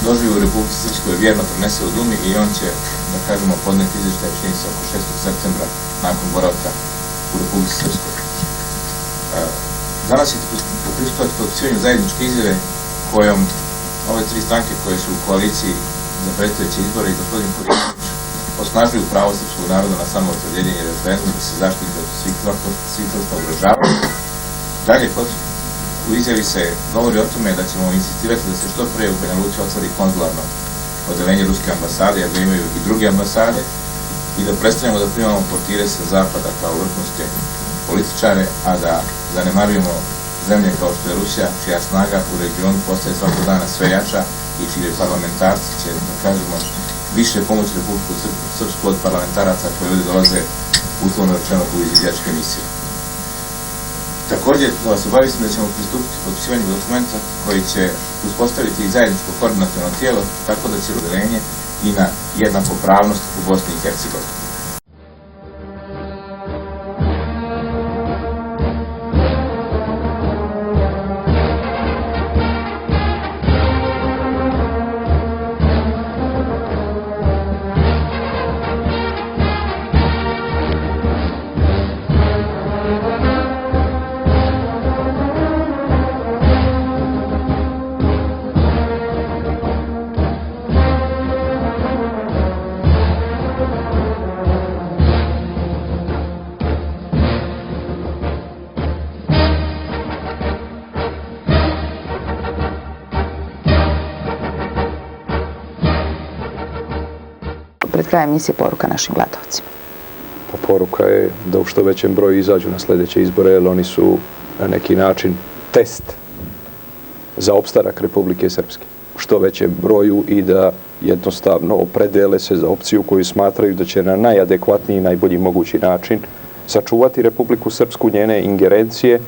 doživi u Republici Srpskoj vjerno prenese u Dumi i on će, da kažemo, podneti izvještaj čini se oko 6. septembra nakon boravka u Republici Srpskoj. Danas ćete prisustvovati potpisivanju zajedničke izjave kojom ove tri stranke koje su u koaliciji za predstojeće izbore i gospodin Kurjanović osnažuju pravo srpskog naroda na samoopredjeljenje i referendum, da se zaštiti od svih vrsta ugrožavanja. Dalje, u izjavi se govori o tome da ćemo insistirati da se što pre u Banja Luci otvori konzularno odeljenje ruske ambasade, jer da imaju i druge ambasade, i da prestanemo da primamo portire sa zapada kao vrhunske političare, a da zanemarujemo zemlje kao što je Rusija, čija snaga u regionu postaje svakog dana sve jača i čiji parlamentarci će, da kažemo, više pomoći Republiku Srpsku od parlamentaraca koji ovdje dolaze uslovno rečeno u izviđačke misije. Također, da vas obavistim da ćemo pristupiti potpisivanju dokumenta koji će uspostaviti i zajedničko koordinaciono tijelo, tako da će odelenje i na jednakopravnost u Bosni i Hercegovini. Pred krajem emisije poruka našim gledalcima. Pa poruka je da u što većem broju izađu na sljedeće izbore, jer oni su na neki način test za opstanak Republike Srpske. U što većem broju i da jednostavno opredele se za opciju koju smatraju da će na najadekvatniji i najbolji mogući način sačuvati Republiku Srpsku, njene ingerencije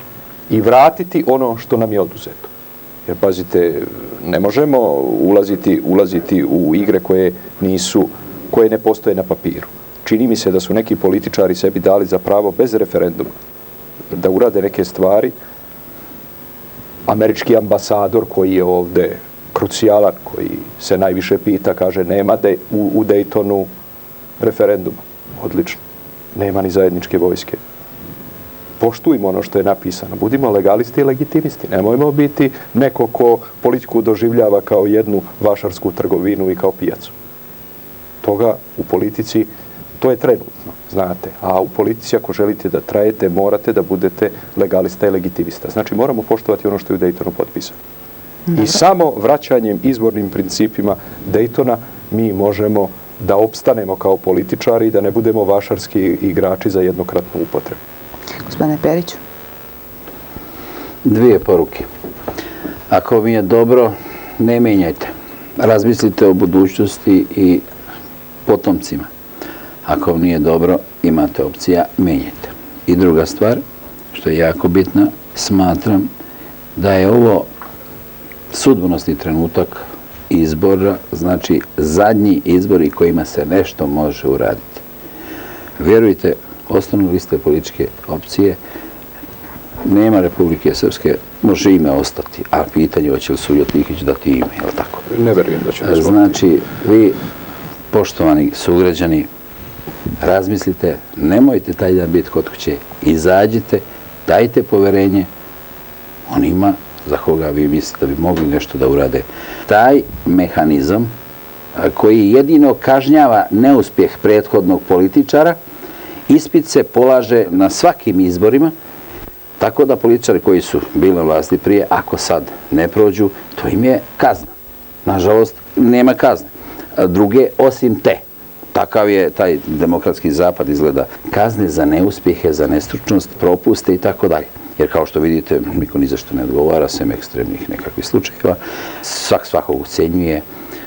i vratiti ono što nam je oduzeto. Jer pazite, ne možemo ulaziti u igre koje ne postoje na papiru. Čini mi se da su neki političari sebi dali za pravo bez referenduma da urade neke stvari. Američki ambasador koji je ovdje krucijalan, koji se najviše pita, kaže nema u Daytonu referenduma. Odlično. Nema ni zajedničke vojske. Poštujmo ono što je napisano. Budimo legalisti i legitimisti. Nemojmo biti neko ko politiku doživljava kao jednu vašarsku trgovinu i kao pijacu. Toga u politici, to je trenutno, znate. A u politici ako želite da trajete, morate da budete legalista i legitimista. Znači moramo poštovati ono što je u Daytonu potpisano. I samo vraćanjem izbornim principima Daytona mi možemo da opstanemo kao političari i da ne budemo vašarski igrači za jednokratnu upotrebu. Gospodine Periću. Dvije poruke. Ako mi je dobro, ne menjajte. Razmislite o budućnosti i potomcima. Ako vam nije dobro, imate opcija, menjajte. I druga stvar, što je jako bitna, smatram da je ovo sudbonosni trenutak izbora, znači zadnji izbori kojima se nešto može uraditi. Vjerujte, osnovne liste političke opcije, nema Republike Srpske, može ime ostati, a pitanje hoće li Suljo Tihić dati ime, je li tako? Ne verujem da će ne. Znači, vi, poštovani sugrađani, razmislite, nemojte taj dan biti kod kuće, izađite, dajte poverenje onima za koga vi mislite da bi mogli nešto da urade. Taj mehanizam koji jedino kažnjava neuspjeh prethodnog političara, ispit se polaže na svakim izborima, tako da političari koji su bili na vlasti prije, ako sad ne prođu, to im je kazna. Nažalost, nema kazne. Druge, osim te, takav je taj demokratski zapad izgleda, kazne za neuspjehe, za nestručnost, propuste i tako dalje. Jer kao što vidite, niko ni za što ne odgovara, sem ekstremnih nekakvih slučajeva. Svak svakog ucenjuje,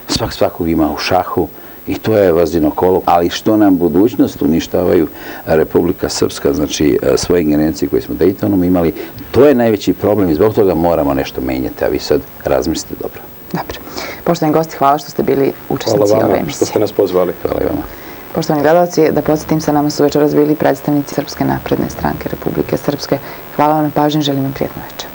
svak svakog ima u šahu i to je vazino kolo. Ali što nam budućnost uništavaju Republika Srpska, znači svoje ingerencije koje smo Daytonom imali, to je najveći problem i zbog toga moramo nešto menjati, a vi sad razmislite dobro. Dobro. Poštovani gosti, hvala što ste bili učesnici ove emisije. Hvala vama što ste nas pozvali. Hvala i vama. Poštovani gledalci, da podsjetim, sa nama su večeras bili predstavnici Srpske napredne stranke Republike Srpske. Hvala vam na pažnji, želim vam prijetno večer.